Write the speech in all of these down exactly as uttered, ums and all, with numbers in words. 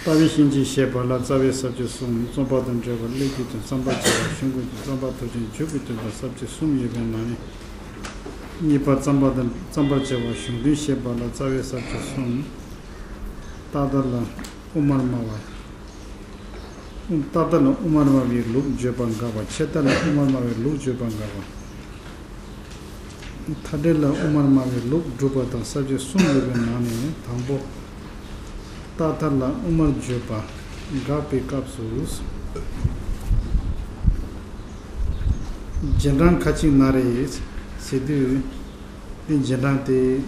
རྩ་བའི་གཤིན་རྗེ་ཞེས་པ་ལ་རྩ་བའི་ས་བཅད་གསུམ། རྩོམ་པ་དང་འབྲེལ་བ། སླད་ཀྱི་དོན། རྩོམ་པར་བྱ་བ། གཞུང་གི་དོན། རྩོམ་པ་ཐུབ་ཅིང་འཇུག་པའི་དོན་དང་ས་བཅད་གསུམ་ཡོད་པའི་ནང་ནས། གཉིས་པ་རྩོམ་པ་དང་རྩོམ་པར་བྱ་བ་གཞུང་དོན་ཞེས་པ་ལ་རྩ་བའི་ས་བཅད་གསུམ། རྟག་མཐའ་ལ་དབུ་མར་སྨྲ་བ། རྟག་མཐའ་ལ་དབུ་མར་སྨྲ་བའི་ལུགས་བརྗོད་པ་འགག་པ། ཆད་མཐའ་ལ་དབུ་མར་སྨྲ་བའི་ལུགས་བརྗོད་པ་འགག་པ། མཐའ་བྲལ་ལ་དབུ་མར་སྨྲ་བའི་ལུགས་སྒྲུབ་པ་དང་ས་བཅད་གསུམ་ཡོད་པའི་ནང་ནས་དང་པོ། རྟག་མཐའ་ལ་དབུ་མར་བརྗོད་པ་འགག་པའི་སྐབས་སུ། རྗེས་འབྲང་ཁ་ཅིག་ན་རེ་ཟེར་དུས། འདི་རྗེས་འབྲང་དེ་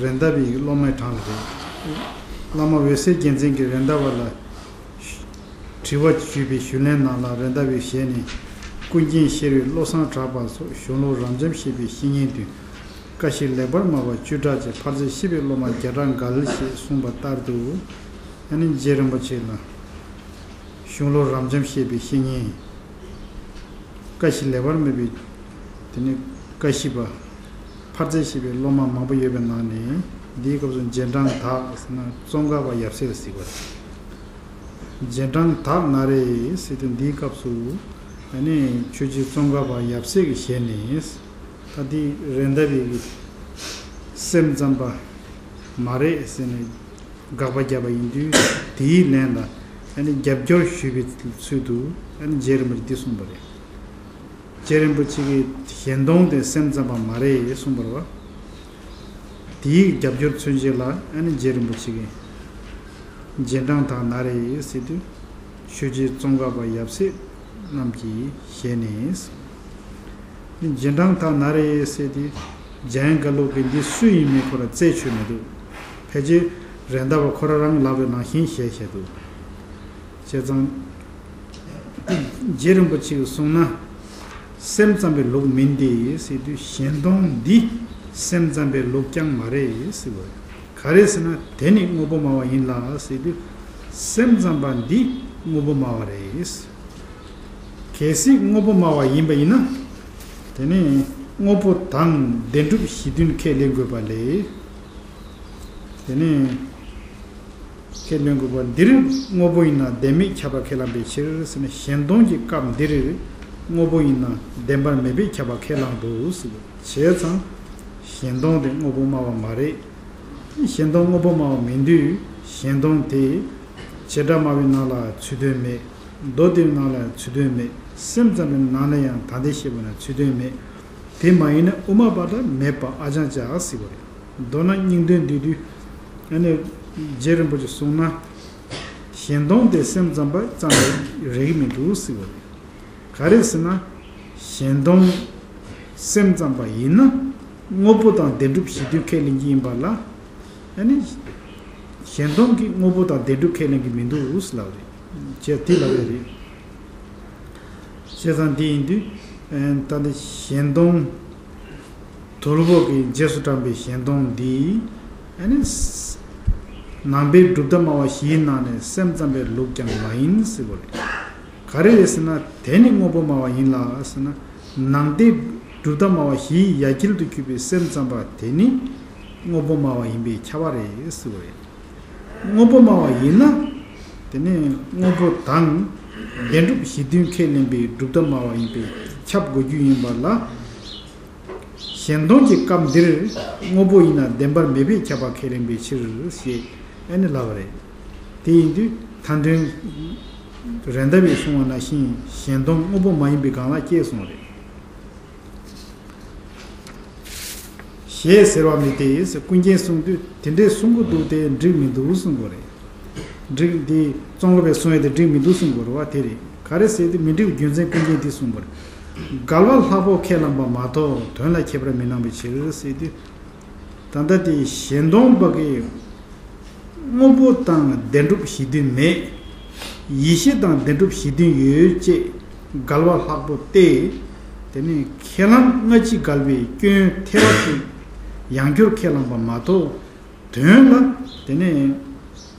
རེད་མདའ་བའི་སློབ་མའི་གྲངས་ལ་རེད། བླ་མ་འོད་གསལ་རྒྱལ་མཚན་གྱིས་རེད་མདའ་བ་ལ་དྲི་བ་ཞུས་པའི་ཞུ་ལན་ནང་ལ་རེད་མདའ་བའི་ཞལ་ནས། ཀུན་མཁྱེན་ཤེས་རིག་བློ་བཟང་གྲགས་པ་སོགས་གཞུང་ལུགས་རབ་འབྱམས་བཤད་པའི་བཤེས་གཉེན་བདུན། བཀའ་བཞི་ལེགས་པར་སྨྲ་བ་བཅུ་ཕྲག་གཅིག། ཕར་ཕྱིན་ཤེས་པའི་སློབ་མ་བརྒྱ་ཕྲག་འགའ་ཞེས་གསུངས་པ་ལྟར་དུ། ཨ་ནི་རྗེ་རིན་པོ་ཆེ་ལ་གཞུང་ལུགས་རབ་འབྱམས་བཤད་པའི་བཤེས་གཉེན། བཀའ་བཞི་ལེགས་པར་སྨྲ་བའི། དེ་ནས་བཀའ་བཞི་པ། ཕར་ཕྱིན་ཤེས་པའི་སློབ་མ་མང་པོ་ཡོད་པའི་ནང་ནས། འདིའི་སྐབས་སུ་རྗེས་འབྲང་དག་ཟེར་ན་ཙོང་ཁ་པ་ཡབ་སྲས་ལ་ཟེར་བ་རེད། རྗེས་འབྲང་དག་ན་རེ་ཟེར་དུས་འདིའི་སྐབས་སུ། ཨ་ནི་ཆོས་རྗེ་ཙོང་ཁ་པ་ཡབ་སྲས་ཀྱི་ཞལ་ནས། ད་འདི་རེད་མདའ་བའི་སེམས་ཙམ་པ་མ་རེད་ཟེར་ནས། དགག་པ་བརྒྱབ་པ་ཡིན་དུས། དེའི་ལན་ལ་ཨ་ནི་རྒྱབ་སྐྱོར་ཞུས་པའི་ཚུལ་དུ། ཨ་ནི་རྗེ་རིན་པོ་ཆེས་འདི་གསུངས་པ་རེད། རྗེ་རིན་པོ་ཆེ་གིས་གཞན་སྟོང་དེ་སེམས་ཙམ་པ་མ་རེད་གསུངས་པ་རེད་བ། དེའི་རྒྱབ་སྐྱོར་མཚོན་བྱེད་ལ་ཨ་ནི་རྗེ་རིན་པོ་ཆེ་གིས། རྗེས་འབྲང་དག་ན་རེ་ཟེར་དུས། ཆོས་རྗེ་ཙོང་ཁ་པ་ཡབ་སྲས་རྣམས་ཀྱི་ཞལ་ནས། རྗེས་འབྲང་དག་ན་རེ་ཟེར་དུས། འཇམ་དབྱངས་དགའ་ལུགས་ཀྱིས་འདི་སུ་ཡིན་མིན་ཁོ་ར་རྩད་ཆོད་མི་འདུག་ཕལ་ཆེར་རེད་མདའ་བ་ཁོ་ར་རང་ལབ་པའི་ནང་བཞིན་ཞལ་བཞེས་འདུག་བྱས་ཙང་། རྗེ་རིན་པོ་ཆེས་གསུངས་ན། སེམས་ཙམ་པའི་ལུགས་མིན་ཏེ་ཟེར་དུས། གཞན་སྟོང་འདི་སེམས་ཙམ་པའི་ལུགས་ཀྱང་མ་རེད་ཟེར་བ་རེད། ག་རེ་ཟེར་ན་དེ་ནི་དངོས་པོ་སྨྲ་བ་ཡིན་ལ་ཟེར་དུས། སེམས་ཙམ་པ་འདི་དངོས་པོ་སྨྲ་བ་རེད། གལ་སྲིད་དངོས་པོ་སྨྲ་བ་ཡིན་པ་ཡིན་ན། དེ་ནི་དངོས་པོ་དང་བདེན་གྲུབ་གཞི་མཐུན་ཁས་ལེན་དགོས་པ་ལས། དེ་ནི་ཁས་ལེན་དགོས་པ་འདིར་དངོས་པོ་ཡིན་ན་བདེན་མེད་ཁྱབ་པ་ཁས་བླངས་པའི་ཕྱིར་ཟེར་ན། གཞན་སྟོང་གི་སྐབས་འདིར་དངོས་པོ་ཡིན་ན་བདེན་པར་མེད་པས་ཁྱབ་པ་ཁས་བླངས་འདུག་ཟེར། བྱས་ཙང་གཞན་སྟོང་དེ་དངོས་པོ་སྨྲ་བ་མ་རེད། གཞན་སྟོང་དངོས་པོ་སྨྲ་བ་མིན་དུས། གཞན་སྟོང་དེ་བྱེ་བྲག་སྨྲ་བའི་ནང་ལ་ཚུལ་དོན་མེད། མདོ་སྡེའི་ནང་ལ་ཚུལ་དོན་མེད། སེམས་ཙམ་པའི་ནང་ལ་ཡང་ད་ལྟའི་བཤད་པ་ན་ཚུལ་དོན་མེད། དེ་མ་ཡིན་ན་དབུ་མ་པ་དང་མེད་པ་ཨ་ཅང་ཅག་ཟེར་བ་རེད། མདོར་ན་སྙིང་དོན་འདི་དུས། ཨ་ནི་རྗེ་རིན་པོ་ཆེས་གསུངས་ན། གཞན་སྟོང་དེ་སེམས་ཙམ་པ་ཙམ་ལས་རེག་གི་མི་འདུག་ཟེར་བ་རེད། ག་རེ་ཟེར་ན། གཞན་སྟོང་སེམས་ཙམ་པ་ཡིན་ན། དངོས་པོ་དང་བདེན་གྲུབ་གཞི་མཐུན་ཁས་ལེན་གྱི་ཡིན་པ་ལ། ཨ་ནི་གཞན་སྟོང་གིས་དངོས་པོ་དང་བདེན་གྲུབ་ཁས་ལེན་གྱི་མི་འདུག་ཟེར་ལབ་རེད། ཅེས་དེ་ལབ་ཡོད་རེད། བྱས་ཙང་དེ་ཡིན་དུས། ཨ་ད་ལྟ་གཞན་སྟོང་། དོལ་པོ་གིས་རྗེས་སུ་འབྲངས་པའི་གཞན་སྟོང་འདི། ཨ་ནི་ནང་པའི་གྲུབ་མཐའ་སྨྲ་བ་བཞིའི་ནང་ནས་སེམས་ཙམ་པའི་ལུགས་ཀྱང་མ་ཡིན་ཟེར་བ་རེད། ག་རེ་རེད་ཟེར་ན། དེ་ནི་དངོས་པོ་སྨྲ་བ་ཡིན་ལ་ཟེར་ན། ནང་པའི་གྲུབ་མཐའ་སྨྲ་བ་བཞིའི་ཡ་གྱལ་དུ་གྱུར་པའི་སེམས་ཙམ་པ་དེ་ནི་དངོས་པོ་སྨྲ་བ་ཡིན་པས་ཁྱབ་པ་རེད་ཟེར་བ་རེད། དངོས་པོ་སྨྲ་བ་ཡིན་ན། དེ་ནི་དངོས་པོ་དང་བདེན་གྲུབ་གཞི་མཐུན་ཁས་ལེན་པའི་གྲུབ་མཐའ་སྨྲ་བ་ཡིན་པས་ཁྱབ་དགོས་རྒྱུ་ཡིན་པ་ལ། གཞན་སྟོང་གི་སྐབས་འདིར་དངོས་པོ་ཡིན་ན་བདེན་པར་མེད་པས་ཁྱབ་པ་ཁས་ལེན་པའི་ཕྱིར་ཞེས་ཨ་ནི་ལབ་པ་རེད། དེ་ཡིན་དུས་མཐའ་དོན་རེད་མདའ་བས་གསུངས་པ་ནང་བཞིན་གཞན་སྟོང་དངོས་པོ་མ་ཡིན་པའི་སྒང་ལ་སྐྱེས་སོང་བ་རེད། ཞེས་ཟེར་བ་མི་དེས་ཀུན་མཁྱེན་གསུང་དུས་དེ་འདྲས་གསུང་གི་འདུག་སྟེ་འགྲིག་མི་འདུག་གསུང་དགོས་རེད། འགྲིག་འདི་ཙོང་ཁ་པས་གསུང་ཡས་དེ་འགྲིག་མི་འདུག་གསུང་དགོས་རེད་བ། དེ་རེད། ག་རེ་ཟེར་དུས་མི་འགྲིག་པའི་རྒྱུ་མཚན་ཀུན་མཁྱེན་འདི་གསུངས་པ་རེད། འགལ་བ་ལྷག་པོ་ཁས་བླངས་པ་མ་གཏོགས་དོན་ལ་ཁྱད་པར་མི་སྣང་བའི་ཕྱིར་ཟེར་དུས། ད་ལྟ་དེ་གཞན་སྟོང་པ་གིས་དངོས་པོ་དང་བདེན་གྲུབ་གཞི་མཐུན་མེད། ཡིད་ཤེས་དང་བདེན་གྲུབ་གཞི་མཐུན་ཡོད་ཅེས་འགལ་བ་ལྷག་པོ་སྟེ། དེ་ནི་ཁས་བླངས་སྔ་ཕྱི་འགལ་བའི་སྐྱོན་ཐེ་བ་ཅིག་ཡང་བསྐྱར་ཁས་བླངས་པ་མ་གཏོགས། དོན་ལ་དེ་ནི་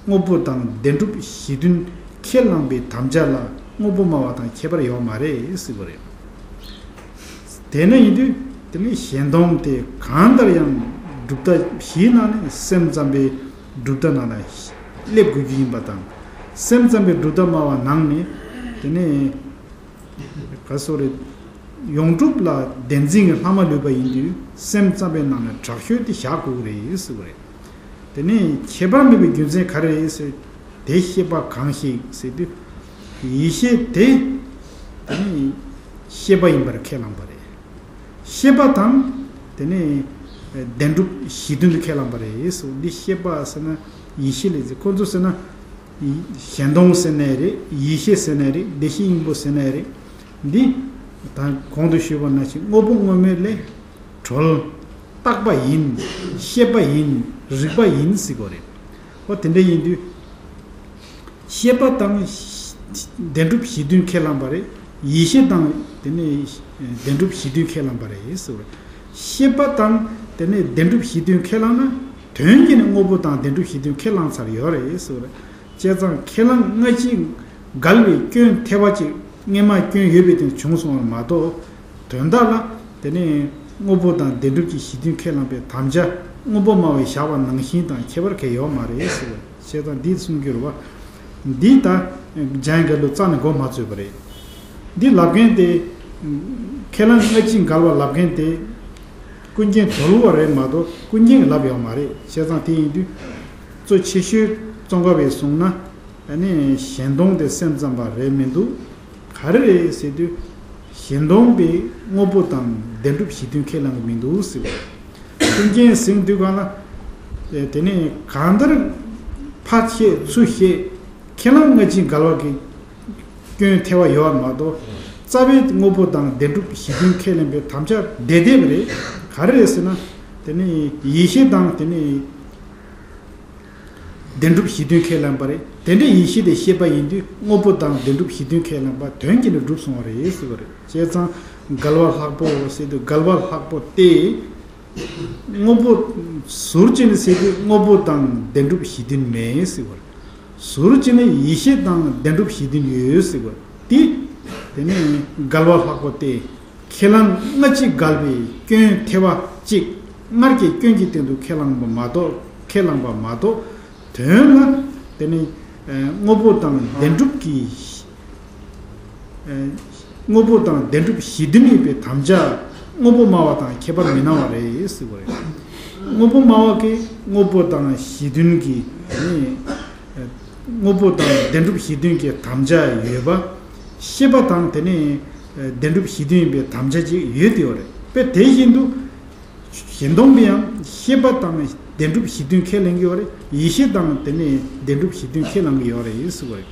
དངོས་པོ་དང་བདེན་གྲུབ་གཞི་མཐུན་ཁས་བླངས་པའི་དམ་བཅའ་ལ་དངོས་པོ་སྨྲ་བ་དང་ཁྱད་པར་ཡོད་མ་རེད་ཟེར་བ་རེད། དེ་ནི་ཡིན་དུས་དེ་ནི་གཞན་སྟོང་དེ་གང་ལྟར་ཡང་གྲུབ་མཐའ་བཞིའི་ནང་ནས་སེམས་ཙམ་པའི་གྲུབ་མཐའ་ནང་ལ་སླེབས་དགོས་རྒྱུ་ཡིན་པ་དང་། སེམས་ཙམ་པའི་སྒྲུབ་ཐབས་སྨྲ་བ་ནང་ནས་དེ་ནས་ག་སོ་རེད། ཡོངས་གྲུབ་ལ་བདེན་འཛིན་གྱི་ལྷག་མ་ལུས་པ་ཡིན་དུས་སེམས་ཙམ་པའི་ནང་ནས་དྲག་ཤོས་དེ་བཞག་དགོས་ཀྱི་རེད་ཟེར་བ་རེད། དེ་ནས་ཁྱད་པར་མེད་པའི་རྒྱུ་མཚན་ག་རེ་རེད་ཟེར། དེ་ཤེས་པ་གང་ཞིག་ཟེར་དུས། ཡིད་ཤེས་དེ། དེ་ནི་ཤེས་པ་ཡིན་པར་ཁས་བླངས་པ་རེད། ཤེས་པ་དང་། དེ་ནི་བདེན་གྲུབ་གཞི་མཐུན་དུ་ཁས་བླངས་པ་རེད་ཟེར། འདི་ཤེས་པ་ཟེར་ན་ཡིད་ཤེས་ལས་ཟེར། ཁོ་ཚོ་ཟེར་ན། ཡི་གཞན་སྟོང་ཟེར་ནའི་རེད། ཡིད་ཤེས་ཟེར་ནའི་རེད། བདེ་གཤེགས་སྙིང་པོ་ཟེར་ནའི་རེད། འདི་ད་གོང་དུ་ཞུས་པ་ནང་བཞིན་དངོས་པོ་དངོས་མེད་ལས་གྲོལ། རྟག་པ་ཡིན། ཤེས་པ་ཡིན། རིག་པ་ཡིན་ཟེར་གོ་རེད། ཨོ་དེ་འདྲ་ཡིན་དུས། ཤེས་པ་དང་བདེན་གྲུབ་གཞི་མཐུན་ཁས་བླངས་པ་རེད། ཡིད་ཤེས་དང་དེ་ནས་བདེན་གྲུབ་གཞི་མཐུན་ཁས་བླངས་པ་རེད་ཟེར་བ་རེད། ཤེས་པ་དང་དེ་ནས་བདེན་གྲུབ་གཞི་མཐུན་ཁས་བླངས་ན་དོན་གྱིས་ནི་དངོས་པོ་དང་བདེན་གྲུབ་གཞི་མཐུན་ཁས་བླངས་ཚར་ཡོད་རེད་ཟེར་བ་རེད། བྱས་ཙང་ཁས་བླངས་སྔ་ཕྱི་འགལ་བའི་སྐྱོན་ཐེ་བ་གཅིག་སྔས་མ་སྐྱོན་ཡོད་པའི་སྟེང་བྱུང་སོང་བ་མ་གཏོགས། དོན་དག་ལ་དེ་ནས་དངོས་པོ་དང་བདེན་གྲུབ་ཀྱི་གཞི་མཐུན་ཁས་བླངས་པའི་དམ་བཅའ་དངོས་པོ་སྨྲ་བས་བཞག་པ་ནང་བཞིན་དང་ཁྱད་པར་གང་ཡང་ཡོད་མ་རེད་ཟེར་བ། བྱས་ཙང་འདི་གསུང་རྒྱུ་རེད་བ། འདི་ལྟ། འཇམ་དབྱངས་རྒྱ་ལོ་རྩ་ནས་མགོ་མ་ཚོས་པ་རེད། འདི་ལབ་མཁན་དེ། ཁས་བླངས་སྔ་ཕྱི་འགལ་བ་ལབ་མཁན་དེ། ཀུན་མཁྱེན་དོལ་པོ་རེད་མ་གཏོགས་ཀུན་མཁྱེན་གྱིས་ལབ་ཡོད་མ་རེད། བྱས་ཙང་དེ་ཡིན་དུས། གཙོ་ཆེ་ཤོས་ཙོང་ཁ་པས་གསུངས་ན། ཨ་ནི་གཞན་སྟོང་དེ་སེམས་ཙམ་པ་རེད་མི་འདུག་ག་རེ་རེད་ཟེར་དུས། གཞན་སྟོང་པས་དངོས་པོ་དང་བདེན་གྲུབ་གཞི་མཐུན་ཁས་བླངས་ཀྱི་མི་འདུག་ཟེར་བ། ཀུན་མཁྱེན་ཟེར་དུས་གང་ལ། དེ་ནས་གང་ལྟར་ཕར་བཤད་ཚུར་བཤད། ཁས་བླངས་སྔ་ཕྱི་འགལ་བ་གི་སྐྱོན་ཐེ་བ་ཡོད་པ་མ་གཏོགས། རྩ་བའི་དངོས་པོ་དང་བདེན་གྲུབ་གཞི་མཐུན་ཁས་ལེན་པའི་དམ་བཅའ་བསྡད་བསྡད་པ་རེད། ག་རེ་རེད་ཟེར་ན། དེ་ནི་ཡིད་ཤེས་དང་དེ་ནི་བདེན་གྲུབ་གཞི་མཐུན་ཁས་ལེན་པ་རེད། དེ་འདྲའི་ཡིད་ཤེས་དེ་ཤེས་པ་ཡིན་དུས་དངོས་པོ་དང་བདེན་གྲུབ་གཞི་མཐུན་ཁས་ལེན་པ་དོན་གྱིས་ནི་གྲུབ་སོང་བ་རེད་ཟེར་བ་རེད། བྱས་ཙང་འགལ་བ་ལྷག་པོ་ཟེར་དུས་འགལ་བ་ལྷག་པོ་སྟེ། དངོས་པོ་ཟུར་གཅིག་ནས་ཟེར་དུས་དངོས་པོ་དང་བདེན་གྲུབ་གཞི་མཐུན་མེད་ཟེར་བ་རེད། ཟུར་གཅིག་ནས་ཡིད་ཤེས་དང་བདེན་གྲུབ་གཞི་མཐུན་ཡོད་ཟེར་བ་དེ། དེ་ནི་འགལ་བ་ལྷག་པོ་སྟེ། ཁས་བླངས་སྔ་ཕྱི་འགལ་བའི་སྐྱོན་ཐེ་བ་གཅིག་སྔར་གྱི་སྐྱོན་གྱི་སྟེང་དུ་ཁས་བླངས་པ་མ་གཏོགས། ཁས་བླངས་པ་མ་གཏོགས། དོན་ལ། དེ་ནི། དངོས་པོ་དང་བདེན་གྲུབ་ཀྱི། དངོས་པོ་དང་བདེན་གྲུབ་གཞི་མཐུན་ཡིན་པའི་དམ་བཅའ་དངོས་པོ་སྨྲ་བ་དང་ཁྱད་པར་མི་སྣང་བ་རེད་ཟེར་བ་རེད། དངོས་པོ་སྨྲ་བ་གིས་དངོས་པོ་དང་གཞི་མཐུན་གྱི་ནི། དངོས་པོ་དང་བདེན་གྲུབ་གཞི་མཐུན་གྱི་དམ་བཅའ་ཡོད་པ། ཤེས་པ་དང་དེ་ནི་བདེན་གྲུབ་གཞི་མཐུན་ཡིན་པའི་དམ་བཅའ་ཅིག་ཡོད་དེ་ཡོད་རེད། དཔེ་དེ་བཞིན་དུ། གཞན་སྟོང་པས་ཡང་ཤེས་པ་དང་བདེན་གྲུབ་གཞི་མཐུན་ཁས་ལེན་གྱི་ཡོད་རེད། ཡིད་ཤེས་དང་དེ་ནི་བདེན་གྲུབ་གཞི་མཐུན་ཁས་ལེན་གྱི་ཡོད་རེད་ཟེར་བ་རེད།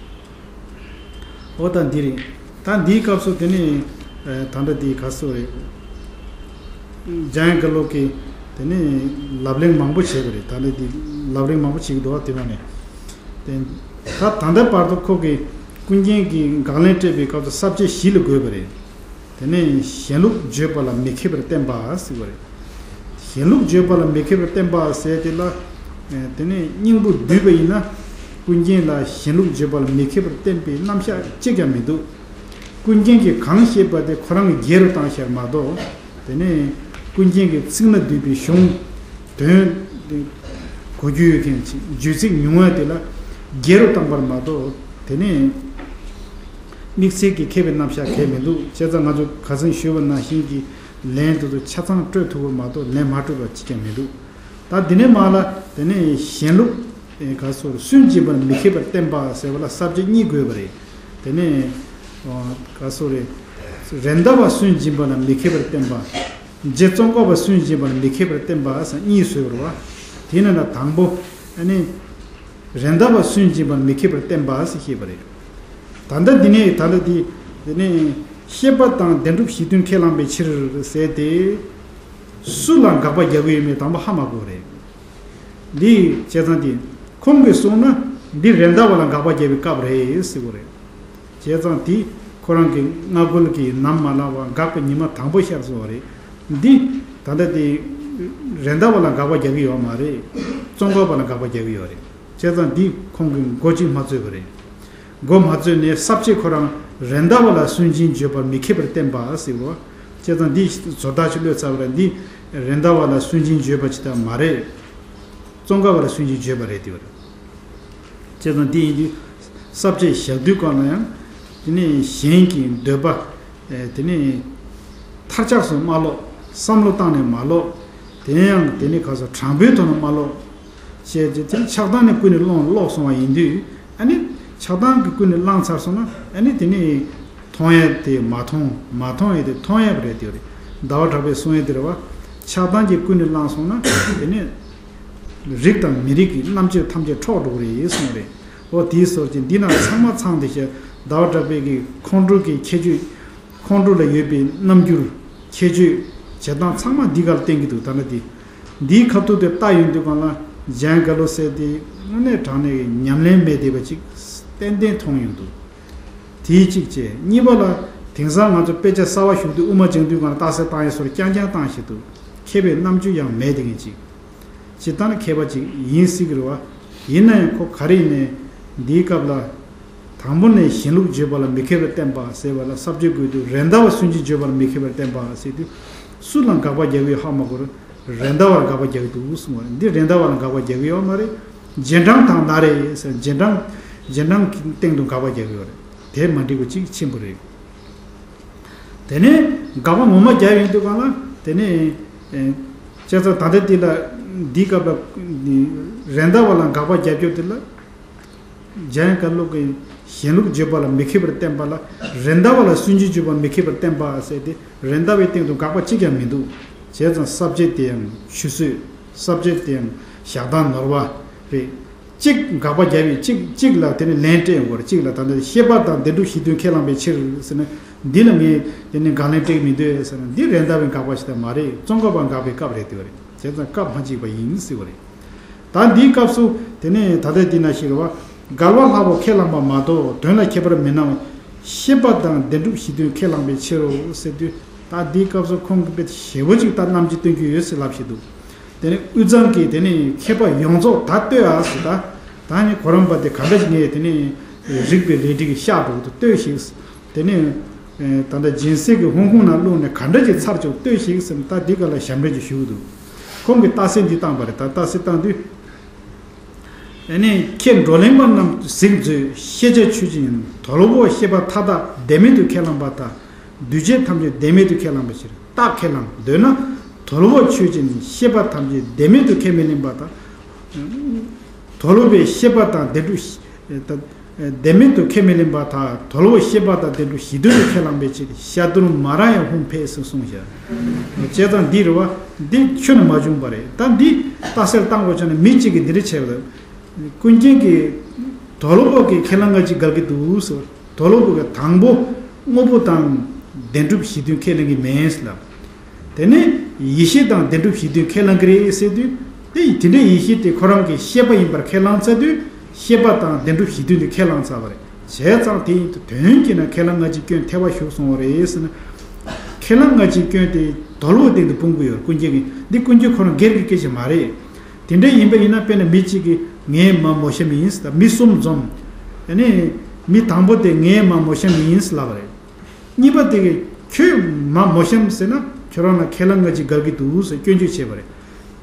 འོ་ད་འདི་རེད། ད་འདིའི་སྐབས་སུ་དེ་ནི་ད་ལྟ་འདི་ག་ཟེར་བ་རེད། འཇམ་དབྱངས་རྒྱ་ལོ་གིས་དེ་ནི་ལབ་གླེང་མང་པོ་བྱས་པ་རེད། ད་ལྟ་འདི་ལབ་གླེང་མང་པོ་བྱེད་ཀྱི་འདུག་བ། དེ་མ་ནས་དེ་ད་ད་ལྟ་བར་དུ་ཁོ་གིས་ཀུན་མཁྱེན་གྱིས་དགག་ལན་སྤྲད་པའི་སྐབས་སུ་ས་བཅད་བཞི་ལ་བགོས་པ་རེད། དེ་ནས་གཞན་ལུགས་བརྗོད་པ་ལ་མི་མཁས་པར་བསྟན་པ་ཟེར་བ་རེད། གཞན་ལུགས་བརྗོད་པ་ལ་མི་མཁས་པར་བསྟན་པ་ཟེར་དེ་ལ། དེ་ནས་སྙིང་པོ་བསྡུས་པ་ཡིན་ན། ཀུན་མཁྱེན་ལ་གཞན་ལུགས་བརྗོད་པ་ལ་མི་མཁས་པར་བསྟན་པའི་རྣམ་གཞག་གཅིག་ཀྱང་མི་འདུག་ཀུན་མཁྱེན་གྱིས་གང་བཤད་པ་དེ་ཁོ་རང་གི་སྒེར་རུ་བཏང་ཤར་མ་གཏོགས། དེ་ནས་ཀུན་མཁྱེན་གྱིས་ཚིག་སྣ་བསྡུས་པའི་གཞུང་དོན་དེ་གོ་རྒྱུ་ཡོད་མཁན་ཅིག་བརྗོད་ཚིག་ཉུང་བ་དེ་ལ་སྒེར་རུ་བཏང་པར་མ་གཏོགས། དེ་ནས་དམིགས་བསལ་གྱི་མཁས་པའི་རྣམ་གཞག་གང་ཡང་མི་འདུག་བྱས་ཙང་ང་ཚོ་ཁ་སང་ཞུས་པ་ནང་བཞིན་གྱི་ལན་དེ་ཚོ་ཆ་ཚང་སྤྲོད་ཐུབ་པ་མ་གཏོགས་ལན་མ་སྤྲོད་པ་ཅིག་ཀྱང་མི་འདུག་ད་འདི་ནས་མར་ལ་དེ་ནས་གཞན་ལུགས་ག་སོར་སུན་འབྱིན་པར་མི་མཁས་པར་བསྟན་པ་ཟེར་བ་ལ་ས་བཅད་གཉིས་དགོས་པ་རེད། དེ་ནས་ག་སོ་རེད། རེད་མདའ་བ་སུན་འབྱིན་པ་ལ་མི་མཁས་པར་བསྟན་པ། རྗེ་ཙོང་ཁ་པ་སུན་འབྱིན་པ་ལ་མི་མཁས་པར་བསྟན་པ་ཟེར་གཉིས་བཟོས་པ་རེད་བ། དེ་ནས་ན་དང་པོ་ཨ་ནི། རེད་མདའ་བ་སུན་འབྱིན་པར་མི་མཁས་པར་བསྟན་པ་ཟེར་བཤད་པ་རེད། ད་ལྟ་འདི་ནས་ད་ལྟ་འདི་འདི་ནས་ཤེས་པ་དང་བདེན་གྲུབ་གཞི་མཐུན་ཁས་བླངས་པའི་ཕྱིར་ཟེར་ཏེ། སུ་ལ་དགག་པ་རྒྱག་གི་ཡོད་མེད་དང་པོ་ཧ་མ་གོ་བ་རེད། འདི་བྱས་ཙང་འདི་ཁོང་གིས་གསུངས་ན་འདི་རེད་མདའ་བ་ལ་དགག་པ་རྒྱག་པའི་སྐབས་རེད་ཟེར་བ་རེད། བྱས་ཙང་འདི་ཁོ་རང་གི་སྔ་རྒོལ་གྱི་ནམ་མ་ལངས་པ་དགག་པའི་ཉི་མ་དང་པོ་ཤར་སོང་བ་རེད། འདི་ད་ལྟ་དེ་རེད་མདའ་བ་ལ་དགག་པ་རྒྱག་གི་ཡོད་མ་རེད། ཙོང་ཁ་པ་ལ་དགག་པ་རྒྱག་གི་ཡོད་རེད། བྱས་ཙང་འདི་ཁོང་གིས་མགོ་གཅིག་མ་ཚོས་པ་རེད། མགོ་མ་ཚོས་ནས་ས་བཅད་ཁོ་རང་རེད་མདའ་བ་ལ་སུན་འབྱིན་བརྗོད་པར་མི་མཁས་པར་བསྟན་པ་ཟེར་བ། བྱས་ཙང་འདི་བཟོ་ལྟ་ཅིག་བློས་ཚར་བ་རེད། འདི་རེད་མདའ་བ་ལ་སུན་འབྱིན་བརྗོད་པ་ཅིག་ད་མ་རེད། ཙོང་ཁ་པ་ལ་སུན་འབྱིན་བརྗོད་པ་རེད་དེ་བ་རེད། བྱས་ཙང་འདི་ཡིན་དུས། ས་བཅད་བཞག་དུས་སྒང་ལ་ཡང་དེ་ནས་གཞན་གྱི་འདོད་པ་དེ་ནས་མཐར་ཆགས་སུ་མ་ལོག་བསམ་བློ་བཏང་ནས་མ་ལོག་དེ་ཡང་དེ་ནས་ག་ས་དྲང་པོའི་ཐོག་ནས་མ་ལོག་བྱས་ཏེ་དེ་ཆགས་སྡང་ནི་ཀུན་ནས་བསླངས་ལོག་སོང་བ་ཡིན་དུས། ཨ་ནི་ཆགས་སྡང་གི་ཀུན་ནས་བསླངས་ཚར་སོང་ན་ཨ་ནི་དེ་ནས་མཐོང་ཡས་དེ་མ་མཐོང་། མ་མཐོང་ཡས་དེ་མཐོང་ཡས་རེད་དེ་རེད། ཟླ་བ་གྲགས་པས་གསུང་ཡས་དེ་རེད་བ། ཆགས་སྡང་གི་ཀུན་ནས་བསླངས་སོང་ན་དེ་ནས་རིགས་དང་མི་རིགས་ཀྱི་རྣམ་དཔྱོད་ཐམས་ཅད་འཕྲོག་འགྲོ་གི་རེད་གསུངས་རེད། འོ་དེའི་སོར་གྱི་འདི་ན་ཚང་མ་ཚང་དེ་བཤད། ཟླ་བ་གྲགས་པས་ཀྱི་ཁོང་ཁྲོ་གི་ཁྱད་ཆོས། ཁོང་ཁྲོ་ལ་ཡོད་པའི་རྣམ་འགྱུར། ཁྱད་ཆོས། བྱེད་སྟངས་ཚང་མ་འདི་གར་བསྟན་གྱི་འདུག་ད་ལྟ་འདི། འདིའི་ཁ་ཐུག་དེ་ལྟ་ཡོང་དུས་སྒང་ལ་འཇམ་དབྱངས་རྒྱ་ལོ་ཟེར་དེ་དངོས་གནས་དྲང་གནས་ཀྱི་ཉམས་ལེན་མེད་བསྡད་པ་ཅིག་ཏན་ཏན་མཐོང་ཡོང་འདུག་དེའི་གཅིག་བྱས། གཉིས་པ་ལ་དེང་སང་ང་ཚོ་དཔེ་ཆ་གསར་བ་ཞུགས་དུས་དབུ་མ་སྦྱང་དུས་སྒང་ལ་རྟགས་གསལ་བཏང་ཡས་སོར་རྐྱང་རྐྱང་བཏང་བཞིན་འདུག་མཁས་པའི་རྣམ་དཔྱོད་ཡང་མེད་བསྡད་མཁན་ཅིག་སྤྱིར་བཏང་མཁས་པ་ཅིག་ཡིན་སྲིད་ཀྱི་རེད་བ། ཡིན་ན་ཡང་ཁོ་ག་རེ་ཡིན་ནའི་འདིའི་སྐབས་ལ། དང་པོ་ནས་གཞན་ལུགས་བརྗོད་པ་ལ་མི་མཁས་པར་བསྟན་པ་ཟེར་བ་ལ་ས་བཅད་དགོས་དུས་རེད་མདའ་བ་སུན་འབྱིན་བརྗོད་པ་ལ་མི་མཁས་པར་བསྟན་པ་ཟེར་དུས། སུ་ལ་དགག་པ་རྒྱག་གི་ཡོད་ཧ་མ་གོ་རུང་རེད་མདའ་བར་དགག་པ་རྒྱག་གི་འདུག་གསུངས་པ་རེད། འདི་རེད་མདའ་བ་ལ་དགག་པ་རྒྱག་གི་ཡོད་མ་རེད། རྗེས་འབྲང་དང་ན་རེ་ཟེར་རྗེས་འབྲང་། རྗེས་འབྲང་གི་སྟེང་དུ་དགག་པ་རྒྱག་གི་ཡོད་རེད། དེ་མ་འགྲིག་པ་གཅིག་ཆེན་པོ་རེད། དེ་ནས་དགག་པ་ངོ་མ་རྒྱག་ཡོང་དུས་སྒང་ལ་དེ་ནས་ཨེ། བྱས་ཙང་ད་ལྟ་འདི་ལ་འདིའི་སྐབས་ལ་རེད་མདའ་བ་ལ་དགག་པ་རྒྱབ་སྐྱོར་དེ་ལ་འཇམ་དབྱངས་རྒྱ་ལོ་གིས་གཞན་ལུགས་བརྗོད་པ་ལ་མི་མཁས་པར་བསྟན་པ་ལ་རེད་མདའ་བ་ལ་སུན་འབྱིན་བརྗོད་པ་མི་མཁས་པར་བསྟན་པ་ཟེར་ཏེ་རེད་མདའ་བའི་སྟེང་དུ་དགག་པ་གཅིག་ཀྱང་མི་འདུག་བྱས་ཙང་ས་བཅད་དེ་ཡང་ཆུད་ཟོས། ས་བཅད་དེ་ཡང་བཞག་སྟངས་ནོར་བ་རེད། གཅིག་དགག་པ་རྒྱབ་ཡོད། གཅིག་གཅིག་ལ་དེ་ནི་ལན་སྤྲད་ཡོང་གི་རེད། གཅིག་ལ་ད་ལྟ་ཤེས་པ་དང་བདེན་གྲུབ་གཞི་མཐུན་ཁས་བླངས་པའི་ཕྱིར་ཟེར་ན། འདི་ལ་ངས་དེ་ནི་དགག་ལན་སྤྲད་ཀྱི་མི་འདུག་ཟེར་ན། འདི་རེད་མདའ་བའི་དགག་པ་ཞིག་ད་མ་རེད། ཙོང་ཁ་པ་དགག་པའི་སྐབས་རེད་དེ་བ་རེད། བྱས་ཙང་སྐབས་མ་གཅིག་པ་ཡིན་ཟེར་བ་རེད། ད་འདིའི་སྐབས་སུ་དེ་ནི་ད་ལྟ་འདི་ན་ཞིག་རེད་བ། རྒོལ་བ་ལྷ་བོ་ཁས་བླངས་པ་མ་གཏོགས་དོན་ལ་ཁྱད་པར་མི་སྣང་བ། ཤེས་པ་དང་བདེན་གྲུབ་གཞི་མཐུན་ཁས་བླངས་པའི་ཕྱིར་རོ་ཟེར་དུས། ད་འདིའི་སྐབས་སུ་ཁོང་གིས་དཔེ་ཞེ་པོ་ཅིག་ད་རྣམ་འགྱུར་སྟོན་གྱི་ཡོད་ཟེར་ལབ་བཞིན་འདུག་དེ་ནས་དབུས་གཙང་གི་དེ་ནས་མཁས་པ་ཡོངས་རྫོགས་ད་ལྟོས་ཨ་ཟེར། ད་ད་ནི་གོ་རམས་པ་དེ་ག་འདྲ་ཞིག་ངས་དེ་ནས་རིག་པའི་ལས་འབྲས་ཀྱི་ཤག་འགྲོ་དུ་ལྟོས་ཤིག་དེ་ནས་ད་ལྟ་སྦྱིན་སྲེག་གི་ཧོང་ཁུང་ནང་བླུགས་ནས་ག་འདྲ་ཞིག་ཚར་ཆོག་ལྟོས་ཤིག་ཟེར་ནས་ད་འདི་ག་ལ་ཞབས་འདྲེན་ཅིག་ཞུ་གི་འདུག་ཁོང་གིས་རྟགས་གསལ་འདི་བཏང་པ་རེད། ད་རྟགས་གསལ་བཏང་དུས། ཨ་ནི་ཁྱེད་བགྲོ་གླེང་པ་རྣམས་གཟིགས་མཛོད། ཤེས་བྱ་ཆོས་ཅན། དོལ་པོ་ཤེས་པ་མཐའ་དག་བདེན་མེད་དུ་ཁས་བླངས་པ་དང་། འདུས་བྱས་ཐམས་ཅད་བདེན་མེད་དུ་ཁས་བླངས་པའི་ཕྱིར། རྟགས་ཁས་བླངས། འདོད་ན། དོལ་པོ་ཆོས་ཅན། ཤེས་པ་ཐམས་ཅད་བདེན་མེད་དུ་ཁས་མི་ལེན་པ་དང་། དོལ་པོའི་ཤེས་པ་དང་བདེན་གྲུབ་ད་བདེན་མེད་དུ་ཁས་མི་ལེན་པ་དང་། དོལ་པོ་ཤེས་པ་དང་བདེན་གྲུབ་གཞི་མཐུན་དུ་ཁས་བླངས་པའི་ཕྱིར། ཤ་དུར་མ་ར་ཡ་ཧུང་ཕེ་ཟེར་གསུངས་ཤག་བྱས་ཙང་འདི་རེད་བ། འདི་ཁྱོན་ནས་མ་བྱུང་བ་རེད། ད་འདི་རྟགས་གསལ་བཏང་དགོས་བྱུང་ན་མི་གཅིག་གིས་འདི་འདྲ་བྱས་པ་རེད། ཀུན་མཁྱེན་གྱིས་དོལ་པོ་གི་ཁས་བླངས་ང་ཅིག་འགལ་གྱི་འདུག་ཟེར། དོལ་པོ་གི་དང་པོ་དངོས་པོ་དང་བདེན་གྲུབ་གཞི་མཐུན་ཁས་ལེན་གྱི་མེད་ལབ། དེ་ནས་ཡིད་ཤེས་དང་བདེན་གྲུབ་གཞི་མཐུན་ཁས་བླངས་ཀྱི་རེད་ཟེར་དུས། དེ་དེ་འདྲའི་ཡིད་ཤེས་དེ་ཁོ་རང་གི་ཤེས་པ་ཡིན་པར་ཁས་བླངས་ཚར་དུས། ཤེས་པ་དང་བདེན་གྲུབ་གཞི་མཐུན་དེ་ཁས་བླངས་ཚར་བ་རེད། བྱས་ཙང་དེ་ཡིན་དུས་དོན་གྱིས་ན་ཁས་བླངས་ང་ཅིག་སྐྱོན་ཐེ་བ་ཞུགས་སོང་བ་རེད་ཟེར་ན། ཁས་བླངས་ང་ཅིག་སྐྱོན་དེ་དོལ་པོའི་སྟེང་དུ་སྤུངས་ཀྱི་ཡོད། ཀུན་མཁྱེན་གྱིས་འདི་ཀུན་མཁྱེན་ཁོ་རང་སྒེར་གྱི་སྐད་ཆ་མ་རེད། དེ་འདྲ་ཡིན་པ་ཡིན་ན་དཔེར་ན་མི་གཅིག་གིས་ངའི་མ་མོ་གཤམ་ཡིན་ཟེར། ད་མི་གསུམ་འཛོམས། ཨ་ནི་མི་དང་པོ་དེ་ངའི་མ་མོ་གཤམ་ཡིན་ཟེར་ལབ་པ་རེད། གཉིས་པ་དེ་གིས་ཁྱོད་མ་མོ་གཤམ་ཟེར་ན་ཁྱོད་རང་ལ་ཁས་བླངས་ང་ཅིག་འགལ་གྱི་འདུག་ཟེར་སྐྱོན་བརྗོད་བྱས་པ་རེད།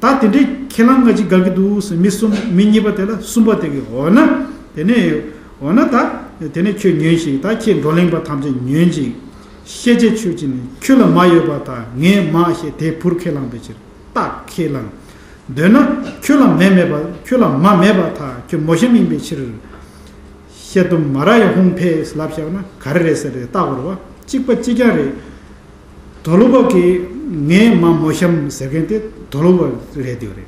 ད་དེ་འདྲའི་ཁས་བླངས་ང་ཅིག་འགལ་གྱི་འདུག་ཟེར་མི་གསུམ། མི་གཉིས་པ་དེ་ལ་གསུམ་པ་དེ་གིས་འོ་ན། དེ་ནས་འོ་ན་ད་དེ་ནས་ཁྱོད་ཉོན་ཞིག་ད་ཁྱེད་བགྲོ་གླེང་པ་ཐམས་ཅད་ཉོན་ཅིག་ཤེས་བྱ་ཆོས་ཅན། ཁྱོད་ལ་མ་ཡོད་པར་ཐལ། ངས་མ་ཞེས་དེ་བུར་ཁས་བླངས་པའི་ཕྱིར། རྟགས་ཁས་བླངས། འདོད་ན། ཁྱོད་ལ་མ་མེད་པ། ཁྱོད་ལ་མ་མེད་པར་ཐལ། ཁྱོད་མོ་གཤམ་ཡིན་པའི་ཕྱིར། ཤ་དུར་མ་ར་ཡ་ཧུང་ཕེ་ལབ་བཞག་ན་ག་རེ་རེད་ཟེར་རེད། རྟགས་བོར་བ་གཅིག་པ་གཅིག་རྐྱང་རེད། དོལ་པོ་གིས་ངའི་མ་མོ་གཤམ་ཟེར་མཁན་དེ་དོལ་པོ་རེད་དེ་རེད།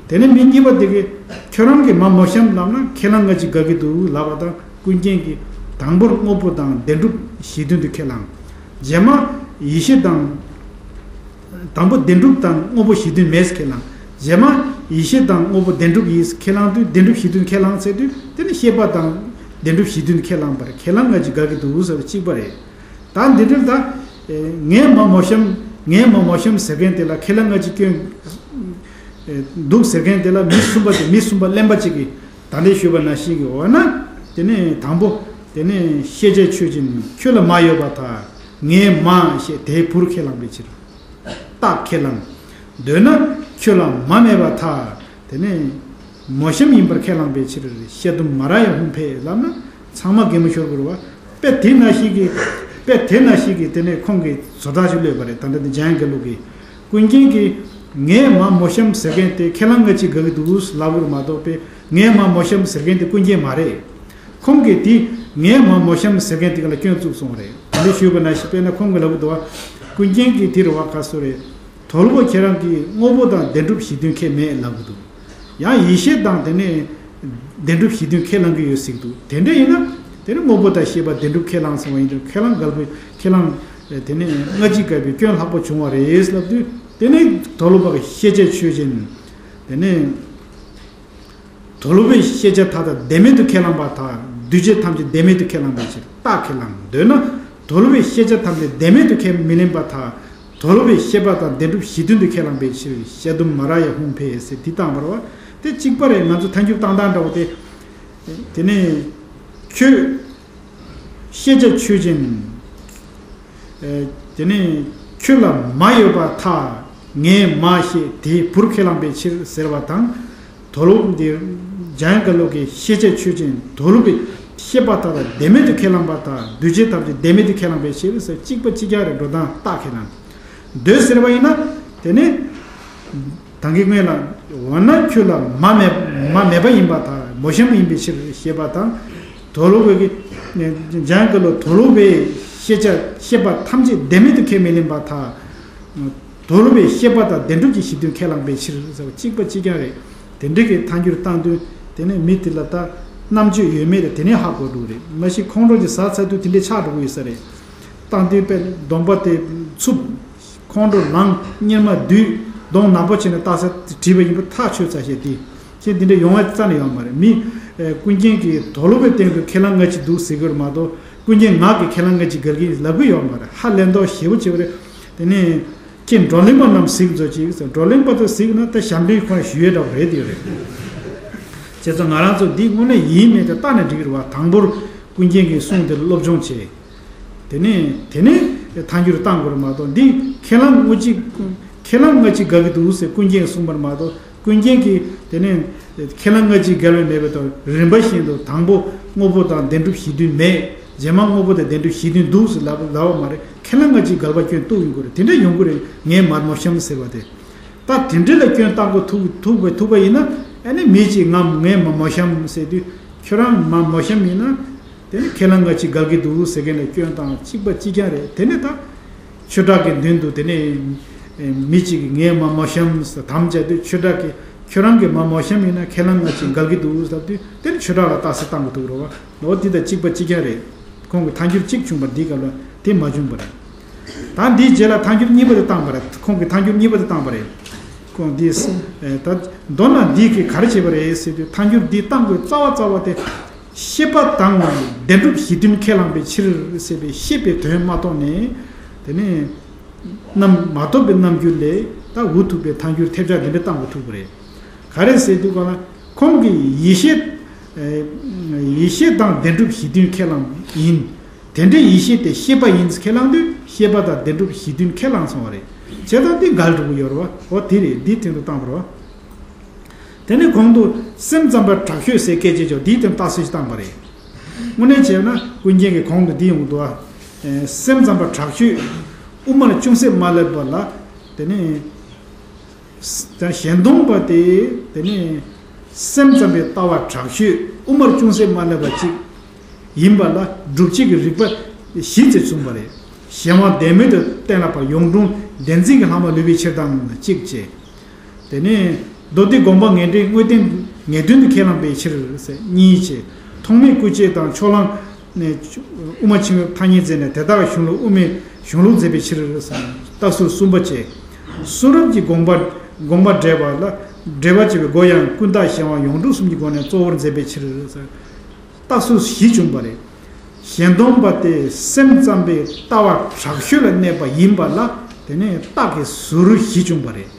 དེ་ནས་མི་གཉིས་པ་དེ་གིས་ཁྱོད་རང་གི་མ་མོ་གཤམ་ལབ་ན་ཁས་བླངས་ང་ཅིག་འགལ་གྱི་འདུག་ལབ་པ་དང་། ཀུན་མཁྱེན་གྱིས་དང་པོར་དངོས་པོ་དང་བདེན་གྲུབ་གཞི་མཐུན་དུ་ཁས་བླངས། རྗེས་མ་ཡིད་ཤེས་དང་། དང་པོ་བདེན་གྲུབ་དང་དངོས་པོ་གཞི་མཐུན་མེད་ཟེར་ཁས་བླངས། རྗེས་མ་ཡིད་ཤེས་དང་དངོས་པོ་བདེན་གྲུབ་ཡིན་ཟེར་ཁས་བླངས་དུས། བདེན་གྲུབ་གཞི་མཐུན་ཁས་བླངས་ཚར་དུས་དེ་ནི་ཤེས་པ་དང་བདེན་གྲུབ་གཞི་མཐུན་ཁས་བླངས་པར་ཁས་བླངས་ང་ཅིག་འགལ་གྱི་འདུག་ཟེར་བ་གཅིག་པ་རེད། ད་འདི་འདྲ་ད། ངའི་མ་མོ་གཤམ། ངའི་མ་མོ་གཤམ་ཟེར་མཁན་དེ་ལ་ཁས་བླངས་ང་ཅིག་སྐྱོན་འདུག་ཟེར་མཁན་དེ་ལ་མི་གསུམ་པ་དེ། མི་གསུམ་པ་གླེན་པ་གཅིག་གིས་ད་ལྟའི་ཞུས་པ་ནང་བཞིན་གྱི་འོ་ན། དེ་ནས་དང་པོ་དེ་ནས་ཤེས་བྱ་ཆོས་ཅན། ཁྱོད་ལ་མ་ཡོད་པར་ཐལ། ངས་མ་ཞེས་དེ་བུར་ཁས་བླངས་པའི་ཕྱིར། རྟགས་ཁས་བླངས། འདོད་ན། ཁྱོད་ལ་མ་མེད་པར་ཐལ། དེ་ནས་ མོ་གཤམ་ཡིན་པར་ཁས་བླངས་པའི་ཕྱིར། ཤ་དུམ་མ་ར་ཡ་ཧུང་ཕེ་ལབ་ན་ཚང་མ་གད་མོ་ཤོར་དགོས་རེད་བ། དཔེ་དེ་ན་ཞིག་གིས་དཔེ་དེ་ན་ཞིག་གིས་དེ་ནས་ཁོང་གིས་བཟོ་ལྟ་ཞིག་གློད་པ་རེད། ད་ལྟ་འདི་འཇམ་དབྱངས་དགེ་ལུགས་ཀྱིས། ཀུན་མཁྱེན་གྱིས་ངས་མ་མོ་གཤམ་ཟེར་མཁན་དེ་ཁས་བླངས་ང་གཅིག་དགའ་གི་འདུག་ལབ་དགོས་རེད་མ་གཏོགས། དཔེ་ངས་མ་མོ་གཤམ་ཟེར་མཁན་དེ་ཀུན་མཁྱེན་མ་རེད། ཁོང་གིས་དེ་ངས་མ་མོ་གཤམ་ཟེར་མཁན་དེ་ག་ལ་སྐྱོན་བཙུགས་སོང་བ་རེད། དེ་འདྲ་ཞུས་པ་ན་ཞིག་དཔེར་ན་ཁོང་གིས་ལབ་གི་འདུག་བ། ཀུན་མཁྱེན་གྱིས་དེ་རེད་བ། ག་སུ་རེད། དོལ་པོ་ཁྱེད་རང་གིས་དངོས་པོ་དང་བདེན་གྲུབ་གཞི་མཐུན་ཁས་མེད་ལབ་གི་འདུག། ཡང་ཡིད་ཤེས་དང་དེ་ནས་བདེན་གྲུབ་གཞི་མཐུན་ཁས་བླངས་ཀྱི་ཡོད་ཟེར་གི་འདུག། དེ་འདྲ་ཡིན་ན་དེ་ནི་དངོས་པོ་དང་ཤེས་པ་བདེན་གྲུབ་ཁས་བླངས་སོང་བ་ཡིན་དུས་ཁས་བླངས་འགལ་པའི་ཁས་བླངས་དེ་ནི་སྔ་ཕྱི་འགལ་བའི་སྐྱོན་ལྷག་པོ་བྱུང་བ་རེད་ལབ་དུས། དེ་ནི་དོལ་པོ་གི་ཤེས་བྱ་ཆོས་ཅན། དེ་ནི་དོལ་པོའི་ཤེས་བྱ་མཐའ་དག་བདེན་མེད་དུ་ཁས་བླངས་པར་ཐལ། འདུས་བྱས་ཐམས་ཅད་བདེན་མེད་དུ་ཁས་བླངས་པའི་ཕྱིར། རྟགས་ཁས་བླངས། འདོད་ན་དོལ་པོའི་ཤེས་བྱ་ཐམས་ཅད་བདེན་མེད་དུ་ཁས་མི་ལེན་པར་ཐལ། དོལ་པོའི་ཤེས་པ་དང་བདེན་གྲུབ་གཞི་མཐུན་དུ་ཁས་བླངས་པའི་ཕྱིར། ཤ་དུམ་མ་ར་ཡ་ཧུང་ཕེ་ཟེར་འདི་བཏང་བ་རེད་བ། དེ་གཅིག་པ་རེད། ང་ཚོ་ཐལ་འགྱུར་བཏང་སྟངས་འདྲ་བོ་དེ། དེ་ནས་ཁྱོད་ཤེས་བྱ་ཆོས་ཅན། ཨེ། དེ་ནས་ཁྱོད་ལ་མ་ཡོད་པར་ཐལ། ངས་མ་ཤེས་དེ་བུར་ཁས་བླངས་པའི་ཕྱིར་ཟེར་བ་དང་། དོལ་པོ་འདི་འཇམ་དབྱངས་དགེ་ལུགས་ཀྱི་ཤེས་བྱ་ཆོས་ཅན། དོལ་པོའི་ཤེས་པ་མཐའ་དག་བདེན་མེད་དུ་ཁས་བླངས་པར་ཐལ། འདུས་བྱས་ཐམས་ཅད་བདེན་མེད་དུ་ཁས་བླངས་པའི་ཕྱིར་ཟེར། གཅིག་པ་གཅིག་རྐྱང་རེད། འགྲོ་སྟངས་རྟགས་ཁས་བླངས། འདོད་ཟེར་བ་ཡིན་ན། དེ་ནི་ད་གིན་སྔོན་ལ། འོ་ན་ཁྱོད་ལ་མ་མེད་མ་མེད་པ་ཡིན་པར་ཐལ། མོ་གཤམ་ཡིན་པའི་ཕྱིར་ཞེས་པ་དང་། དོལ་པོ་གི་འཇམ་དབྱངས་དགེ་ལུགས་དོལ་པོའི་ཤེས་བྱ་ཤེས་པ་ཐམས་ཅད་བདེན་མེད་དུ་ཁས་མི་ལེན་པར་ཐལ། དོལ་པོའི་ཤེས་པ་དང་བདེན་གྲུབ་ཀྱི་གཞི་མཐུན་ཁས་བླངས་པའི་ཕྱིར་ཟེར་བ་གཅིག་པ་གཅིག་རྐྱང་རེད། དེ་འདྲ་གི་ཐལ་འགྱུར་བཏང་དུས་དེ་ནས་མི་དེ་ལ་ད་རྣམ་དཔྱོད་ཡོད་མེད་དེ་དེ་ནས་ཧ་གོ་འགྲོ་གི་རེད། མ་གཞི་ཁོང་ཁྲོ་ཅིག་ཟ་ཚར་དུས་དེ་འདྲ་ཆགས་འགྲོ་གི་ཡོད་ས་རེད། བཏང་དུས་དཔེ་གདོང་པ་དེ་འཚུབ། ཁོང་ཁྲོ་ལངས། གཉེར་མ་བསྡུས། གདོང་ནག་པོ་བྱས་ནས་རྟགས་གསལ་བྲིས་པ་ཡིན་པ་ཐག་ཆོད་ཚར་བྱས་ཏེ། ཁྱེད་འདི་འདྲ་ཡོང་བ་རྩ་ནས་ཡོད་མ་རེད། མི་ཨེ་ཀུན་མཁྱེན་གྱིས་དོལ་པོའི་སྟེང་དུ་ཁས་བླངས་ང་གཅིག་འདུག་ཟེར་གི་རེད་མ་གཏོགས། ཀུན་མཁྱེན་ངག་གིས་ཁས་བླངས་ང་གཅིག་འགལ་གྱི་ལབ་གི་ཡོད་མ་རེད། ཧ་ལས་མདོག་ཞེ་པོ་བྱས་པ་རེད། དེ་ནས་ཁྱེད་བགྲོ་གླེང་པ་རྣམས་གཟིགས་མཛོད་ཅིག་ཟེར། བགྲོ་གླེང་པ་ཚོ་གཟིགས་ན་ད་ཞབས་འདྲེན་ཁོ་ན་ཞུ་ཡས་འདྲ་བོ་རེད་དེ་རེད། བྱས་ཙང་ང་རང་ཚོ་འདི་དངོས་གནས་ཡིན་མིན་དེ་བལྟས་ན་འགྲིག་གི་རེད་བ། དང་པོར་ཀུན་མཁྱེན་གྱི་གསུང་དེ་སློབ་སྦྱོང་བྱས། དེ་ནས་དེ་ནས་ཐལ་འགྱུར་བཏང་དགོས་རེད་མ་གཏོགས། འདི་ཁས་བླངས་ངོ་གཅིག་ཁས་བླངས་ང་གཅིག་དགའ་གི་འདུག་ཟེར་ཀུན་མཁྱེན་གསུངས་པར་མ་གཏོགས། ཀུན་མཁྱེན་གྱིས་དེ་ནས་ཁས་བླངས་ང་གཅིག་འགལ་བ་མེད་པ་དང་། རིམ་པ་བཞིན་དུ་དང་པོ་དངོས་པོ་དང་བདེན་གྲུབ་གཞི་མཐུན་མེད། རྗེས་མ་དངོས་པོ་དང་བདེན་གྲུབ་གཞི་མཐུན་འདུག་ཟེར་ལབ་ལབ་པ་མ་རེད། ཁས་བླངས་ང་གཅིག་འགལ་བ་སྐྱོན་གཏུག་ཡོང་གི་རེད། དེ་འདྲ་ཡོང་གི་རེད། ངས་མ་མོ་གཤམ་ཟེར་བ་དེ། ད་དེ་འདྲ་ལ་སྐྱོན་བཏགས་དགོས་ཐུག་ཐུག་པ་ཐུག་པ་ཡིན་ན། ཨ་ནི་མི་གཅིག་ང་ངས་མ་མོ་གཤམ་ཟེར་དུས། ཁྱོད་རང་མ་མོ་གཤམ་ཡིན་ན། དེ་ནི་ཁས་བླངས་ང་གཅིག་འགལ་གྱི་འདུག་ཟེར་མཁན་ལ་སྐྱོན་བཏང་གཅིག་པ་གཅིག་རྐྱང་རེད། དེ་ནི་ད་ཆོས་གྲགས་ཀྱི་མདུན་དུ་དེ་ནི་མི་གཅིག་གིས་ངས་མ་མོ་གཤམ་ཟེར་དམ་བཅའ་དུས། ཆོས་གྲགས་ཀྱིས་ཁྱོད་རང་གིས་མ་མོ་གཤམ་ཡིན་ན་ཁས་བླངས་ང་གཅིག་འགལ་གྱི་འདུག་ཟེར་དུས། དེ་ནི་ཆོས་གྲགས་ལ་རྟགས་གསལ་བཏང་དགོས་ཐུག་རེད་བ། འོ་འདི་དང་གཅིག་པ་གཅིག་རྐྱང་རེད། ཁོང་གིས་ཐལ་འགྱུར་གཅིག་བྱུང་བ་འདིའི་སྐབས་ལ་དེ་མ་བྱུང་བ་རེད། ད་འདིའི་རྗེས་ལ་ཐལ་འགྱུར་གཉིས་པ་དེ་བཏང་བ་རེད། ཁོང་གིས་ཐལ་འགྱུར་གཉིས་པ་དེ་བཏང་བ་རེད། ཁོང་འདིས་ཨེ་ད་མདོར་ན་འདི་གིས་ག་རེ་བྱས་པ་རེད་ཟེར་དུས། ཐལ་འགྱུར་འདི་བཏང་དགོས་རྩ་བ་རྩ་བ་དེ། ཤེས་པ་དང་བདེན་གྲུབ་གཞི་མཐུན་ཁས་བླངས་པའི་ཕྱིར་ཟེར་བའི་ཤེས་པའི་དོན་མ་རྟོགས་ནས། དེ་ནས་རྣམ་མ་རྟོགས་པའི་རྣམ་འགྱུར་ལས་ད་འུ་ཐུག་པའི་ཐལ་འགྱུར་ཐེབས་ཆག་འདི་འདྲ་བཏང་དགོས་ཐུག་པ་རེད། ག་རེ་ཟེར་དུས་ག་ལ། ཁོང་གིས་ཡིད་ཤེས་ཨེ་ཡིད་ཤེས་དང་བདེན་གྲུབ་གཞི་མཐུན་ཁས་བླངས་ཡིན། དེ་འདྲའི་ཡིད་ཤེས་དེ་ཤེས་པ་ཡིན་ཁས་བླངས་དུས། ཤེས་པ་དང་བདེན་གྲུབ་གཞི་མཐུན་ཁས་བླངས་སོང་བ་རེད། བྱས་ཙང་འདི་འགལ་འགྲོ་གི་ཡོད་རེད་བ། འོ་དེ་རེད། འདིའི་སྟེང་དུ་བཏང་བ་རེད་བ། དེ་ནས་གོང་དུ་སེམས་ཙམ་པ་དྲག་ཤོས་ཟེར་སྐད་ཆ་ཅིག་འདིའི་སྟེང་རྟགས་གསལ་ཞིག་བཏང་བ་རེད། དངོས་གནས་བྱས་ན་ཀུན་མཁྱེན་གྱི་གོང་དུ་འདི་ཡོང་འདུག་ཨ། སེམས་ཙམ་པ་དྲག་ཤོས་དབུ་མར་ཅུང་ཟད་མ་སླེབས་པ་ལ། དེ་ནས། ད་གཞན་སྟོང་པ་དེ། དེ་ནས་སེམས་ཙམ་པའི་ལྟ་བ་དྲག་ཤོས་དབུ་མར་ཅུང་ཟད་མ་སླེབས་པ་ཅིག་ཡིན་པ་ལ་སྒྲུབ་བྱེད་ཀྱི་རིགས་པ་བཞི་ཅེས་གསུངས་པ་རེད། གཞན་དབང་བདེན་མེད་དུ་གཏན་ལ་ཕབ། ཡོངས་གྲུབ་བདེན་འཛིན་གྱི་ལྷག་མ་ལུས་པའི་ཕྱིར་དང་གཅིག་བྱས། དེ་ནས་མདོ་སྡེ་དགོངས་པ་ངེས་འགྲེལ་དངོས་བསྟན་ངེས་དོན་དུ་ཁས་བླངས་པའི་ཕྱིར་ཟེར་གཉིས་བྱས། ཐོགས་མེད་སྐུ་བྱད་དང་ཕྱོགས་གླང་ནས་དབུ་མ་ཆེན་པོའི་ཐ་སྙད་མཛད་ནས། དེ་དག་གཞུང་ལུགས་དབུ་མའི་གཞུང་ལུགས་མཛད་པའི་ཕྱིར་ཟེར་རྟགས་ཟུར་གསུམ་པ་བྱས། གསུང་རབ་ཀྱི་དགོངས་པ་དགོངས་པ་འགྲེལ་པ་ལ་འགྲེལ་པ་བྱེད་པའི་སྒོ་ཡང་ཀུན་བཏགས་གཞན་དབང་ཡོངས་གྲུབ་གསུམ་གྱི་སྒོ་ནས་གཙོ་བོར་མཛད་པའི་ཕྱིར་ཟེར། རྟགས་ཟུར་བཞི་བྱུང་བ་རེད། གཞན་སྟོང་པ་སྟེ་སེམས་ཙམ་པའི་ལྟ་བ་དྲག་ཤོས་ལ་གནས་པ་ཡིན་པ་ལ། དེ་ནས་རྟགས་ཀྱི་ཟུར་བཞི་བྱུང་བ་རེད།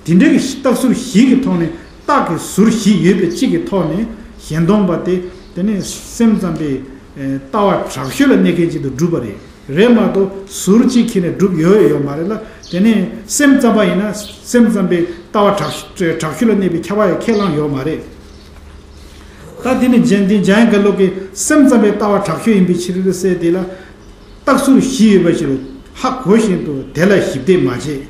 དེ་འདྲའི་རྟགས་ཟུར་བཞི་གི་ཐོག་ནས། རྟགས་ཀྱི་ཟུར་བཞི་ཡོད་པའི་གཅིག་གི་ཐོག་ནས། གཞན་སྟོང་པ་སྟེ་དེ་ནས་སེམས་ཙམ་པའི་ལྟ་བ་དྲག་ཤོས་ལ་གནས་མཁན་ཅིག་ཏུ་གྲུབ་པ་རེད། རེད་མ་གཏོགས་ཟུར་གཅིག་ཁྱེར་ནས་གྲུབ་ཡོད་ཡོད་མ་རེད་ལ། དེ་ནས་སེམས་ཙམ་པ་ཡིན་ན་སེམས་ཙམ་པའི་ལྟ་བ་དྲག་དྲག་ཤོས་ལ་གནས་པའི་ཁྱབ་པ་ཡང་ཁས་བླངས་ཡོད་མ་རེད། ད་དེ་ནི་རྗེ་འདི་འཇམ་དབྱངས་དགེ་ལུགས་ཀྱི་སེམས་ཙམ་པའི་ལྟ་བ་དྲག་ཤོས་ཡིན་པའི་ཕྱིར་ཟེར་དེ་ལ། རྟགས་ཚུལ་བཞི་ཡོད་པའི་ཕྱིར། ཧ་གོ་བཞིན་དུ་དེ་ལ་ཞིབ་བལྟས་མ་བྱེད།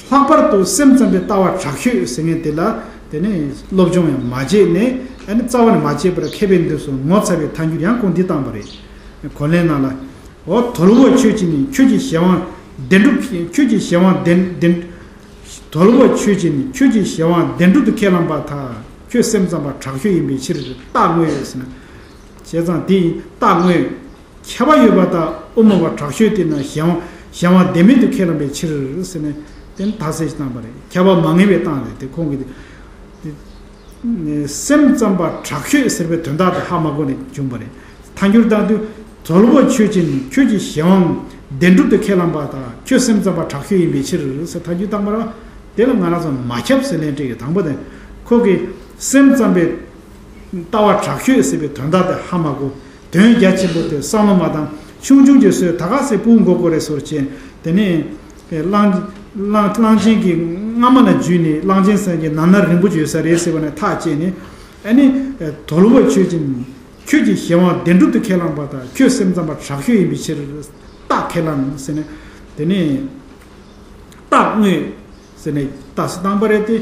ལྷག་པར་དུ་སེམས་ཙམ་པའི་ལྟ་བ་དྲག་ཤོས་ཟེར་མཁན་དེ་ལ་དེ་ནི་སློབ་སྦྱོང་ཡང་མ་བྱས་ནས། ཨ་ནི་རྩ་བ་ནས་མ་བྱས་པར་མཁས་པའི་མདུན་སུ་ངོ་ཚ་བའི་ཐལ་འགྱུར་ཡང་ཁོང་འདི་བཏང་པ་རེད། གོ་ལེན་ནང་ལ། འོ་དོལ་པོ་ཁྱོད་ཀྱིས་ནི་ཁྱོད་ཀྱི་གཞན་དབང་བདེན་གྲུབ། ཁྱོད་ཀྱི་གཞན་དབང་བདེན་བདེན། དོལ་པོ་ཁྱོད་ཀྱིས་ནི་ཁྱོད་ཀྱི་གཞན་དབང་བདེན་གྲུབ་ཏུ་ཁས་བླངས་པ་དག་ཁྱོད་སེམས་ཙམ་པ་དྲག་ཤོས་ཡིན་པའི་ཕྱིར་རྟགས་དངོས་ཟེར་ན། བྱས་ཙང་དེ་ཡི་རྟགས་དངོས། ཁྱབ་པ་ཡོད་པ་དང་དབུ་མ་པ་དྲག་ཤོས་དེ་ན་གཞན་དབང་གཞན་དབང་བདེན་མེད་དུ་ཁས་བླངས་པའི་ཕྱིར་ཟེར་ནས་དེ་ནི་དག་སེལ་ཞིག་བཏང་པ་རེད། ཁྱབ་པ་མ་ངེས་པའི་རྟགས་རེད། དེ་ཁོང་གིས་དེ། སེམས་ཙམ་པ་དྲག་ཤོས་ཟེར་བའི་དོན་དག་དེ་ཧ་མ་གོ་ནས་བྱུང་བ་རེད། ཐལ་འགྱུར་བཏང་དུས། དོལ་པོ་ཁྱོད་ཀྱིས་ནི་ཁྱོད་ཀྱི་གཞན་དབང་བདེན་གྲུབ་ཏུ་ཁས་བླངས་པ་དག་ཁྱོད་སེམས་ཙམ་པ་དྲག་ཤོས་ཡིན་པའི་ཕྱིར་ཟེར་ཐལ་འགྱུར་བཏང་པ་རེད། དེ་ལ་ང་རང་ཚོ་མ་ཁྱབ་ཟེར་ལན་སྤྲད་ཡོད། དང་པོ་དེ། ཁོ་གིས་སེམས་ཙམ་པའི་ལྟ་བ་དྲག་ཤོས་ཟེར་བའི་དོན་དག་དེ་ཧ་མ་གོ། དོན་རྒྱ་ཆེན་པོ་དེ་བསམ་བློ་མ་བཏང་། ཆུང་ཆུང་གི་སོས་ད་ག་སེ་སྤུ་གུ་མགོ་སྐོར་རེ་སོར་ཅན། དེ་ནས་གླང་གླང་གླང་ཆེན་གྱི་རྔ་མ་ལ་འཇུས་ནས་གླང་ཆེན་སེང་གེ་ནམ་ནམ་རིང་པོ་ཡོད་ས་རེད་ཟེར་བ་ནས་ཐག་བཅད་ནས། ཨ་ནི་དོལ་པོ་ཁྱོད་ཀྱིས་ཁྱོད་ཀྱི་གཞན་དབང་བདེན་གྲུབ་ཏུ་ཁས་བླངས་པ་དག་ཁྱོད་སེམས་ཙམ་པ་དྲག་ཤོས་ཡིན་པའི་ཕྱིར་རྟགས་ཁས་བླངས་ཟེར་ནས། དེ་ནས་རྟགས་དངོས། ཟེར་ནས་རྟགས་སུ་བཏང་པ་རེད་དེ།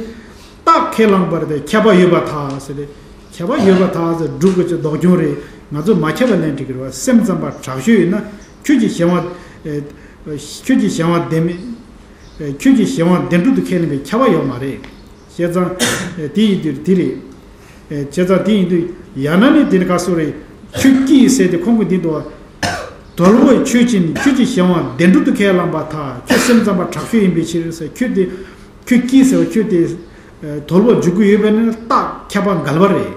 རྟགས་ཁས་བླངས་པ་རེད་དེ་ཁྱབ་པ་ཡོད་པར་ཐལ་ཟེར་ཏེ། ཁྱབ་པ་ཡོད་པར་ཐལ་ཟེར་སྒྲུབ་དགོས་ཀྱི་ལྡོག་སྐྱོན་རེད། ང་ཚོ་མ་ཁྱབ་པ་ལན་འགྲིག་གི་རེད་བ། སེམས་ཙམ་པ་དྲག་ཤོས་ཡིན་ན་ཁྱོད་ཀྱི་གཞན་དབང་། ཨེ། ཁྱོད་ཀྱི་གཞན་དབང་བདེན་མེད། ཨེ། ཁྱོད་ཀྱི་གཞན་དབང་བདེན་གྲུབ་ཏུ་ཁས་ལེན་པའི་ཁྱབ་པ་ཡོད་མ་རེད། བྱས་ཙང་། ཨེ། དེ་ཡིན་དུས་དེ་རེད། ཨེ། བྱས་ཙང་དེ་ཡིན་དུས་ཡང་ན་ནི་དེ་ནི་ག་སོ་རེད། ཁྱོད་ཀྱིས་ཟེར་ཏེ་ཁོང་གིས་འདི་འདུག་བ། དོལ་པོ་ཁྱོད་ཀྱིས་ནི་ཁྱོད་ཀྱི་གཞན་དབང་བདེན་གྲུབ་ཏུ་ཁས་བླངས་པར་ཐལ། ཁྱོད་སེམས་ཙམ་པ་དྲག་ཤོས་ཡིན་པའི་ཕྱིར་ཟེར། ཁྱོད་དེ། ཁྱོད་ཀྱིས་ཟེར་བ་ཁྱོད་དེ། དོལ་པོ་འཇུག་གི་ཡོད་པས་ན་རྟགས་ཁྱབ་པ་འགལ་བ་རེད།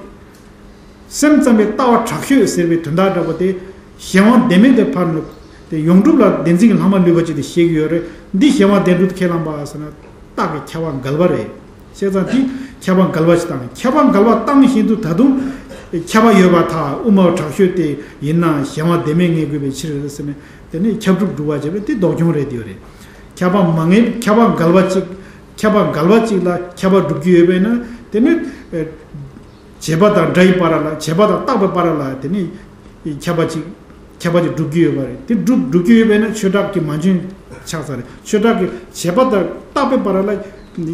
སེམས་ཙམ་པའི་ལྟ་བ་དྲག་ཤོས་ཟེར་བའི་དོན་དག་འདྲ་པོ་དེ། གཞན་དབང་བདེན་མེད་དུ་ཕར་ནུབ། དེ་ཡོངས་གྲུབ་ལ་བདེན་འཛིན་གྱི་ལྷག་མ་ལུས་པ་ཅིག་དེ་བཤད་ཀྱི་ཡོད་རེད། འདི་གཞན་དབང་བདེན་གྲུབ་ཏུ་ཁས་བླངས་པ་ཟེར་ན། རྟགས་ཀྱི་ཁྱབ་པ་འགལ་བ་རེད། བྱས་ཙང་དེ་ཁྱབ་པ་འགལ་བ་ཞིག་དང་ཁྱབ་པ་འགལ་བ་བཏང་བཞིན་དུ་ད་དུང་ཁྱབ་པ་ཡོད་པར་ཐལ། དབུ་མ་དྲག་ཤོས་དེ་ཡིན་ན་གཞན་དབང་བདེན་མེད་ངེས་དགོས་པའི་ཕྱིར་ཟེར་ནས་དེ་ནས་ཁྱབ་སྒྲུབ་སྒྲུབ་པ་བྱས་པས་དེ་ལྡོག་སྐྱོན་རེད་དེ་རེད། ཁྱབ་པ་མ་ངེས་ཁྱབ་པ་འགལ་བ་གཅིག་ཁྱབ་པ་འགལ་བ་གཅིག་ལ་ཁྱབ་པ་སྒྲུབ་ཀྱི་ཡོད་པས་ན་དེ་ནི། བྱས་པ་དང་སྒྲ་ཡི་བར་ལ། བྱས་པ་དང་རྟག་པའི་བར་ལ་དེ་ནི་ཁྱབ་པ་གཅིག་ཁྱབ་པ་གཅིག་སྒྲུབ་ཀྱི་ཡོད་པ་རེད། དེ་སྒྲུབ་སྒྲུབ་ཀྱི་ཡོད་པས་ན་ཆོས་གྲགས་ཀྱི་མ་བྱུང་ཆགས་ས་རེད། ཆོས་གྲགས་ཀྱི་བྱས་པ་དང་རྟག་པའི་བར་ལ་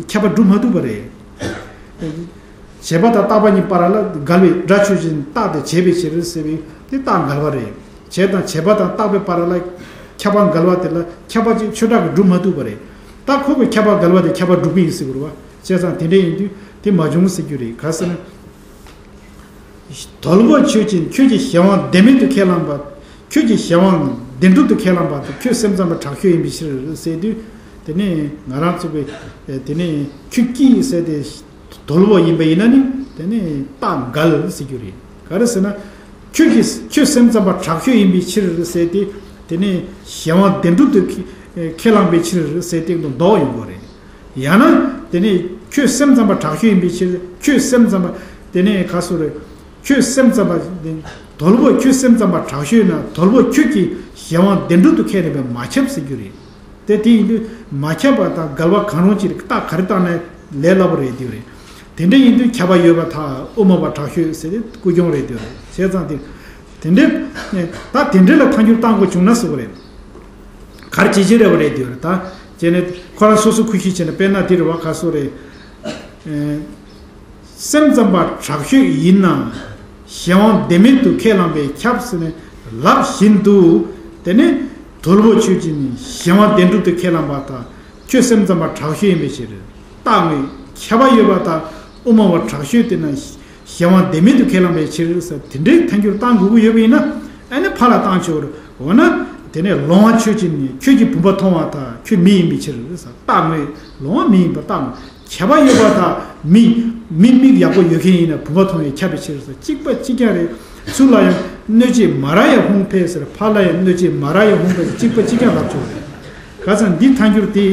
ཁྱབ་པ་སྒྲུབ་མ་ཐུབ་པ་རེད། བྱས་པ་དང་རྟག་པ་གཉིས་བར་ལ་འགལ་བའི་སྒྲ་ཆོས་ཅན་རྟག་སྟེ་བྱས་པའི་ཕྱིར་ཟེར་བའི་དེ་རྟགས་འགལ་བ་རེད། བྱས་དང་བྱས་པ་དང་རྟག་པའི་བར་ལ་ཁྱབ་པ་འགལ་བ་དེ་ལ་ཁྱབ་པ་གཅིག་ཆོས་གྲགས་ཀྱིས་སྒྲུབ་མ་ཐུབ་པ་རེད། ད་ཁོ་གི་ཁྱབ་པ་འགལ་བ་དེ་ཁྱབ་པ་སྒྲུབ་ཀྱི་ཡིན་ཟེར་དགོས་རེད་བ། བྱས་ཙང་དེ་འདྲ་ཡིན་དུས་དེ་མ་བྱུང་ཟེར་རྒྱུ་རེད། ག་ཟེར་ན། དོལ་པོ་ཁྱོད་ཀྱིས་ཁྱོད་ཀྱི་གཞན་དབང་བདེན་མེད་དུ་ཁས་བླངས་པ། ཁྱོད་ཀྱི་གཞན་དབང་བདེན་གྲུབ་ཏུ་ཁས་བླངས་པ་དེ་ཁྱོད་སེམས་ཙམ་པ་དྲག་ཤོས་ཡིན་པའི་ཕྱིར་ཟེར་དུས། དེ་ནས་ང་རང་ཚོ་གི། དེ་ནས་ཁྱོད་ཀྱིས་ཟེར་ཏེ། དོལ་པོ་ཡིན་པ་ཡིན་ན་ནི་དེ་ནས་རྟགས་འགལ་ཟེར་རྒྱུ་རེད། ག་རེ་ཟེར་ན། ཁྱོད་ཀྱིས་ཁྱོད་སེམས་ཙམ་པ་དྲག་ཤོས་ཡིན་པའི་ཕྱིར་ཟེར་ཏེ། དེ་ནས་གཞན་དབང་བདེན་གྲུབ་ཏུ་ཁས་བླངས་པའི་ཕྱིར་ཟེར་ཏེ་ལྡོག་ཡོང་གི་རེད། ཡང་ན། དེ་ནས་ཁྱོད་སེམས་ཙམ་པ་དྲག་ཤོས་ཡིན་པའི་ཕྱིར། ཁྱོད་སེམས་ཙམ་པ། དེ་ནས་ག་སོ་རེད། ཁྱོད་སེམས་ཙམ་པ། དོལ་པོ་ཁྱོད་སེམས་ཙམ་པ་དྲག་ཤོས་ན་དོལ་པོ་ཁྱོད་ཀྱིས་གཞན་དབང་བདེན་གྲུབ་ཏུ་ཁས་ལེན་པས་མ་ཁྱབ་ཟེར་རྒྱུ་རེད། དེ་དེ་ཡིན་དུས་མ་ཁྱབ་པ་དང་འགལ་བ་གང་རུང་གཅིག་རྟགས་ག་རེ་བཏང་ནས་ལས་སླ་པོ་རེད་དེ་རེད། དེ་འདྲ་ཡིན་དུས་ཁྱབ་པ་ཡོད་པར་ཐལ། དབུ་མ་པ་དྲག་ཤོས་ཟེར་ཏེ་ཀུན་འབྱུང་རེད་དེ་རེད། བྱས་ཙང་དེ། དེ་འདྲའི། ད་དེ་འདྲའི་ལ་ཐལ་འགྱུར་བཏང་དགོས་བྱུང་ན་ཟེར་བ་རེད། ག་རེ་བྱེད་ཀྱི་རེད་བ་རེད་དེ་རེད། ད་བྱས་ནས་ཁོ་རང་སོ་སོ་ཁུ་ཤི་བྱས་ནས་དཔེར་ན་དེ་རེད་བ། ག་སོ་རེད། ཨེ། སེམས་ཙམ་པ་དྲག་ཤོས་ཡིན་ན་གཞན་དབང་བདེན་མེད་དུ་ཁས་བླངས་པས་ཁྱབ་ཟེར་ནས་ལབ་བཞིན་དུ། དེ་ནས་དོལ་པོ་ཁྱོད་ཀྱིས་ནི་གཞན་དབང་བདེན་གྲུབ་ཏུ་ཁས་བླངས་པ་དང་། ཁྱོད་སེམས་ཙམ་པ་དྲག་ཤོས་ཡིན་པའི་ཕྱིར། རྟགས་དངོས་ཁྱབ་པ་ཡོད་པ་དང་དབུ་མ་པ་དྲག་ཤོས་དེ་ན་གཞན་དབང་བདེན་མེད་དུ་ཁས་བླངས་པའི་ཕྱིར་ཟེར། དེ་འདྲའི་ཐལ་འགྱུར་བཏང་དགོས་ཀྱི་ཡོད་པ་ཡིན་ན། ཨ་ནི་ཕར་ལ་བཏང་ཆོག་འོ་ན། དེ་ནས་ལོང་བ་ཁྱོད་ཀྱིས་ནི་ཁྱོད་ཀྱིས་བུམ་པ་མཐོང་བ་དང་ཁྱོད་མི་ཡིན་པའི་ཕྱིར་ཟེར། རྟགས་དངོས་ལོང་བ་མི་ཡིན་པ་རྟགས་དངོས། ཁྱབ་པ་ཡོད་པ་དང་མི། མི་མིག་ཡག་པོ་ཡོད་མཁན་ཡིན་ན་བུམ་པ་མཐོང་བས་ཁྱབ་པའི་ཕྱིར་ཟེར། གཅིག་པ་གཅིག་རྐྱང་རེད། ཚུར་ལ་ཡང་གནོད་བྱེད་མ་ར་ཡ་ཧུང་ཕེ་ཟེར། ཕར་ལ་ཡང་གནོད་བྱེད་མ་ར་ཡ་ཧུང་ཕེ་ཟེར། གཅིག་པ་གཅིག་རྐྱང་ལབ་ཆོག་རེད། ག་ཚ་འདི་ཐལ་འགྱུར་དེ།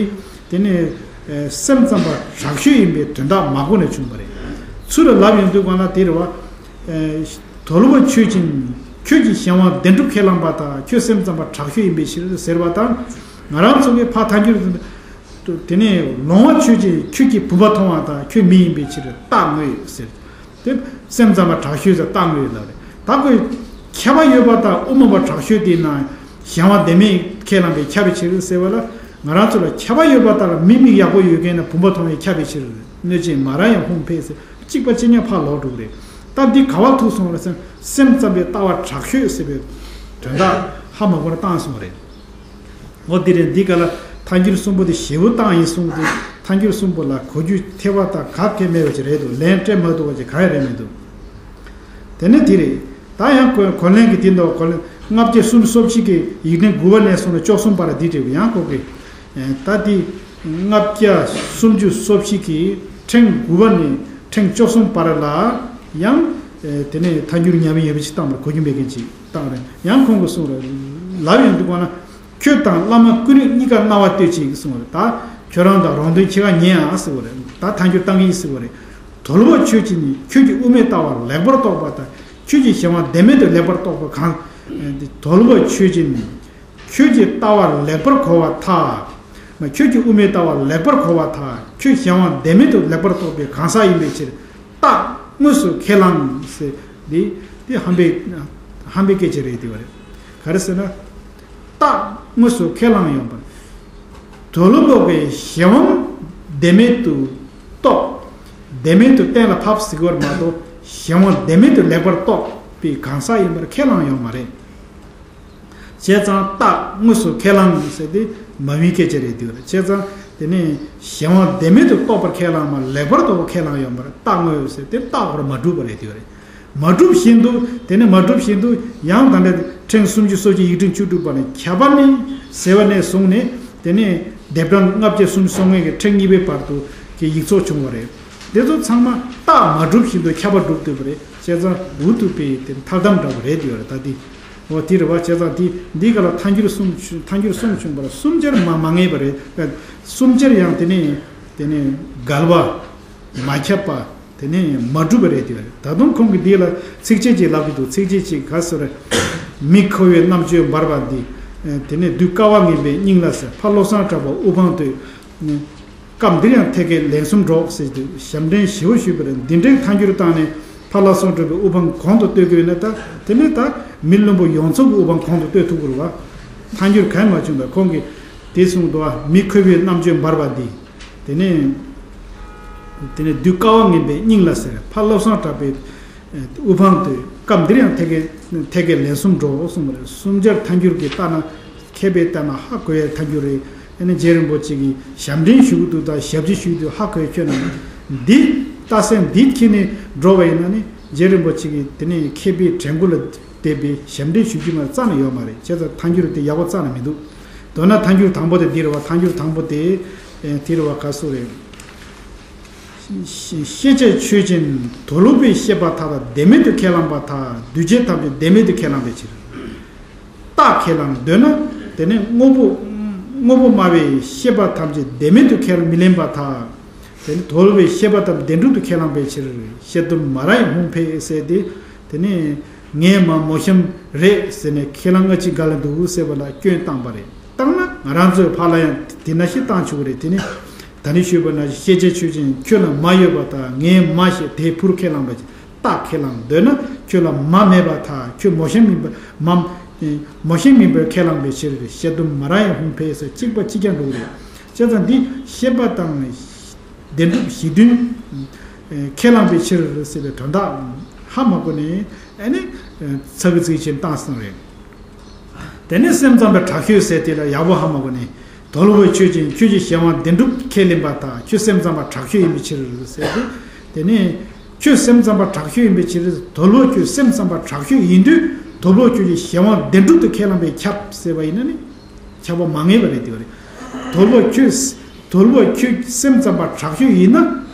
དེ་ནས་སེམས་ཙམ་པ་དྲག་ཤོས་ཡིན་པའི་དོན་དག་མ་གོ་ནས་བྱུང་བ་རེད། ཚུར་ལ་ལབ་ཡོང་དུས་གང་ལ་དེ་རེད་བ། དོལ་པོ་ཁྱོད་ཀྱིས་ཁྱོད་ཀྱི་གཞན་དབང་བདེན་གྲུབ་ཁས་བླངས་པ་དང་ཁྱོད་སེམས་ཙམ་པ་དྲག་ཤོས་ཡིན་པའི་ཕྱིར་ཟེར་བ་དང་། ང་རང་ཚོ་གི་ཕ་ཐལ་འགྱུར། དེ་ནས་ལོང་བ་ཁྱོད་ཀྱིས་ཁྱོད་ཀྱིས་བུམ་པ་མཐོང་བ་དང་ཁྱོད་མི་ཡིན་པའི་ཕྱིར་རྟགས་དངོས་ཟེར། དེ་སེམས་ཙམ་པ་དྲག་ཤོས་ཟེར་བཏགས་དངོས་ཡོད་ལ་རེད། ད་ཁོས་ཁྱབ་པ་ཡོད་པ་དང་དབུ་མ་པ་དྲག་ཤོས་དེ་ན་གཞན་དབང་བདེན་མེད་ཁས་བླངས་པའི་ཁྱབ་པའི་ཕྱིར་ཟེར་བ་ལ། ང་རང་ཚོ་ལ་ཁྱབ་པ་ཡོད་པ་དང་མིག་མིག་ཡག་པོ་ཡོད་མཁན་ན་བུམ་པ་མཐོང་བའི་ཁྱབ་པའི་ཕྱིར། གནོད་བྱེད་མ་ར་ཡང་ཧཱུྃ་ཕཊ་ཟེར་གཅིག་པ་གཅིག་རྐྱང་ཕར་ལོག་འགྲོ་གི་རེད། ད་འདི་ག་བ་ཐུག་སོང་ལ་ཟེར་ན་སེམས་ཙམ་པའི་ལྟ་བ་དྲག་ཤོས་ཟེར་བའི་དོན་དག་ཧ་མ་གོ་ན་བཏང་སོང་རེད། འོ་འདི་རེད། འདི་ག་ལ་ཐལ་འགྱུར་གསུམ་པོ་དེ་ཞེ་པོ་བཏང་ཡིན་གསུངས་ཏེ། ཐལ་འགྱུར་གསུམ་པོ་ལ་གོ་རྒྱུ་ཐེ་བ་དང་ག་གེ་མེད་པ་ཅིག་རེད་འདུག་ལན་སྤྲད་མ་ཐུབ་པ་ཅིག་ག་ཡང་རེད་མི་འདུག་དེ་ནས་དེ་རེད། ད་ཡང་གོ་གོ་ལན་གྱི་དེ་འདུག་གོ་ལན་ལྔ་བརྒྱ་སུམ་ཅུ་སོ་བཞི་གི་ཡིག་ཕྲེང་དགུ་པ་ནས་བཟུང་ནས་བཅུ་གསུམ་བར་འདི་འབྲི་དགོས། ཡང་གོ་གི་ད་འདི་ལྔ་བརྒྱ་སུམ་ཅུ་སོ་བཞི་གི་ཕྲེང་དགུ་པ་ནས་ཕྲེང་བཅུ་གསུམ་བར་ལ་ཡང་དེ་ནས་ཐལ་འགྱུར་ཉམས་ཡོད་པ་ཅིག་བཏང་བར་གོ་རྒྱུ་མེད་མཁན་ཅིག་བཏང་རེད། ཡང་ཁོང་གིས་གསུངས་རེད། ལབ་ཡོང་དུས་གོང་ན། ཁྱོད་དང་བླ་མ་ཀུན་རིག་གཉིས་ཀར་སྣང་བ་གཏོད་ཅིག་གསུངས་པ་རེད། ད་ཁྱོད་རང་དང་རོང་སྟོན་ཁྱེད་ཀ་ཉན་ཨ་ཟེར་བ་རེད། ད་ཐལ་འགྱུར་བཏང་གི་ཡིན་ཟེར་བ་རེད། དོལ་པོ་ཁྱོད་ཀྱིས་ནི་ཁྱོད་ཀྱི་དབུ་མའི་ལྟ་བ་ལེགས་པར་རྟོགས་པ་དང་ཁྱོད་ཀྱི་གཞན་དབང་བདེན་མེད་དུ་ལེགས་པར་རྟོགས་པ་གང་། དོལ་པོ་ཁྱོད་ཀྱིས་ནི་ཁྱོད་ཀྱི་ལྟ་བ་ལེགས་པར་གོ་བ་ཐག་ཁྱོད་ཀྱི་དབུ་མའི་ལྟ་བ་ལེགས་པར་གོ་བ་ཐག་ཁྱོད་གཞན་དབང་བདེན་མེད་དུ་ལེགས་པར་རྟོགས་པའི་གང་ཟག་ཡིན་པའི་ཕྱིར། རྟགས་དངོས་སུ་ཁས་བླངས་ཟེར། འདི་འདི་ཧམ་པའི་ཧམ་པའི་སྐད་ཆ་རེད་དེ་བ་རེད། ག་རེ་ཟེར་ན། རྟགས་དངོས་སུ་ཁས་བླངས་ཡོང་པར། དོལ་པོ་གི་གཞན་དབང་བདེན་མེད་དུ་རྟོགས། བདེན་མེད་དུ་གཏན་ལ་ཕབ་ཟེར་བར་མ་གཏོགས་གཞན་དབང་བདེན་མེད་དུ་ལེགས་པར་རྟོགས་པའི་གང་ཟག་ཡིན་པར་ཁས་བླངས་ཡོང་མ་རེད། བྱས་ཙང་རྟགས་དངོས་སུ་ཁས་བླངས་ཟེར་ཏེ་མ་བུའི་སྐད་ཆ་རེད་འདུག་རེད། བྱས་ཙང་དེ་ནས་གཞན་དབང་བདེན་མེད་དུ་རྟོགས་པར་ཁས་བླངས་མ་ལེགས་པར་རྟོགས་པར་ཁས་བླངས་ཡོད་མ་རེད། རྟགས་དངོས་ཟེར་ཏེ་རྟགས་ཁོ་ར་མ་གྲུབ་པ་རེད་འདུག་རེད། མ་གྲུབ་བཞིན་དུ་དེ་ནས་མ་གྲུབ་བཞིན་དུ་ཡང་ད་ལྟ་ཕྲེང་སུམ་ཅུ་སོ་གཅིག་ཡིག་ཕྲེང་བཅུ་དྲུག་པ་ནས་ཁྱབ་པ་ནི་ཟེར་བ་ནས་བཟུང་ནས་དེ་ནས་ལྡེབ་གྲངས་ལྔ་བརྒྱ་སུམ་ཅུ་སོ་ལྔའི་གི་ཕྲེང་གཉིས་པའི་བར་དུ་གི་ཡིག་ཚོགས་བྱུང་བ་རེད། དེ་ཚོ་ཚང་མ་རྟགས་མ་གྲུབ་བཞིན་དུ་ཁྱབ་པ་སྒྲུབ་ཐུབ་པ་རེད། བྱས་ཙང་འུ་ཐུག་པའི་དེ་ཐར་དམ་འདྲ་བ་རེད་འདུག་རེད། ད་འདི་འོ་དེ་རེད་བ། བྱས་ཙང་འདི་འདི་ག་ལ་ཐལ་འགྱུར་གསུམ་ཐལ་འགྱུར་གསུམ་བྱུང་བར་སུམ་ཅར་མ་མ་ངེས་པ་རེད། སུམ་ཅར་ཡང་དེ་ནས་དེ་ནས་འགལ་བ་མ་ཁྱབ་པ་དེ་ནས་མ་གྲུབ་པ་རེད་འདུག་རེད། ད་དུང་ཁོང་གིས་འདི་ལ་ཚིགས་བཅད་ཅིག་ལབ་ཀྱི་འདུག་ཚིགས་བཅད་ཅིག་ག་ཟེར། མི་ཁོ་བོའི་རྣམ་དཔྱོད་འབར་བ་འདི། དེ་ནས་བདུད་ཀ་བ་ངན་པའི་སྙིང་ལ་ཟེར། ཕ་བློ་བཟང་གྲགས་པ་དབུ་འཕང་བསྟོད། སྐབས་འདིར་ཡང་ཐད་ཀའི་ལན་གསུམ་སྒྲོགས་ཟེར་དུས་ཞབས་འདྲེན་ཞེ་པོ་ཞུས་པ་རེད། འདི་འདྲའི་ཐལ་འགྱུར་བཏང་ནས་ཕ་བློ་བཟང་གྲགས་པའི་དབུ་འཕང་གོང་དུ་བསྟོད་དགོས་ན་ད་དེ་ནས་ད་མི་བླུན་པོ་ཡོངས་རྫོགས་ཀྱི་དབུ་འཕང་གོང་དུ་བསྟོད་ཐུབ་ཀྱི་རེད་བ། ཐལ་འགྱུར་གང་ཡང་མ་བྱུང་བས་ཁོང་གིས་དེ་གསུངས་འདུག་བ། མི་ཁོ་བོའི་རྣམ་དཔྱོད་འབར་བ་འདི། དེ་ནས་དེ་ནས་བདུད་ཀ་བ་ངན་པའི་སྙིང་ལ་ཟེར། ཕ་བློ་བཟང་གྲགས་པའི་དབུ་འཕང་བསྟོད། སྐབས་འདིར་ཡང་ཐད་ཀའི་ཐད་ཀའི་ལན་གསུམ་སྒྲོགས་གསུངས་པ་རེད། སུམ་ཅར་ཐལ་འགྱུར་གྱི་ལྟ་ན། མཁས་པས་བལྟས་ན་ཧ་གོ་ཡའི་ཐལ་འགྱུར་རེད། ཨ་ནི་རྗེ་རིན་པོ་ཆེ་གིས་ཞབས་འདྲེན་ཞུ་གི་འདུག་ད་ཞབས་ཕྱི་ཞུ་གི་འདུག་ཧ་གོ་ཡའི་ཁྱོད་རྣམས་འདི་རྟགས་གསལ་འདི་ཁྱེར་ནས་འགྲོ་བ་ཡིན་ན་ནི་རྗེ་རིན་པོ་ཆེ་གིས་དེ་ནས་མཁས་པའི་དྲན་སྐུལ་ལ་བསྡད་པའི་ཞབས་འདྲེན་ཞུ་རྒྱུ་མ་རྩ་ནས་ཡོད་མ་རེད། བྱས་ཙང་ཐལ་འགྱུར་དེ་ཡག་པོ་རྩ་ནས་མི་འདུག་མདོར་ན་ཐལ་འགྱུར་དང་པོ་དེ་འདི་རེད་བ། ཐལ་འགྱུར་དང་པོ་དེ་ཨེ་དེ་རེད་བ། ག་སུ་རེད། ཤེས་བྱ་ཆོས་ཅན་དོལ་པོའི་བཤད་པ་ཐག་བདེན་མེད་དུ་ཁས་བླངས་པ་ཐག་འདུས་བྱས་ཐམས་ཅད་བདེན་མེད་དུ་ཁས་བླངས་པའི་ཕྱིར། རྟགས་ཁས་བླངས་འདོད་ན་དེ་ནི་དངོས་པོ་དངོས་པོ་སྨྲ་བའི་བཤད་པ་ཐམས་ཅད་བདེན་མེད་དུ་ཁས་མི་ལེན་པ་ཐག་དེ་ནི་དོལ་པོའི་བཤད་པ་ཐམས་བདེན་གྲུབ་ཏུ་ཁས་བླངས་པའི་ཕྱིར། བཤད་སྡོམ་མ་ར་ཡི་ཧཱུྃ་ཕཊ་ཟེར་ཏེ་དེ་ནི་ངའི་མ་མོ་གཤམ་རེད་ཟེར་ནས་ཁས་བླངས་སྔ་ཕྱི་འགལ་ལ་འདུག་ཟེར་བ་ལ་སྐྱོན་བཏང་པ་རེད། བཏང་ན་ང་རང་ཚོའི་ཕར་ལ་ཡང་དེ་ན་ཞིག་བཏང་ཆོག་གི་རེད། དེ་ནི་ད་ནི་ཞུས་པ་ན་ཤེས་བྱ་ཆོས་ཅན་ཁྱོད་ལ་མ་ཡོད་པ་དང་ངའི་མ་ཞེས་དེ་ཕུར་ཁས་བླངས་པ་ཅིག་རྟགས་ཁས་བླངས་འདོད་ན་ཁྱོད་ལ་མ་མེད་པ་དང་ཁྱོད་མོ་གཤམ་ཡིན་པ་མ་མོ་གཤམ་ཡིན་པར་ཁས་བླངས་པའི་ཕྱིར། བཤད་སྡོམ་མ་ར་ཡི་ཧཱུྃ་ཕཊ་ཟེར་གཅིག་པ་གཅིག་རྐྱང་འགྲོ་གི་རེད། བྱས་ཙང་འདི་བཤད་པ་དང་བདེན་གྲུབ་གཞི་མཐུན་ཁས་བླངས་པའི་ཕྱིར་ཟེར་བའི་དོན་དག་ཧ་མ་གོ་ནས་ཨ་ནི་ཚ་གི་ཚིག་ཆེན་བཏང་སོང་རེད། དེ་ནས་སེམས་ཙམ་པའི་དྲག་ཤོས་ཟེར་དེ་ལ་ཡག་པོ་ཧ་མ་གོ་ནས། དོལ་པོ་ཁྱོད་ཀྱིས་ཁྱོད་ཀྱི་གཞན་དབང་བདེན་གྲུབ་ཁས་ལེན་པ་དང་ཁྱོད་སེམས་ཙམ་པ་དྲག་ཤོས་ཡིན་པའི་ཕྱིར་ཟེར་ཏེ། དེ་ནས་ཁྱོད་སེམས་ཙམ་པ་དྲག་ཤོས་ཡིན་པའི་ཕྱིར། དོལ་པོ་ཁྱོད་སེམས་ཙམ་པ་དྲག་ཤོས་ཡིན་དུས་དོལ་པོ་ཁྱོད་ཀྱི་གཞན་དབང་བདེན་གྲུབ་ཏུ་ཁས་བླངས་པའི་ཁྱབ་ཟེར་བ་ཡིན་ན་ནི་ཁྱབ་པ་མ་ངེས་པ་རེད་དེ་བ་རེད། དོལ་པོ་ཁྱོད་དོལ་པོ་ཁྱོད་སེམས་ཙམ་པ་དྲག་ཤོས་ཡིན་ན་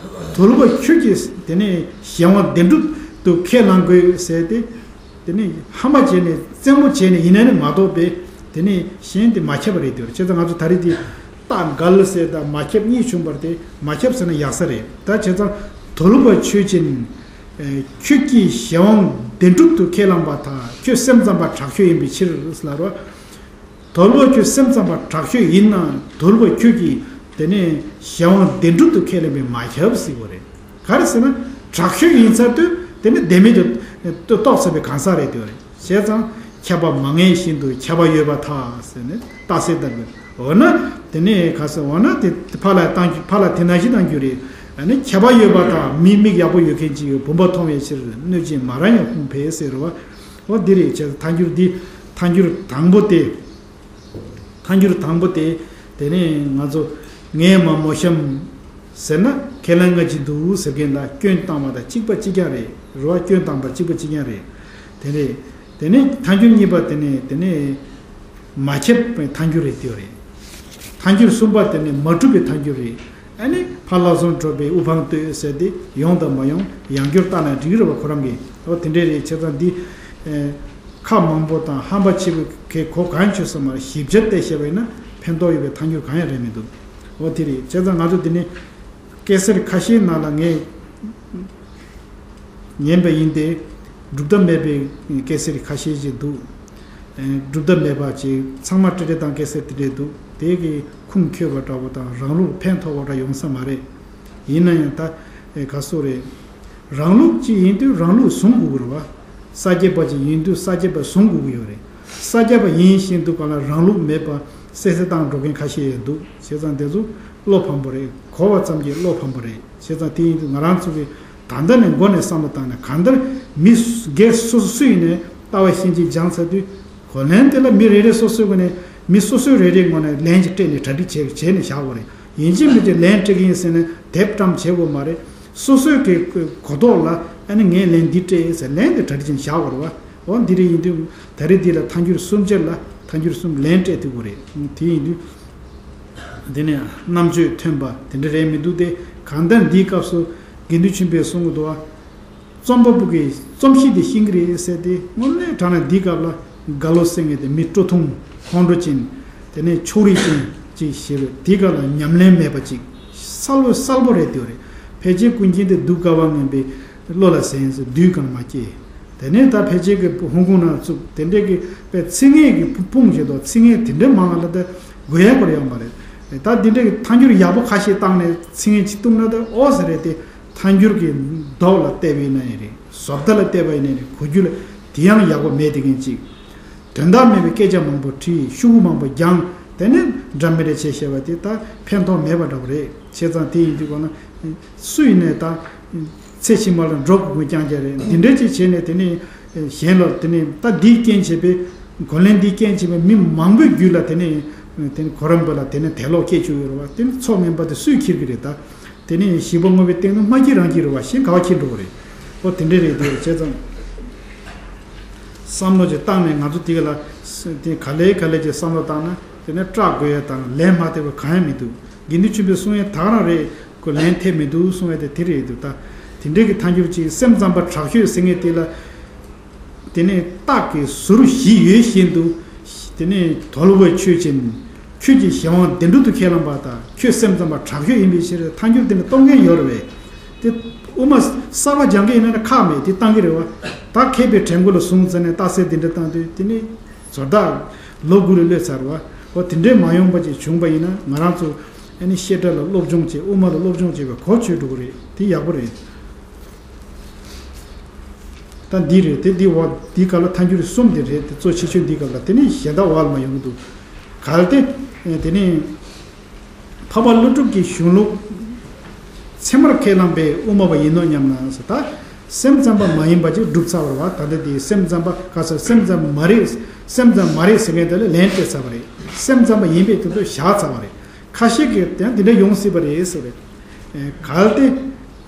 དོལ་པོ་ཁྱོད་ཀྱིས་དེ་ནས་གཞན་དབང་བདེན་གྲུབ་ཏུ་ཁས་བླངས་དགོས་ཟེར་ཏེ། དེ་ནས་ཧ་མ་བྱས་ནས་རྩེད་མོ་བྱས་ནས་ཡིན་ན་ནི་མ་གཏོགས་པས་དེ་ནས་གཞན་དེ་མ་ཁྱབ་པ་རེད་དེ། བྱས་ཙང་ང་ཚོ་ད་རེས་དེ་རྟགས་འགལ་ཟེར་དང་མ་ཁྱབ་གཉིས་བྱུང་བར་དེ་མ་ཁྱབ་ཟེར་ན་ཡག་ས་རེད། ད་བྱས་ཙང་དོལ་པོ་ཁྱོད་ཀྱིས་ཁྱོད་ཀྱི་གཞན་དབང་བདེན་གྲུབ་ཏུ་ཁས་བླངས་པ་དང་ཁྱོད་སེམས་ཙམ་པ་དྲག་ཤོས་ཡིན་པའི་ཕྱིར་ལབ་རོགས། དོལ་པོ་ཁྱོད་སེམས་ཙམ་པ་དྲག་ཤོས་ཡིན་ན་དོལ་པོ་ཁྱོད་ཀྱིས་དེ་ནས་གཞན་དབང་བདེན་གྲུབ་ཏུ་ཁས་ལེན་པའི་མ་ཁྱབ་ཟེར་བ་རེད། ག་རེ་ཟེར་ན་ དྲག་ཤོས་ཡིན་ཚར་དུས་དེ་ནི་ལྡེ་མིག་ཏུ་རྟོགས་ཚར་བའི་གང་ཟག་རེད་དེ་རེད། བྱས་ཙང་ཁྱབ་པ་མ་ངེས་བཞིན་དུ་ཁྱབ་པ་ཡོད་པར་ཐལ་ཟེར་ནས་རྟགས་གསལ་ལྟར་དུ། འོ་ན་དེ་ནས་ག་ཟེར། འོ་ན་དེ་ཕར་ལ་བཏང་རྒྱུ། ཕར་ལ་དེ་ནང་བཞིན་བཏང་རྒྱུ་རེད། ཨ་ནི་ཁྱབ་པ་ཡོད་པ་དང་མི་མིག་ཡག་པོ་ཡོད་མཁན་གྱི་བུམ་པ་མཐོང་བའི་ཕྱིར་གནོད་ཅིང་མ་རངས་ཡང་ཁུངས་འཕེར་ཟེར་བ། འོ་འདི་རེད། བྱས་ཙང་ཐལ་འགྱུར་འདི་ཐལ་འགྱུར་དང་པོ་དེ། ཐལ་འགྱུར་དང་པོ་དེ། དེ་ནས་ང་ཚོ་ངས་མ་མོ་གཤམ་ཟེར་ན་ཁས་ལེན་ང་ཅི་འདུག་ཟེར་མཁན་ལ་སྐྱོན་བཏང་བ་དང་གཅིག་པ་གཅིག་རྐྱང་རེད། རེད་བ། སྐྱོན་བཏང་བ་གཅིག་པ་གཅིག་རྐྱང་རེད། དེ་རེད། དེ་ནས་ཐལ་འགྱུར་གཉིས་པ་དེ་ནས་དེ་ནས་མ་ཁྱབ་པའི་ཐལ་འགྱུར་རེད་དེ་རེད། ཐལ་འགྱུར་གསུམ་པ་དེ་ནས་མ་གྲུབ་པའི་ཐལ་འགྱུར་རེད། ཨ་ནི་ཕར་ལ་བཟུང་གྲུབ་པའི་དབུ་འཕང་བསྟོད་ཟེར་ཏེ་ཡོང་དང་མ་ཡོང་ཡང་སྐྱར་བལྟས་ན་འགྲིག་རེད་བ། ཁོ་རང་གིས། འོ་དེ་འདྲས་རེད། བྱས་ཙང་འདི། ཨེ། ཁག་མང་པོ་དང་ཧམ་པ་ཆེ་བོ་གི་གོ་གང་ཆོད་ས་མ་རེད། ཞིབ་ཆ་བལྟས་བཤད་པ་ཡིན་ན་ཕན་ཐོགས་ཡོད་པའི་ཐལ་འགྱུར་གང་ཡང་རེད་མི་འདུག་འོ་དེ་རེད། བྱས་ཙང་ང་ཚོ་འདི་ནི་སྐད་ཟེར་ཁ་ཤས་ནང་ལ་ངས་ཉན་པ་ཡིན་ཏེ། གྲུབ་མཐའ་མེད་པའི་སྐད་ཟེར་ཁ་ཤས་ཅིག་འདུག་ཨེ། གྲུབ་མཐའ་མེད་པ་ཅིག་ཚང་མ་སྤྲེལ་སྤྲེལ་བཏང་སྐད་ཟེར་དེ་འདྲས་འདུག་དེ་གི་ཁུངས་འཁྱོལ་བ་འདྲ་བོ་དང་རང་ལུགས་ཕན་ཐོགས་པ་འདྲ་ཡོང་ས་མ་རེད། ཡིན་ན་ཡང་ད། ཨེ། ག་སོ་རེད། རང་ལུགས་ཅིག་ཡིན་དུས་རང་ལུགས་བཟུང་དགོས་ཀྱི་རེད་བ། ས་སྐྱ་པ་ཅིག་ཡིན་དུས་ས་སྐྱ་པ་བཟུང་དགོས་ཀྱི་ཡོད་རེད། ས་སྐྱ་པ་ཡིན་བཞིན་དུ་གང་ལ་རང་ལུགས་མེད་པ་གསལ་གསལ་བཏང་འགྲོ་མཁན་ཁ་ཤས་ཡང་འདུག་བྱས་ཙང་དེ་ཚོ་བློ་ཕམ་པོ་རེད། གོ་བ་ཙམ་གྱིས་བློ་ཕམ་པོ་རེད། བྱས་ཙང་དེ་ཡིན་དུས་ང་རང་ཚོ་གི་ད་ལྟ་ནས་མགོ་ནས་བསམ་བློ་བཏང་ནས། གང་ལྟར་མི་སྒེར་སོ་སོ་སུ་ཡིན་ནས་ལྟ་བ་ཤེས་བྱེད་སྦྱངས་ཚར་དུས། གོ་ལན་དེ་ལ་མི་རེ་རེ་སོ་སོའི་ངོས་ནས། མི་སོ་སོའི་རེ་རེའི་ངོས་ནས་ལན་ཅིག་སྤྲད་ནས་གྲ་སྒྲིག་བྱས་བྱས་ནས་བཞག་དགོས་རེད། ཡིན་གཅིག་མིན་གཅིག་ལན་སྤྲད་ཀྱི་ཡིན་ཟེར་ནས་དེབ་བཀྲམ་བྱེད་དགོས་མ་རེད། སོ་སོའི་གི་གོ་རྟོགས་ལ་ཨ་ནི་ངས་ལན་འདི་སྤྲད་ཟེར་ལན་དེ་གྲ་སྒྲིག་བྱས་ནས་བཞག་དགོས་རེད་བ། འོ་འདི་རེད། ཡིན་དུས་ད་རེས་འདི་ལ་ཐལ་འགྱུར་གསུམ་ཆར་ལ་ཐལ་འགྱུར་གསུམ་ལན་སྤྲད་ཐུབ་དགོས་རེད། དེ་ཡིན་དུས་དེ་ནས་རྣམ་དཔྱོད་ཐོན་པ་དེ་འདྲ་རེད་མི་འདུག་སྟེ། གང་ལྟར་འདིའི་སྐབས་སུ་དགེ་འདུན་ཆོས་འཕེལ་གསུང་གི་འདུག་བ། རྩོམ་པ་པོ་གིས་རྩོམ་གཤིས་དེ་ཤེས་ཀྱི་རེད་ཟེར་ཏེ། དངོས་གནས་དྲང་གནས་འདིའི་སྐབས་ལ་དགའ་བློ་སེང་གེ་དེ་མི་སྤྲོ་ཐུང་ཁོང་ཁྲོ་ཅན། དེ་ནས་ཕྱོགས་རིས་ཅན་ཅིག་ཞེས་པའི་དེའི་སྐབས་ལ་ཉམས་ལེན་མེད་པ་ཅིག་གསལ་པོ་གསལ་པོ་རེད་དེ་རེད། ཕལ་ཆེར་ཀུན་མཁྱེན་དེ་སྡུག་དཀའ་བ་ངན་པའི་བློ་ལ་ཟིན་ཟེར། བདུད་གང་མ་སྐྱེས། དེ་ནས་ད་ཕལ་ཆེར་གྱི་ཧོང་ཀོང་ནང་བཙུགས། དེ་འདྲས་ཀྱི་པའི་ཚིག་ངན་གྱི་དཔུང་བྱེད་དོ། ཚིག་ངན་དེ་འདྲས་མང་ལ་ད་དགོས་ཡ་སྐོར་ཡོང་པ་རེད། ད་འདི་འདྲས་ཀྱི་ཐལ་འགྱུར་ཡག་པོ་ཁ་ཤས་བཏང་ནས་ཚིག་ངན་ཅིག་བཏུང་ན་ད་ཨོ་ཟེར་རེད་དེ། ཐལ་འགྱུར་གྱི་མདོག་ལ་བལྟས་པ་ཡིན་ན་ཡང་རེད། བཟོ་ལྟ་ལ་བལྟས་པ་ཡིན་ན་རེད། གོ་རྒྱུ་ལ་དེ་ཡང་ཡག་པོ་མེད་དེ་མཁན་ཅིག་དོན་དག་མེད་པའི་སྐད་ཆ་མང་པོ་དྲིས། ཤོག་གུ་མང་པོ་བརྒྱངས། དེ་ནས་འདྲ་མི་འདྲ་བྱས་བཤད་པ་དེ་ད་ཕན་ཐོགས་མེད་པ་འདྲ་བོ་རེད། བྱས་ཙང་དེ་ཡིན་དུས་གོ་ན་སུ་ཡིན་ནས་ད་ཚེ་ཕྱི་མ་ལ་འགྲོ་དགོས་མཁན་རྐྱང་རྐྱང་རེད། འདི་འདྲ་ཅིག་བྱས་ནས་དེ་ནས་གཞན་ལ་དེ་ནས་ད་འདིའི་རྐྱེན་བྱས་པའི་གོ་ལན་འདིའི་རྐྱེན་བྱས་པའི་མི་མང་པོའི་རྒྱུད་ལ་དེ་ནས་དེ་ནས་གོ་རམས་པ་ལ་དེ་ནས་དད་ལོག་སྐྱེ་བཅུག་ཡོད་རེད་བ། དེ་ནས་ཚོགས་ངན་པ་དེ་སུས་འཁྱེར་གི་རེད་ད། དེ་ནས་ཞིག་པ་བསྔོ་བའི་སྟེང་དུ་མ་སྐྱེས་རང་སྐྱེས་རེད་བ། གཞན་ག་བ་འཁྱེར་འགྲོ་གི་རེད། ཨོ་དེ་འདྲས་རེད་དེ་བྱས་ཙང་། བསམ་བློ་ཅིག་བཏང་ནས་ང་ཚོ་དེ་ག་ལ་དེ་ག་ལེ་ག་ལེ་ཅིག་བསམ་བློ་བཏང་ན་དེ་ནས་སྐྲག་དགོས་ཡ་དང་ལན་མ་ཐེབས་པ་གང་ཡང་མི་འདུག་དགེ་འདུན་ཆོས་འཕེལ་གསུང་ཡ་དག་རང་རེད། ཁོ་ལན་ཐེབས་མི་འདུག་གསུང་ཡ་དེ་དེ་རེད་འདུག་ད་དེ་འདྲས་ཀྱི་ཐལ་འགྱུར་ཅིག་སེམས་ཙམ་པ་དྲག་ཤོས་ཟེར་མཁན་དེ་ལ། དེ་ནས་སྟག་གི་ཟུར་བཞི་ཡོད་བཞིན་དུ། དེ་ནས་དོལ་པོས་ཆོས་ཅན། ཁྱོད་ཀྱི་གཞན་དབང་བདེན་གྲུབ་ཏུ་ཁས་བླངས་པ་དང་། ཁྱོད་སེམས་ཙམ་པ་དྲག་ཤོས་ཡིན་པའི་ཕྱིར་ཐལ་འགྱུར་དེ་ནི་གཏོང་མཁན་ཡོད་རེད་པས། དེ་དབུ་མ་གསར་པ་སྦྱང་མཁན་ཡིན་ན་ཁག་མེད། དེ་བཏང་གི་རེད་བ། ད་མཁས་པའི་གྲལ་མགོ་ལ་བཟུང་ཙང་ནས་རྟགས་གསལ་འདི་འདྲ་བཏང་དུས་དེ་ནི་ཟོར་བདག་ལོ་དགུ་ལ་གློད་ཚར་བ། འོ་དེ་འདྲའི་མ་ཡོང་པ་ཅིག་བྱུང་པ་ཡིན་ན་ང་རང་ཚོ་ཨ་ནི་བཤད་གྲྭ་ལ་སློབ་སྦྱོང་བྱེད། དབུ་མ་ལ་སློབ་སྦྱོང་བྱེད་པའི་གོ་ཆོད་འགྲོ་གི་རེད། དེ་ཡག་པོ་རེད། ད་འདི་རེད་དེ། འདི་འོ་འདི་ག་ལ་ཐལ་འགྱུར་གསུམ་དེ་རེད་དེ། གཙོ་ཆེ་ཤོས་འདི་ག་ལ། དེ་ནི་གཞན་དག་འོག་ལ་མ་ཡོང་གི་འདུག་གལ་ཏེ་དེ་ནི་འཕགས་པ་ཀླུ་སྒྲུབ་ཀྱི་གཞུང་ལུགས་ཚད་མར་ཁས་བླངས་པའི་དབུ་མ་པ་ཡིན་ནོ་སྙམ་ན་ཟེར། ད་སེམས་ཙམ་པ་མ་ཡིན་པ་ཅིག་སྒྲུབ་ཚར་བ་རེད་བ། ད་ལྟ་དེ་སེམས་ཙམ་པ་ག་ཚོད་སེམས་ཙམ་མ་རེད། སེམས་ཙམ་མ་རེད་ཟེར་མཁན་དེ་ལ་ལན་སྤྲད་ཚར་བ་རེད། སེམས་ཙམ་པ་ཡིན་པའི་དོན་དུ་བཞག་ཚར་བ་རེད། ཁ་ཤས་ཀྱིས་ཡང་འདི་འདྲ་ཡོང་སྲིད་པ་རེད་ཟེར་བས། གལ་ཏེ་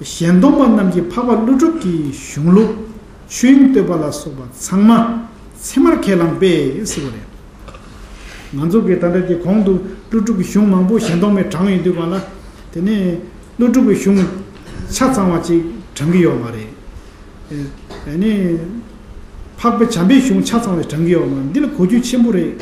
གཞན་སྟོང་པ་རྣམས་ཀྱིས་འཕགས་པ་ཀླུ་སྒྲུབ་ཀྱི་གཞུང་ལུགས་ཆོས་དབྱིངས་བསྟོད་པ་ལ་སོགས་པ་ཚང་མ་ཚད་མར་ཁས་བླངས་པས་ཟེར་བ་རེད། ང་ཚོ་གིས་ད་ལྟ་གི་གོང་དུ་ཀླུ་སྒྲུབ་ཀྱི་གཞུང་མང་པོ་གཞན་སྟོང་པས་དྲངས་ཡོང་དུས་གང་ལ། དེ་ནས་ཀླུ་སྒྲུབ་ཀྱི་གཞུང་ཆ་ཚང་བ་ཅིག་དྲངས་ཀྱི་ཡོད་མ་རེད། ཨ་ནི། འཕགས་པའི་བྱམས་པའི་གཞུང་ཆ་ཚང་བའི་དྲངས་ཀྱི་ཡོད་མ་རེད། འདི་ལ་གོ་རྒྱུ་ཆེན་པོ་རེད།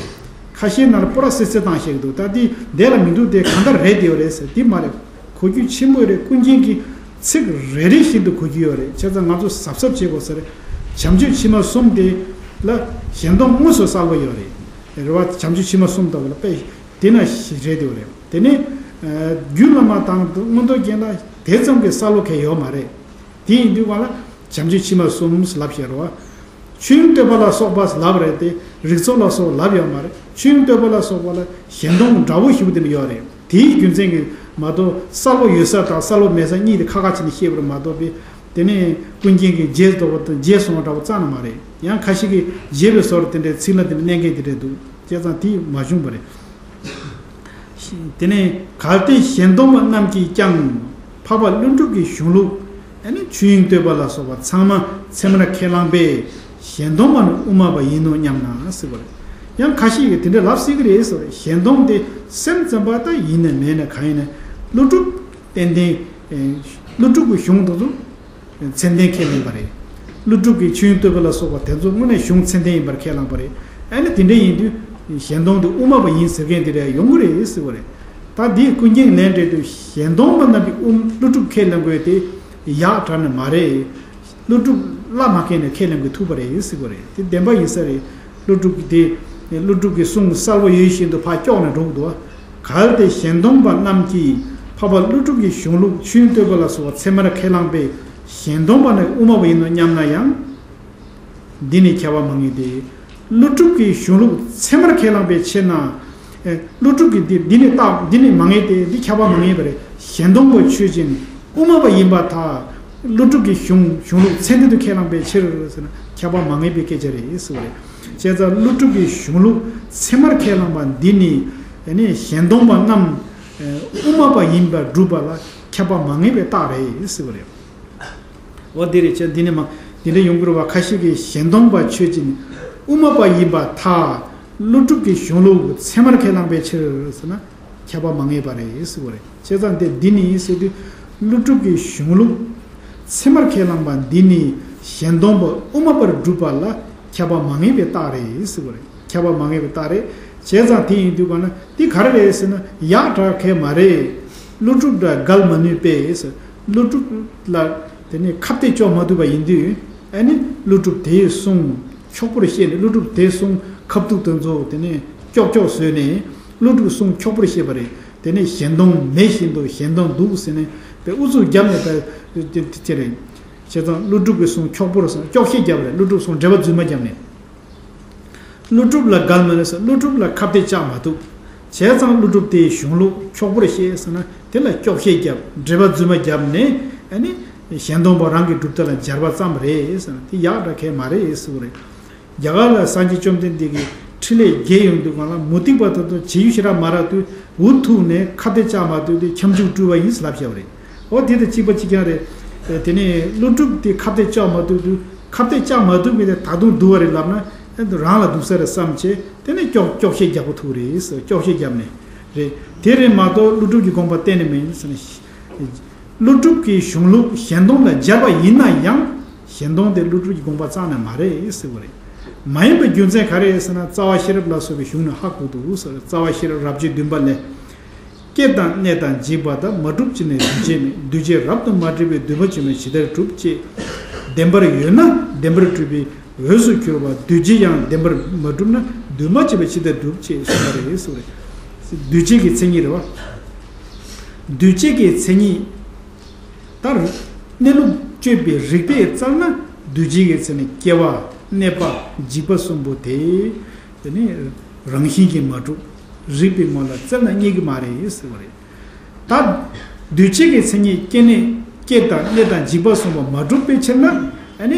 ཁ་ཤས་ནང་ལ་སྤོ་ར་སེ་སེ་བཏང་བཤད་ཀྱི་འདུག་ད་འདི་འདས་ལ་མི་འདུག་དེ་གང་ལྟར་རེད་དེ་ཡོད་རེད་ཟེར། འདི་མ་རེད། གོ་རྒྱུ་ཆེན་པོ་རེད། ཀུན་མཁྱེན་གྱི་ཚིག་རེ་རེ་བཞིན་དུ་གོ་རྒྱུ་ཡོད་རེད། བྱས་ཙང་ང་ཚོ་གཟབ་གཟབ་བྱེད་དགོས་ས་རེད། བྱམས་ཆོས་ཕྱི་མ་གསུམ་དེ་ལ་གཞན་སྟོང་དངོས་སུ་གསལ་པོ་ཡོད་རེད། རེད་བ། བྱམས་ཆོས་ཕྱི་མ་གསུམ་ལྟ་བུ་ལ་དཔེ་དེ་ན་ཞིག་རེད་དེ་ཡོད་རེད། དེ་ནས་རྒྱུད་བླ་མ་དང་མངོན་རྟོགས་རྒྱན་ལ་དེ་ཙམ་གྱི་གསལ་པོ་གང་ཡོད་མ་རེད། དེ་ཡིན་དུས་གང་ལ་བྱམས་ཆོས་ཕྱི་མ་གསུམ་ལབ་བཤད་རོགས། ཆོས་དབྱིངས་བསྟོད་པ་ལ་སོགས་པ་ལབ་རེད་དེ། རིགས་ཚོགས་ལ་སོགས་ལབ་ཡོད་མ་རེད། ཆོས་དབྱིངས་བསྟོད་པ་ལ་སོགས་པ་ལ་གཞན་སྟོང་འདྲ་བོ་ཞིག་དེ་འདྲ་ཡོད་རེད། དེའི་རྒྱུ་མཚན་གྱིས་མ་གཏོགས་གསལ་པོ་ཡོད་ས་དང་གསལ་པོ་མེད་ས་གཉིས་དེ་ཁ་ཁ་བྱས་ནས་བཤད་པར་མ་གཏོགས་པས། དེ་ནས་ཀུན་མཁྱེན་གྱིས་བརྗེད་དོ་བ་དང་བརྗེད་སོང་བ་འདྲ་བོ་རྩ་ནས་མ་རེད། ཡང་ཁ་ཤས་ཀྱིས་བརྗེད་པའི་བཟོ་འདྲ་དེ་འདྲའི་ཚིག་ལ་དེ་འདྲ་གནས་མཁན་དེ་འདྲ་འདུག་བྱས་ཙང་དེ་མ་བྱུང་བ་རེད། དེ་ནས་གལ་ཏེ་གཞན་སྟོང་པ་རྣམས་ཀྱིས་ཀྱང་། འཕགས་པ་ཀླུ་སྒྲུབ་ཀྱི་གཞུང་ལུགས། ཨ་ནི་ཆོས་དབྱིངས་བསྟོད་པ་ལ་སོགས་པ་ཚང་མ་ཚད་མར་ཁས་བླངས་པས། གཞན་སྟོང་པ་ནི་དབུ་མ་པ་ཡིན་ནོ་སྙམ་ན་ཟེར་བ་རེད། ཡང་ཁ་ཤས་ཀྱིས་དེ་འདྲ་ལབ་སྲིད་ཀྱི་རེད་ཟེར་བ་རེད། གཞན་སྟོང་དེ་སེམས་ཙམ་པ་ད་ཡིན་ན་མེད་ན་གང་ཡིན་ན་ཀླུ་སྒྲུབ་ཏན་ཏན། ཀླུ་སྒྲུབ་ཀྱི་གཞུང་དེ་ཚོ་མཚན་ལྡན་ཁས་ལེན་པ་རེད། ཀླུ་སྒྲུབ་ཀྱི་ཆོས་དབྱིངས་བསྟོད་པ་ལ་སོགས་པ་དེ་ཚོ་དངོས་གནས་གཞུང་མཚན་ལྡན་ཡིན་པར་ཁས་བླངས་པ་རེད། ཨ་ནི་དེ་འདྲ་ཡིན་དུས་གཞན་སྟོང་དེ་དབུ་མ་པ་ཡིན་ཟེར་མཁན་དེ་འདྲ་ཡོང་གི་རེད་ཟེར་བ་རེད། ད་འདིའི་ཀུན་མཁྱེན་ལན་འགྲེལ་དུ་གཞན་སྟོང་པ་རྣམས་ཀྱིས་དབུ་ཀླུ་སྒྲུབ་ཁས་ལེན་དགོས་དེ་ཡག་དྲག་ནི་མ་རེད། ཀླུ་སྒྲུབ་བླ་མ་མཁྱེན་ནས་ཁས་ལེན་དགོས་ཐུག་པ་རེད་ཟེར་བ་རེད། དེ་བདེན་པ་ཡིན་ས་རེད། ཀླུ་སྒྲུབ་ཀྱི་དེ། ཀླུ་སྒྲུབ་ཀྱི་གསུང་གསལ་པོ་ཡོད་བཞིན་དུ་ཕར་ཀྱོག་ནས་འགྲོ་གི་འདུག་བ། གལ་ཏེ་གཞན་སྟོང་པ་རྣམས་ཀྱིས་འཕགས་པ་ཀླུ་སྒྲུབ་ཀྱི་གཞུང་ལུགས་ཆོས་དབྱིངས་བསྟོད་པ་ལ་སོགས་པ་ཚད་མར་ཁས་བླངས་པས་གཞན་སྟོང་པ་ནི་དབུ་མ་པ་ཡིན་ནོ་སྙམ་ན་ཡང་། འདི་ནི་ཁྱབ་པ་མ་ངེས་ཏེ། ཀླུ་སྒྲུབ་ཀྱི་གཞུང་ལུགས་ཚད་མར་ཁས་བླངས་པའི་ཕྱིར་ན། ཀླུ་སྒྲུབ་ཀྱི་འདི་འདི་ནི་རྟགས་འདི་ནི་མ་ངེས་ཏེ་འདི་ཁྱབ་པ་མ་ངེས་པ་རེད། གཞན་སྟོང་པ་ཆོས་ཅན། དབུ་མ་པ་ཡིན་པར་ཐལ། ཀླུ་སྒྲུབ་ཀྱི་གཞུང་གཞུང་ལུགས་ཚད་ལྡན་དུ་ཁས་བླངས་པའི་ཕྱིར་ཟེར་ན་ཁྱབ་པ་མ་ངེས་པའི་སྐད་ཆ་རེད་ཟེར་བ་རེད། བྱས་ཙང་ཀླུ་སྒྲུབ་ཀྱི་གཞུང་ལུགས་ཚད་མར་ཁས་བླངས་པ་འདི་ནི་ནི་གཞན་སྟོང་པ་རྣམས་དབུ་མ་པ་ཡིན་པར་སྒྲུབ་པ་ལ་ཁྱབ་པ་མ་ངེས་པའི་རྟགས་རེད་ཟེར་བ་རེད། འོ་དེ་རེད་བྱས་འདི་ནི་མ་འདི་འདྲ་ཡོང་གི་རེད་བ། ཁ་ཤས་ཀྱིས་གཞན་སྟོང་པ་ཆོས་ཅན། དབུ་མ་པ་ཡིན་པར་ཐལ། ཀླུ་སྒྲུབ་ཀྱི་གཞུང་ལུགས་ཚད་མར་ཁས་བླངས་པའི་ཕྱིར་ཟེར་ན། ཁྱབ་པ་མ་ངེས་པ་རེད་ཟེར་བ་རེད། བྱས་ཙང་དེ་འདི་ནི་ཟེར་དུས་ཀླུ་སྒྲུབ་ཀྱི་གཞུང་ལུགས་ཚད་མར་ཁས་བླངས་པ་འདི་ནི་གཞན་སྟོང་པ་དབུ་མ་པར་སྒྲུབ་པ་ལ་ཁྱབ་པ་མ་ངེས་པའི་རྟགས་རེད་ཟེར་བ་རེད། ཁྱབ་པ་མ་ངེས་པའི་རྟགས་རེད། བྱས་ཙང་དེ་ཡིན་དུས་གང་ན་འདི་ག་རེ་རེད་ཟེར་ན་ཡག་དྲག་གས་མ་རེད། ཀླུ་སྒྲུབ་འདྲ་འགལ་མ་ནུས་པས་ཟེར། ཀླུ་སྒྲུབ་ལ་དེ་ནི་ཁ་གཏད་གཅོག་མ་ཐུབ་པ་ཡིན་དུས་ཨ་ནི་ཀླུ་སྒྲུབ་དེའི་གསུང་འཁྱོག་པོར་བཤད་ནས་ཀླུ་སྒྲུབ་དེའི་གསུང་ཁ་ཐུག་དེ་ཚོ་དེ་ནི་ཀྱོག་ཀྱོག་བཟོས་ནས་ཀླུ་སྒྲུབ་གསུང་འཁྱོག་པོར་བཤད་པ་རེད། དེ་ནས་གཞན་སྟོང་མེད་བཞིན་དུ་གཞན་སྟོང་འདུག་ཟེར་ནས་དེ་ཨུ་ཚུགས་བརྒྱབ་ནས་ད་དེ་དེ་རེད། བྱས་ཙང་ཀླུ་སྒྲུབ་ཀྱི་གསུང་འཁྱོག་པོར་སོང་ཀྱོག་བཤད་བརྒྱབ་པ་རེད། ཀླུ་སྒྲུབ་གསུང་འགྲེལ་པ་རྫུན་མ་བརྒྱབ་ནས། ཀླུ་སྒྲུབ་ལ་འགལ་མ་ནུས་ཟེར་ཀླུ་སྒྲུབ་ལ་ཁ་གཏད་བཅག་མ་ཐུབ། བྱས་ཙང་ཀླུ་སྒྲུབ་དེའི་གཞུང་ལུགས་འཁྱོག་པོར་བཤད་ཟེར་ན་དེ་ལ་ཀྱོག་བཤད་བརྒྱབ་འགྲེལ་པ་རྫུན་མ་བརྒྱབ་ནས་ཨ་ནི་གཞན་སྟོང་པ་རང་གི་སྒྲུབ་ཐབས་ལ་སྦྱར་བ་ཙམ་རེད་ཟེར་ན་དེ་ཡག་དྲག་གས་མ་རེད་ཟེར་བ་རེད། རྒྱ་གར་ལ་སངས་རྒྱས་བཅོམ་ལྡན་འདས་ཀྱི་འཕྲིན་ལས་རྒྱས་ཡོང་དུས་གང་ལ་མུ་སྟེགས་པ་དེ་ཚོ་བྱེད་ཡུལ་ཞེ་དྲག་མ་རག་དུས་འུ་ཐུག་ནས་ཁ་གཏད་བཅག་མ་ཐུབ་དུས་ཁྱབ་འཇུག་སྤྲུལ་པ་ཡིན་ཟེར་ལབ་བཞག་པ་རེད། འོ་དེ་དང་གཅིག་པ་གཅིག་རྐྱང་རེད། དེ་ནས་ཀླུ་སྒྲུབ་དེ་ཁ་གཏད་བཅག་མ་ཐུབ་དུས་ཁ་གཏད་བཅག་མ་ཐུབ་མཁན་དེ་ད་དུང་སྡུག་པ་རེད་ལབ་ན་རང་ལ་སྡུག་ས་རེད་བསམ་བྱས་དེ་ནས་ཀྱོག་ཀྱོག་བཤད་རྒྱག་པ་ཐུག་རེད་ཟེར་ཀྱོག་བཤད་བརྒྱབ་ནས་རེད། དེ་རེད་མ་གཏོགས་ཀླུ་སྒྲུབ་ཀྱི་དགོངས་པ་གཏན་ནས་མིན་ཟེར་ནས། ཀླུ་སྒྲུབ་ཀྱི་གཞུང་ལུགས་གཞན་སྟོང་ལ་སྦྱར་བ་ཡིན་ན་ཡང་གཞན་སྟོང་དེ་ཀླུ་སྒྲུབ་ཀྱི་དགོངས་པ་རྩ་ནས་མ་རེད་ཟེར་བ་རེད། མ་ཡིན་པའི་རྒྱུ་མཚན་ག་རེ་རེད་ཟེར་ན་རྩ་བ་ཤེས་རབ་ལ་སོགས་པའི་གཞུང་ནས་ཧ་གོ་འདུག་ཟེར། རྩ་བ་ཤེས་རབ་རབ་བྱེད་བདུན་པ་ལས། སྐྱེ་དང་གནས་དང་འཇིག་པ་དག་མ་གྲུབ་ཅིང་ནི་འདུས་བྱས་མེད། འདུས་བྱས་རབ་ཏུ་མ་གྲུབ་པས་འདུས་མ་བྱས་པ་ཇི་ལྟར་གྲུབ་ཅེས། བདེན་པར་ཡོད་ན་བདེན་པར་གྲུབ་པའི་འོས་སུ་གྱུར་པ་འདུས་བྱས་ཡང་བདེན་པར་མ་གྲུབ་ན་འདུས་མ་བྱས་པ་ཇི་ལྟར་གྲུབ་ཅེས་གསུངས་པ་རེད་ཟེར་བ་རེད། འདུས་བྱས་ཀྱི་མཚན་ཉིད་རེད་བ། འདུས་བྱས་ཀྱི་མཚན་ཉིད། ལྟར། གནས་ལུགས་དཔྱོད་པའི་རིགས་པས་བཙལ་ན་འདུས་བྱས་ཀྱི་མཚན་ཉིད་སྐྱེ་བ་གནས་པ་འཇིག་པ་གསུམ་པོ་དེ། དེ་ནི་རང་བཞིན་གྱིས་མ་གྲུབ། རིགས་པའི་ངོ་ལ་བཙལ་ན་རྙེད་ཀྱི་མ་རེད་ཟེར་བ་རེད། ད། འདུས་བྱས་ཀྱི་མཚན་ཉིད་སྐྱེ་གནས་སྐྱེ་དང་གནས་དང་འཇིག་པ་གསུམ་པོ་མ་གྲུབ་པའི་ཕྱིར་ན་ཨ་ནི།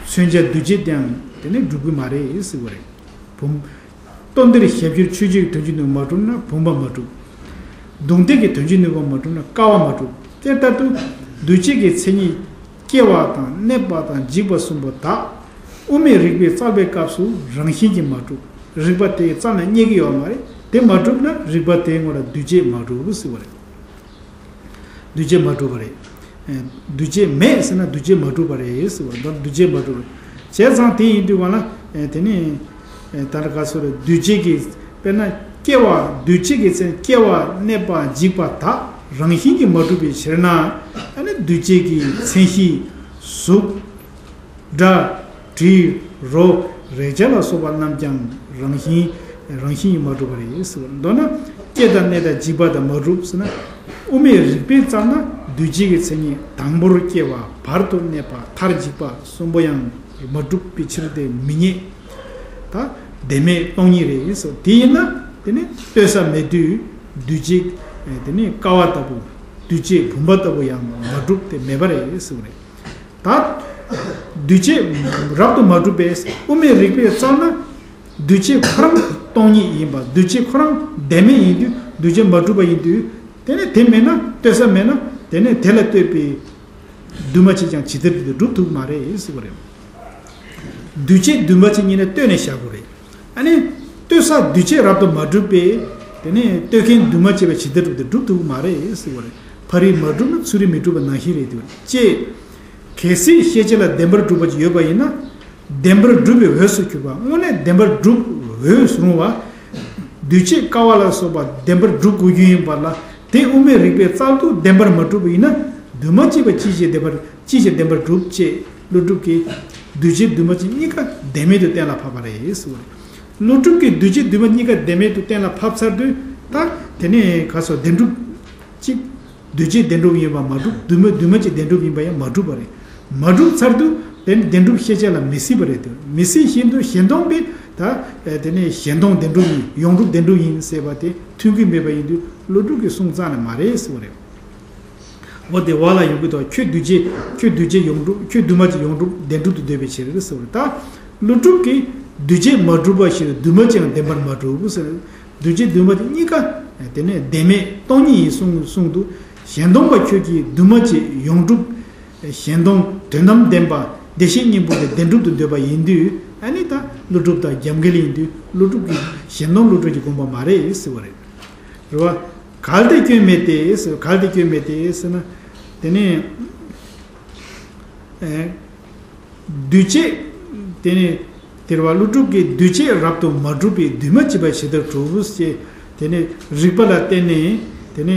མཚོན་བྱ་འདུས་བྱས་དེའང་དེ་ནི་གྲུབ་ཀྱི་མ་རེད་ཟེར་བ་རེད། བུམ། སྟོང་གཏེར་ཞབས་ཀྱུར་ཆོས་ཅན་གྱི་དོན་སྤྱི་ནུས་པ་མ་གྲུབ་ན་བུམ་པ་མ་གྲུབ། མདུང་གཏེར་གྱི་དོན་སྤྱི་ནུས་པ་མ་གྲུབ་ན་ཀ་བ་མ་གྲུབ། དེ་ལྟར་དུ་འདུས་བྱས་ཀྱི་མཚན་ཉིད་སྐྱེ་བ་དང་གནས་པ་དང་འཇིག་པ་གསུམ་པོ་དག་དབུ་མའི་རིགས་པས་བཙལ་བའི་སྐབས་སུ་རང་བཞིན་གྱིས་མ་གྲུབ། རིགས་པ་དེས་བཙལ་ན་རྙེད་ཀྱི་ཡོད་མ་རེད། དེ་མ་གྲུབ་ན་རིགས་པ་དེའི་ངོ་ལ་འདུས་བྱས་མ་གྲུབ་ཟེར་བ་རེད། འདུས་བྱས་མ་གྲུབ་པ་རེད། ཨེ། འདུས་བྱས་མེད་ཟེར་ན་འདུས་བྱས་མ་གྲུབ་པ་རེད་ཟེར་བ་འདི་འདུས་བྱས་མ་གྲུབ་པ་རེད། བྱས་ཙང་དེ་ཡིན་དུས་གང་ལ། ཨེ། དེ་ནི། ཨེ། ད་ལྟ་ག་སོ་རེད་འདུས་བྱས་ཀྱི། དཔེར་ན་སྐྱེ་བ་འདུས་བྱས་ཀྱི་མཚན་སྐྱེ་བ་གནས་པ་འཇིག་པ་དག་རང་བཞིན་གྱིས་མ་གྲུབ་པའི་ཕྱིར་ན། ཨ་ནི་འདུས་བྱས་ཀྱི་མཚན་གཞི། གཟུགས། སྒྲ། དྲི། རོ། རེག་བྱ་ལ་སོགས་པ་རྣམས་ཀྱང་རང་བཞིན། རང་བཞིན་གྱིས་མ་གྲུབ་པ་རེད་ཟེར་བ། མདོར་ན། སྐྱེ་དང་གནས་དང་འཇིག་པ་དང་མ་གྲུབ་ཟེར་ན། དབུ་མའི་རིགས་པས་བརྩམས་ན་ འདུས་བྱས་ཀྱི་མཚན་ཉིད་དང་པོར་སྐྱེ་བ་བར་དུ་གནས་པ་མཐར་འཇིག་པ་གསུམ་པོ་ཡང་མ་གྲུབ་པའི་ཕྱིར་ཏེ་མི་རྙེད། ད་བདེན་མེད་སྟོང་ཉིད་རེད་ཟེར། དེ་ཡིན་ན་དེ་ནི་ལྟོས་ས་མེད་དུས་འདུས་བྱས་དེ་ནི་ཀ་བ་ལྟ་བུ་འདུས་བྱས་བུམ་པ་ལྟ་བུ་ཡང་མ་གྲུབ་སྟེ་མེད་པ་རེད་ཟེར་བ་རེད། ད་འདུས་བྱས་རབ་ཏུ་མ་གྲུབ་པས་དབུ་མའི་རིགས་པས་བརྩམས་ན། འདུས་བྱས་ཁོ་རང་སྟོང་ཉིད་ཡིན་པ། འདུས་བྱས་ཁོ་རང་བདེན་མེད་ཡིན་དུས། འདུས་བྱས་མ་གྲུབ་པ་ཡིན་དུས། དེ་ནས་དེ་མེད་ན། ལྟོས་ས་མེད་ན། དེ་ནས་དེ་ལ་ལྟོས་པའི་འདུས་མ་བྱས་ཀྱང་ཇི་ལྟར་འདུས་ཏེ་གྲུབ་ཐུབ་མ་རེད་ཟེར་བ་རེད། འདུས་བྱས་འདུས་མ་བྱས་གཉིས་ནས་ལྟོས་ནས་བཞག་དགོས་རེད། ཨ་ནི་ལྟོས་ས་འདུས་བྱས་རབ་ཏུ་མ་གྲུབ་པས་དེ་ནས་ལྟོས་མཁན་འདུས་མ་བྱས་པ་ཇི་ལྟར་འདུས་ཏེ་གྲུབ་ཐུབ་མ་རེད་ཟེར་བ་རེད། ཕ་རོལ་མ་གྲུབ་ན་ཚུ་རོལ་མི་གྲུབ་པ་ནང་བཞིན་རེད་འདུག་ཅེས། གལ་སྲིད་ཤེས་བྱེད་ལ་བདེན་པར་གྲུབ་པ་ཅིག་ཡོད་པ་ཡིན་ན། བདེན་པར་གྲུབ་པའི་འོས་སུ་གྱུར་པ། དངོས་གནས་བདེན་པར་གྲུབ་འོས་སུ་རུང་བ། འདུས་བྱས་ཀ་བ་ལ་སོགས་པ་བདེན་པར་གྲུབ་དགོས་རྒྱུ་ཡིན་པ་ལ། དེ་དབུ་མའི་རིགས་པས་རྩལ་དུ་བདེན་པར་མ་གྲུབ་པ་ཡིན་ན། འདུས་མ་བྱས་པ་ཅིའི་ཕྱིར་བདེན་པར་ཅིའི་ཕྱིར་བདེན་པར་གྲུབ་ཅེས་ཀླུ་སྒྲུབ་ཀྱིས་འདུས་བྱས་འདུས་མ་བྱས་གཉིས་ཀ་བདེན་མེད་དུ་གཏན་ལ་ཕབ་པ་རེད་ཟེར་བ་རེད། ཀླུ་སྒྲུབ་ཀྱིས་འདུས་བྱས་འདུས་མ་གཉིས་ཀ་བདེན་མེད་དུ་གཏན་ལ་ཕབ་ཚར་དུས། ད་དེ་ནས་ག་སོགས་བདེན་གྲུབ་ཅིག་འདུས་བྱས་བདེན་གྲུབ་ཡིན་པ་མ་གྲུབ། འདུས་མ་འདུས་མ་བྱས་བདེན་གྲུབ་ཡིན་པ་ཡང་མ་གྲུབ་པ་རེད། མ་གྲུབ་ཚར་དུས་དེ་ནི་བདེན་གྲུབ་ཤེས་བྱ་ལ་མི་སྲིད་པ་རེད་དེ། མི་སྲིད་བཞིན་དུ་གཞན་སྟོང་པས་ད་དེ་ནས་གཞན་སྟོང་བདེན་གྲུབ་ཡིན། ཡོངས་གྲུབ་བདེན་གྲུབ་ཡིན་ཟེར་བ་དེ་མཐུན་གྱི་མེད་པ་ཡིན་དུས་ཀླུ་སྒྲུབ་ཀྱི་གསུང་རྩ་ནས་མ་རེད་ཟེར་བ་རེད། འོ་དེ་བ་ལ་ཡོང་གི་འདུག་ཁྱོད་འདུས་བྱས་ཁྱོད་འདུས་བྱས་ཡོངས་གྲུབ། ཁྱོད་འདུས་མ་བྱས་ཡོངས་གྲུབ་བདེན་གྲུབ་ཏུ་འདོད་པའི་ཕྱིར་ཟེར་བ་རེད། ད་ཀླུ་སྒྲུབ་ཀྱིས་འདུས་བྱས་མ་གྲུབ་པ་ཞིག་ལ་འདུས་མ་བྱས་ཡང་བདེན་པར་མ་གྲུབ་ཟེར། འདུས་བྱས་འདུས་མ་བྱས་གཉིས་ཀ་དེ་ནས་བདེན་མེད་སྟོང་ཉིད་ཡིན་གསུངས་གསུངས་འདུག་གཞན་སྟོང་པ་ཁྱོད་ཀྱིས་འདུས་མ་བྱས་ཡོངས་གྲུབ། གཞན་སྟོང་དོན་དམ་བདེན་པ་བདེ་གཤེགས་སྙིང་པོ་དེ་བདེན་གྲུབ་ཏུ་འདོད་པ་ཡིན་དུས། ཨ་ནི་ད་ཀླུ་སྒྲུབ་དང་རྒྱབ་འགལ་ཡིན་དུས་ཀླུ་སྒྲུབ་ཀྱིས་གཞན་སྟོང་ཀླུ་སྒྲུབ་ཀྱི་དགོངས་པ་མ་རེད་ཟེར་བ་རེད། རེད་བ། གལ་ཏེ་སྐྱོན་མེད་དེ་ཟེར། གལ་ཏེ་སྐྱོན་མེད་དེ་ཟེར་ན། དེ་ནས་ཨེ། འདུས་བྱས། དེ་ནས་དེ་རེད་བ། ཀླུ་སྒྲུབ་ཀྱིས་འདུས་བྱས་རབ་ཏུ་མ་གྲུབ་པས་འདུས་མ་བྱས་པ་ཇི་ལྟར་གྲུབ་ཅེས། དེ་ནས་རིགས་པ་ལ་བརྟེན་ནས། དེ་ནས་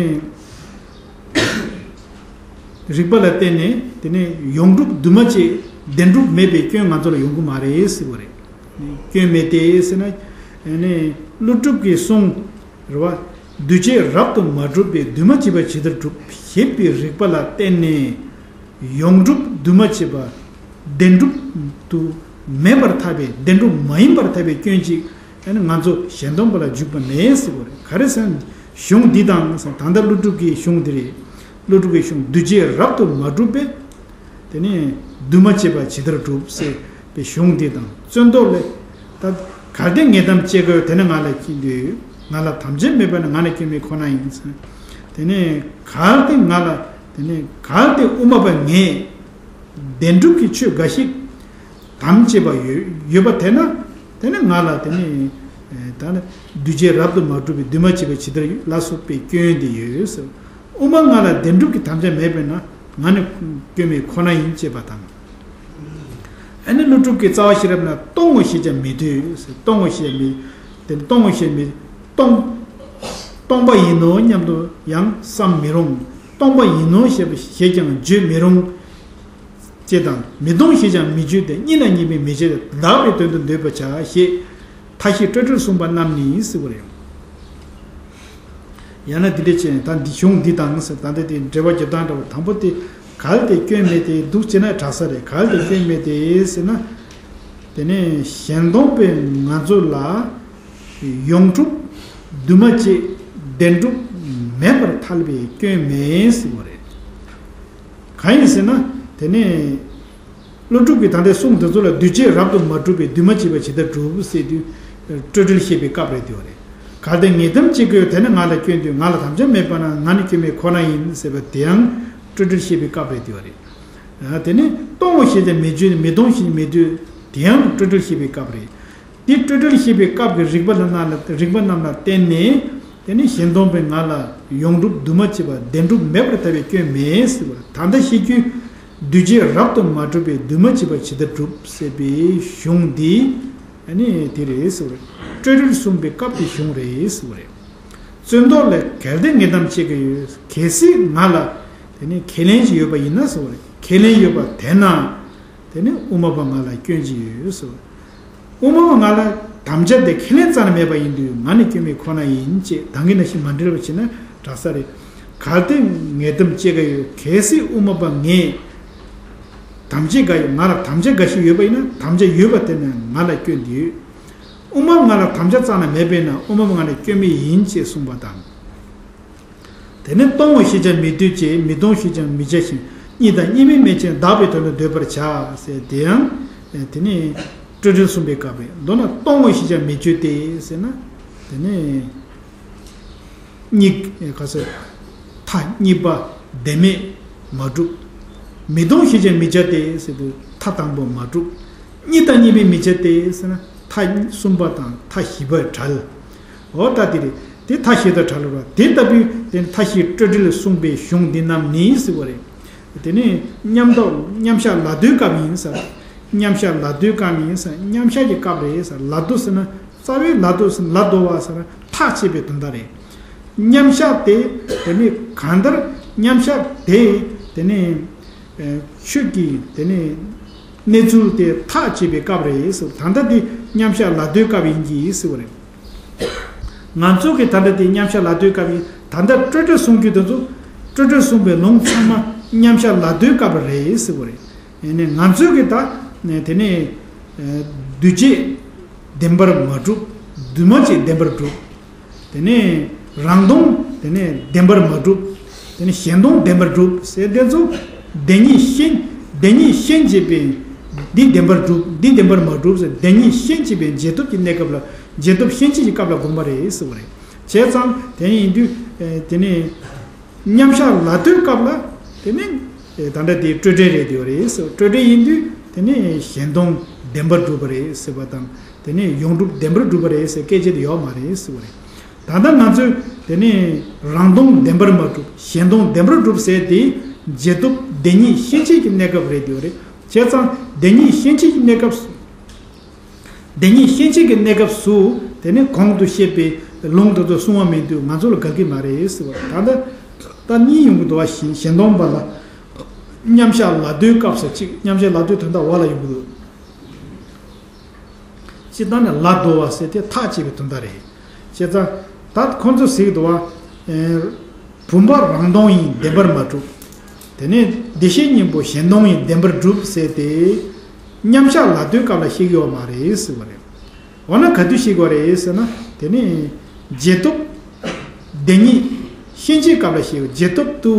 རིགས་པ་ལ་བརྟེན་ནས་དེ་ནས་ཡོངས་གྲུབ་འདུས་མ་བྱས་བདེན་གྲུབ་མེད་པའི་སྐྱོན་ང་ཚོ་ལ་ཡོང་གི་མ་རེད་ཟེར་བ་རེད། སྐྱོན་མེད་དེ་ཟེར་ན། ཨ་ནི་ཀླུ་སྒྲུབ་ཀྱིས་གསུངས། རེད་བ། འདུས་བྱས་རབ་ཏུ་མ་གྲུབ་པས་འདུས་མ་བྱས་པ་ཇི་ལྟར་གྲུབ་ཞེས་པའི་རིགས་པ་ལ་བརྟེན་ནས་ཡོངས་གྲུབ་འདུས་མ་བྱས་པ་བདེན་གྲུབ་ཏུ་མེད་པར་ཐལ་བའི། བདེན་གྲུབ་མ་ཡིན་པར་ཐལ་བའི་སྐྱོན་ཅིག་ཨ་ནི་ང་ཚོ་གཞན་སྟོང་པ་ལ་འཇུག་པ་མེད་ཟེར་བ་རེད། ག་རེ་ཟེར་ན། གཞུང་འདི་དང་ཟེར། ད་ལྟ་ཀླུ་སྒྲུབ་ཀྱི་གཞུང་འདི་རེད། ཀླུ་སྒྲུབ་ཀྱི་གཞུང་འདུས་བྱས་རབ་ཏུ་མ་གྲུབ་པས། དེ་ནས་འདུས་མ་བྱས་པ་ཇི་ལྟར་གྲུབ་ཟེར་བའི་གཞུང་འདི་དང་། བཙོན་ཐོག་ལས། ད་གལ་ཏེ་ངེས་དམ་ཅེས་བཀོད་དེ་ནི་ང་ལ་སྐྱོན་འདུག་ང་ལ་དམ་བཅའ་མེད་པ་ནི་ང་ནི་སྐྱོན་མེད་ཁོ་ན་ཡིན་ཟེར། དེ་ནས་གལ་ཏེ་ང་ལ། དེ་ནས་གལ་ཏེ་དབུ་མ་པ་ངས་བདེན་གྲུབ་ཀྱི་ཆོས་འགའ་ཞིག་དམ་བཅས་པ་ཡོད་ཡོད་པ་དེ་ན། དེ་ནི་ང་ལ་དེ་ནི་ད་ནི་འདུས་བྱས་རབ་ཏུ་མ་གྲུབ་པའི་འདུས་མ་བྱས་པ་ཇི་ལྟར་ལ་སོགས་པའི་སྐྱོན་འདི་ཡོད་ཟེར། དབུ་མ་ང་ལ་བདེན་གྲུབ་ཀྱི་དམ་བཅའ་མེད་པས་ན་ང་ནི་སྐྱོན་མེད་ཁོ་ན་ཡིན་ཅེས་པ་དང་། ཨ་ནི་ཀླུ་སྒྲུབ་ཀྱི་རྩ་བ་ཤེས་རབ་ན། སྟོང་ངོ་ཞེས་ཀྱང་མི་འདོད་ཟེར། སྟོང་ངོ་ཞེས་མི། དེ་སྟོང་ངོ་ཞེས་མི། སྟོང་། སྟོང་པ་ཡིན་ནོ་སྙམ་དུ་ཡང་བསམ་མི་རུང་། སྟོང་པ་ཡིན་ནོ་ཞེས་པ་ཞེས་ཀྱང་བརྗོད་མི་རུང་། ཅེས་དང་། མི་སྟོང་ཞེས་ཀྱང་མི་བརྗོད་དེ། གཉིས་ལ་གཉིས་མེད་མི་བྱེད་དེ། བདག་པའི་དོན་དུ་འདོད་པར་བྱ་ཞེས་མཐའ་བཞི་སྤྲོས་བྲལ་གསུངས་པ་རྣམས་ནི་ཟེར་བ་རེད། ཡང་ན་འདི་འདྲ་བྱས་ནས། ད་འདི་གཞུང་འདི་དང་ཟེར། ད་འདི་དེ་འགྲེལ་པ་རྒྱག་སྟངས་འདྲ་བ། དང་པོ་དེ་གལ་ཏེ་སྐྱོན་མེད་དེ་འདུག་ཅེ་ན་དྲག་ས་རེད། གལ་ཏེ་སྐྱོན་མེད་དེ་ཟེར་ན། དེ་ནས་གཞན་སྟོང་པས་ང་ཚོ་ལ་ཡོངས་གྲུབ་འདུས་མ་བྱས་བདེན་གྲུབ་མེད་པར་ཐལ་བའི་སྐྱོན་མེད་ཟེར་བ་རེད། གང་ཡིན་ཟེར་ན། དེ་ནས་ཀླུ་སྒྲུབ་ཀྱི་ད་ལྟའི་གསུང་དེ་ཚོ་ལ་འདུས་བྱས་རབ་ཏུ་མ་གྲུབ་པས་འདུས་མ་བྱས་པ་ཇི་ལྟར་གྲུབ་ཟེར་དུས། སྤྲོས་བྲལ་བཤད་པའི་སྐབས་རེད་དེ་བ་རེད། གལ་ཏེ་ངེས་དམ་ཅེས་བཀོད་དེ་ནི་ང་ལ་སྐྱོན་འདུག་ང་ལ་དམ་བཅའ་མེད་པ་ན་ང་ནི་སྐྱོན་མེད་ཁོ་ན་ཡིན་ཟེར་བ་དེའང་སྤྲོས་བྲལ་བཤད་པའི་སྐབས་རེད་དེ་བ་རེད། དེ་ནས་སྟོང་ངོ་ཞེས་ཀྱང་མི་བརྗོད། མི་སྟོང་ཞེས་མི་འདོད། དེའང་སྤྲོས་བྲལ་བཤད་པའི་སྐབས་རེད། དེ་སྤྲོས་བྲལ་བཤད་པའི་སྐབས་ཀྱི་རིགས་པ་ལ་རྣམས་ལ། རིགས་པ་རྣམས་ལ་བརྟེན་ནས། དེ་ནི་གཞན་སྟོང་པས་ང་ལ་ཡོངས་གྲུབ་འདུས་མ་བྱས་པ་བདེན་གྲུབ་མེད་པར་ཐལ་བའི་སྐྱོན་མེད་ཟེར་བ་རེད། ད་ལྟ་བཤད་རྒྱུ། འདུས་བྱས་རབ་ཏུ་མ་གྲུབ་པས་འདུས་མ་བྱས་པ་ཇི་ལྟར་གྲུབ་ཟེར་བའི་གཞུང་འདི། ཨ་ནི་དེ་རེད་ཟེར་བ་རེད། སྤྲོས་བྲལ་གསུངས་པའི་སྐབས་ཀྱི་གཞུང་རེད་ཟེར་བ་རེད། བཙོན་ཐོག་ལས། གལ་ཏེ་ངེས་དམ་ཅེས་བཀོད་ཡོད། གལ་སྲིད་ང་ལ་དེ་ནི་ཁས་ལེན་ཞིག་ཡོད་པ་ཡིན་ན་ཟེར་བ་རེད། ཁས་ལེན་ཡོད་པ་དེ་ན། དེ་ནི་དབུ་མ་པ་ང་ལ་སྐྱོན་ཅི་ཡོད་ཟེར། དབུ་མ་པ་ང་ལ་དམ་བཅའ་དེ་ཁས་ལེན་རྩ་ནས་མེད་པ་ཡིན་དུས་ང་ནི་སྐྱོན་མེད་ཁོ་ན་ཡིན་ཅེས་ད་གིན་ནང་བཞིན་མ་འགྲེལ་བ་བྱས་ན་དྲག་ས་རེད། གལ་ཏེ་ངེས་དམ་བཅས་དགའ་ཡོད། གལ་སྲིད་དབུ་མ་པ་ངས་དམ་བཅས་དགའ་ཡོད། ང་ལ་དམ་བཅས་དགའ་ཞིག་ཡོད་པ་ཡིན་ན། དམ་བཅས་ཡོད་པ་དེ་ནི་ང་ལ་སྐྱོན་དེ་ཡོད། དབུ་མ་ང་ལ་དམ་བཅས་རྩ་ནས་མེད་པས་ན། དབུ་མ་ང་ལ་སྐྱོན་མེད་ཡིན་ཅེས་གསུངས་པ་དང་། དེ་ནི་སྟོང་ངོ་ཤེས་ཀྱང་མི་འདོད་ཅེས། མི་སྟོང་ཤེས་ཀྱང་མི་བྱ་ཞིང་། གཉིས་དང་གཉིས་མེད་མེད་ཅིང་། བདག་པོའི་དོན་ལ་འདོད་པར་བྱ་ཟེར། དེ་ཡང་དེ་ནི་སྤྲོས་བྲལ་གསུངས་པའི་སྐབས་རེད། མདོར་ན་སྟོང་ངོ་ཤེས་ཀྱང་མི་འདོད་དེ་ཟེར་ན། དེ་ནི་གཉིས་ག་ཟེར། མཐའ་གཉིས་པ་བདེན་མེད་མ་གྲུབ། མི་སྟོང་ཤེས་ཀྱང་མི་བྱ་སྟེ་ཟེར་དུས་མཐའ་དང་པོ་མ་གྲུབ། གཉིས་དང་གཉིས་མེད་མི་བྱ་སྟེ་ཟེར་ན་མཐའ་གསུམ་པ་དང་མཐའ་བཞི་པ་བྲལ། འོ་ད་དེ་རེད། དེ་མཐའ་བཞི་དང་བྲལ་བ་དེ་ལྟ་བུའི་དེ་མཐའ་བཞིའི་སྤྲོས་བྲལ་གསུངས་པའི་གཞུང་འདི་རྣམས་ནི་ཟེར་བ་རེད། དེ་ནི་མཉམ་རྟོགས་མཉམ་གཞག་ལ་ལྟོའི་སྐབས་ཡིན་ཟེར། མཉམ་གཞག་ལ་ལྟོའི་སྐབས་ཡིན་ཟེར། མཉམ་གཞག་གི་སྐབས་རེད་ཟེར། ལ་ལྟོ་ཟེར་ན་རྩ་བའི་ལ་ལྟོ་ཟེར་ན་ལ་ལྟོ་བ་ཟེར་ན་ཐག་བཅད་པའི་དོན་དག་རེད། མཉམ་གཞག་དེ་དེ་ནི་གང་ལྟར་མཉམ་གཞག་དེ་དེ་ནི་ཨེ་ཆོས་ཀྱི་དེ་ནི་གནས་ཚུལ་དེ་ཐག་བཅད་པའི་སྐབས་རེད་ཟེར། ད་ལྟ་དེ་མཉམ་གཞག་ལ་ལྟོའི་སྐབས་ཡིན་གྱི་ཟེར་བ་རེད། ང་ཚོ་གི་ད་ལྟ་དེ་མཉམ་གཞག་ལ་ལྟོའི་སྐབས་ཡིན། ད་ལྟ་སྤྲོས་བྲལ་གསུང་རྒྱུ་དེ་ཚོ་སྤྲོས་བྲལ་གསུངས་པའི་ལུང་ཚང་མ་མཉམ་གཞག་ལ་ལྟོའི་སྐབས་རེད་ཟེར་བ་རེད། ཡིན་ནའི་ང་ཚོས་གི་ད་དེ་ནས་འདུས་བྱས་བདེན་པར་མ་གྲུབ། འདུས་མ་བྱས་བདེན་པར་གྲུབ། དེ་ནས་རང་སྟོང་དེ་ནས་བདེན་པར་མ་གྲུབ། དེ་ནས་གཞན་སྟོང་བདེན་པར་གྲུབ་ཟེར་དེ་ཚོ་བདེན་གཉིས་ཤན། བདེན་གཉིས་ཤན་འབྱེད་པའི་འདི་བདེན་པར་གྲུབ། འདི་བདེན་པར་མ་གྲུབ་ཟེར། བདེན་གཉིས་ཤན་འབྱེད་པའི་འབྱེད་སྟོབས་ཀྱི་གནས་སྐབས་ལ། འབྱེད་སྟོབས་ཤན་འབྱེད་ཀྱི་སྐབས་ལ་དགོངས་པ་རེད་ཟེར་བ་རེད། བྱས་ཙང་དེ་ཡིན་དུས་དེ་ནས་མཉམ་གཞག་ལ་ལྟོའི་སྐབས་ལ་དེ་ནི་ད་ལྟ་དེ་སྤྲོས་བྲལ་རེད་དེ་རེད་ཟེར། སྤྲོས་བྲལ་ཡིན་དུས་དེ་ནི་གཞན་སྟོང་བདེན་པར་གྲུབ་པ་རེད་ཟེར་བ་དང་། དེ་ནས་ཡོངས་གྲུབ་བདེན་པར་གྲུབ་པ་རེད་ཟེར་སྐད་ཆ་དེ་ཡོད་མ་རེད་ཟེར་བ་རེད། ད་ལྟ་ང་ཚོས་དེ་ནས་རང་སྟོང་བདེན་པར་མ་གྲུབ། གཞན་སྟོང་བདེན་པར་གྲུབ་ཟེར་དེ་འབྱེད་སྟོབས་བདེན་གཉིས་ཤན་འབྱེད་ཀྱི་གནས་སྐབས་རེད་དེ་རེད། བྱས་ཙང་བདེན་གཉིས་ཤན་འབྱེད་ཀྱི་གནས་སྐབས་སུ། བདེན་གཉིས་ཤན་འབྱེད་ཀྱི་གནས་སྐབས་སུ་དེ་ནས་གོང་དུ་བཤད་པའི་ལུང་དེ་ཚོ་གསུང་བ་མེད་དུས་ང་ཚོ་ལ་དགའ་གི་མ་རེད་ཟེར་བ། ད་ལྟ་ད་གཉིས་ཡོང་གི་འདུག་བ། གཞན་གཞན་སྟོང་པ་ལ་མཉམ་གཞག་ལ་ལྟོའི་སྐབས་སུ་གཅིག། མཉམ་གཞག་ལ་ལྟོའི་དོན་དག་འོག་ལ་ཡོང་གི་འདུག། སྤྱིར་བཏང་ནས་ལ་ལྟོ་བ་ཟེར་དེ་ཐག་བཅད་པའི་དོན་དག་རེད། བྱས་ཙང་ད་ཁོང་ཚོས་ཟེར་གྱི་འདུག་བ། ཨེ་བུམ་པ་རང་སྟོང་ཡིན་བདེན་པར་མ་གྲུབ། དེ་ནས་བདེ་གཤེགས་སྙིང་པོ་གཞན་སྟོང་ཡིན་བདེན་པར་གྲུབ་ཟེར་ཏེ། མཉམ་གཞག་ལ་ལྟོའི་སྐབས་ལ་བཤད་ཀྱི་ཡོད་མ་རེད་ཟེར་བ་རེད། འོ་ན་ག་དུས་བཤད་ཀྱི་ཡོད་རེད་ཟེར་ན། དེ་ནས་འབྱེད་སྟོབས་བདེན་གཉིས་ཤན་འབྱེད་སྐབས་ལ་བཤད་ཀྱི་ཡོད། འབྱེད་སྟོབས་དུ་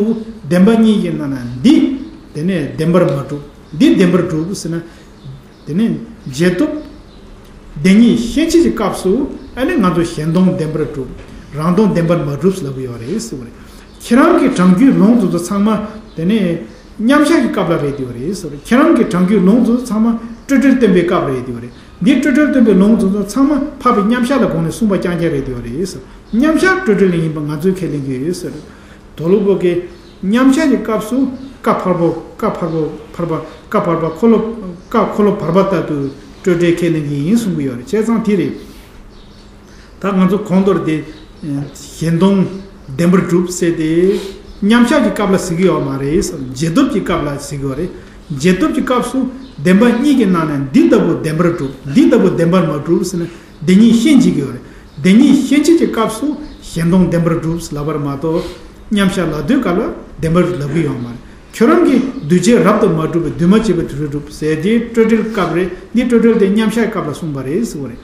བདེན་པ་གཉིས་ཀྱི་ནང་ན་འདི་དེ་ནས་བདེན་པར་མ་གྲུབ། འདི་བདེན་པར་གྲུབ་ཟེར་ན། དེ་ནས་འབྱེད་སྟོབས་བདེན་གཉིས་ཤན་འབྱེད་ཀྱི་སྐབས་སུ་ཨ་ནི་ང་ཚོ་གཞན་སྟོང་བདེན་པར་གྲུབ། རང་སྟོང་བདེན་པར་མ་གྲུབ་ཟེར་ལབ་ཀྱི་ཡོད་རེད་ཟེར་བ་རེད། ཁྱེད་རང་གི་དྲང་རྒྱུའི་ལུང་དེ་ཚོ་ཚང་མ་དེ་ནས་མཉམ་གཞག་གི་སྐབས་ལ་རེད་དེ་ཡོད་རེད་ཟེར་བ་རེད། ཁྱེད་རང་གི་དྲང་རྒྱུའི་ལུང་དེ་ཚོ་ཚང་མ་སྤྲོས་བྲལ་སྟོན་པའི་སྐབས་རེད་དེ་ཡོད་རེད། འདི་སྤྲོས་བྲལ་སྟོན་པའི་ལུང་དེ་ཚོ་ཚང་མ་འཕགས་པའི་མཉམ་གཞག་ལ་དགོངས་ནས་གསུངས་པ་རྐྱང་རྐྱང་རེད་དེ་ཡོད་རེད་ཟེར། མཉམ་གཞག་སྤྲོས་བྲལ་ཡིན་པ་ང་ཚོས་ཁས་ལེན་གྱི་ཡོད་ཟེར། དོལ་པོ་གིས་མཉམ་གཞག་གི་སྐབས་སུ་ཀ་འཕར་པོ་ཀ་འཕར་པོ་འཕར་པ་ཀ་འཕར་པ་འཁོར་ལོ་ཀ་འཁོར་ལོ་བར་པ་ལྟར་དུ་སྤྲོས་བྲལ་ཁས་ལེན་གྱི་ཡིན་གསུང་གི་ཡོད་རེད། བྱས་ཙང་དེ་རེད། ད་ང་ཚོ་གོང་དུ་དེ་གཞན་སྟོང་བདེན་པར་གྲུབ་ཟེར་ཏེ་མཉམ་གཞག་གི་སྐབས་ལ་ཟེར་གྱི་ཡོད་མ་རེད། འབྱེད་སྟོབས་ཀྱི་སྐབས་ལ་ཟེར་གྱི་ཡོད་རེད། འབྱེད་སྟོབས་ཀྱི་སྐབས་སུ་བདེན་པ་གཉིས་ཀྱི་ནང་ནས་འདི་ལྟ་བུ་བདེན་པར་གྲུབ། འདི་ལྟ་བུ་བདེན་པར་མ་གྲུབ་ཟེར་ན། འདི་གཉིས་ཤན་འབྱེད་ཀྱི་ཡོད་རེད། འདི་གཉིས་ཤན་འབྱེད་ཀྱི་སྐབས་སུ་གཞན་སྟོང་བདེན་པར་གྲུབ་ལབ་པར་མ་གཏོགས། མཉམ་གཞག་ལ་ལྟོའི་སྐབས་ལ་བདེན་པར་ལབ་ཀྱི་ཡོད་མ་རེད། ཁྱོད་རང་གིས་འདུས་བྱས་རབ་ཏུ་མ་གྲུབ་པའི་འདུས་མ་བྱས་པའི་དུས་སུ་གྲུབ་ཟེར་དེ་སྤྲོས་བྲལ་སྐབས་རེད། འདི་སྤྲོས་བྲལ་དེ་མཉམ་གཞག་སྐབས་ལ་གསུངས་པ་རེད་ཟེར་བ་རེད།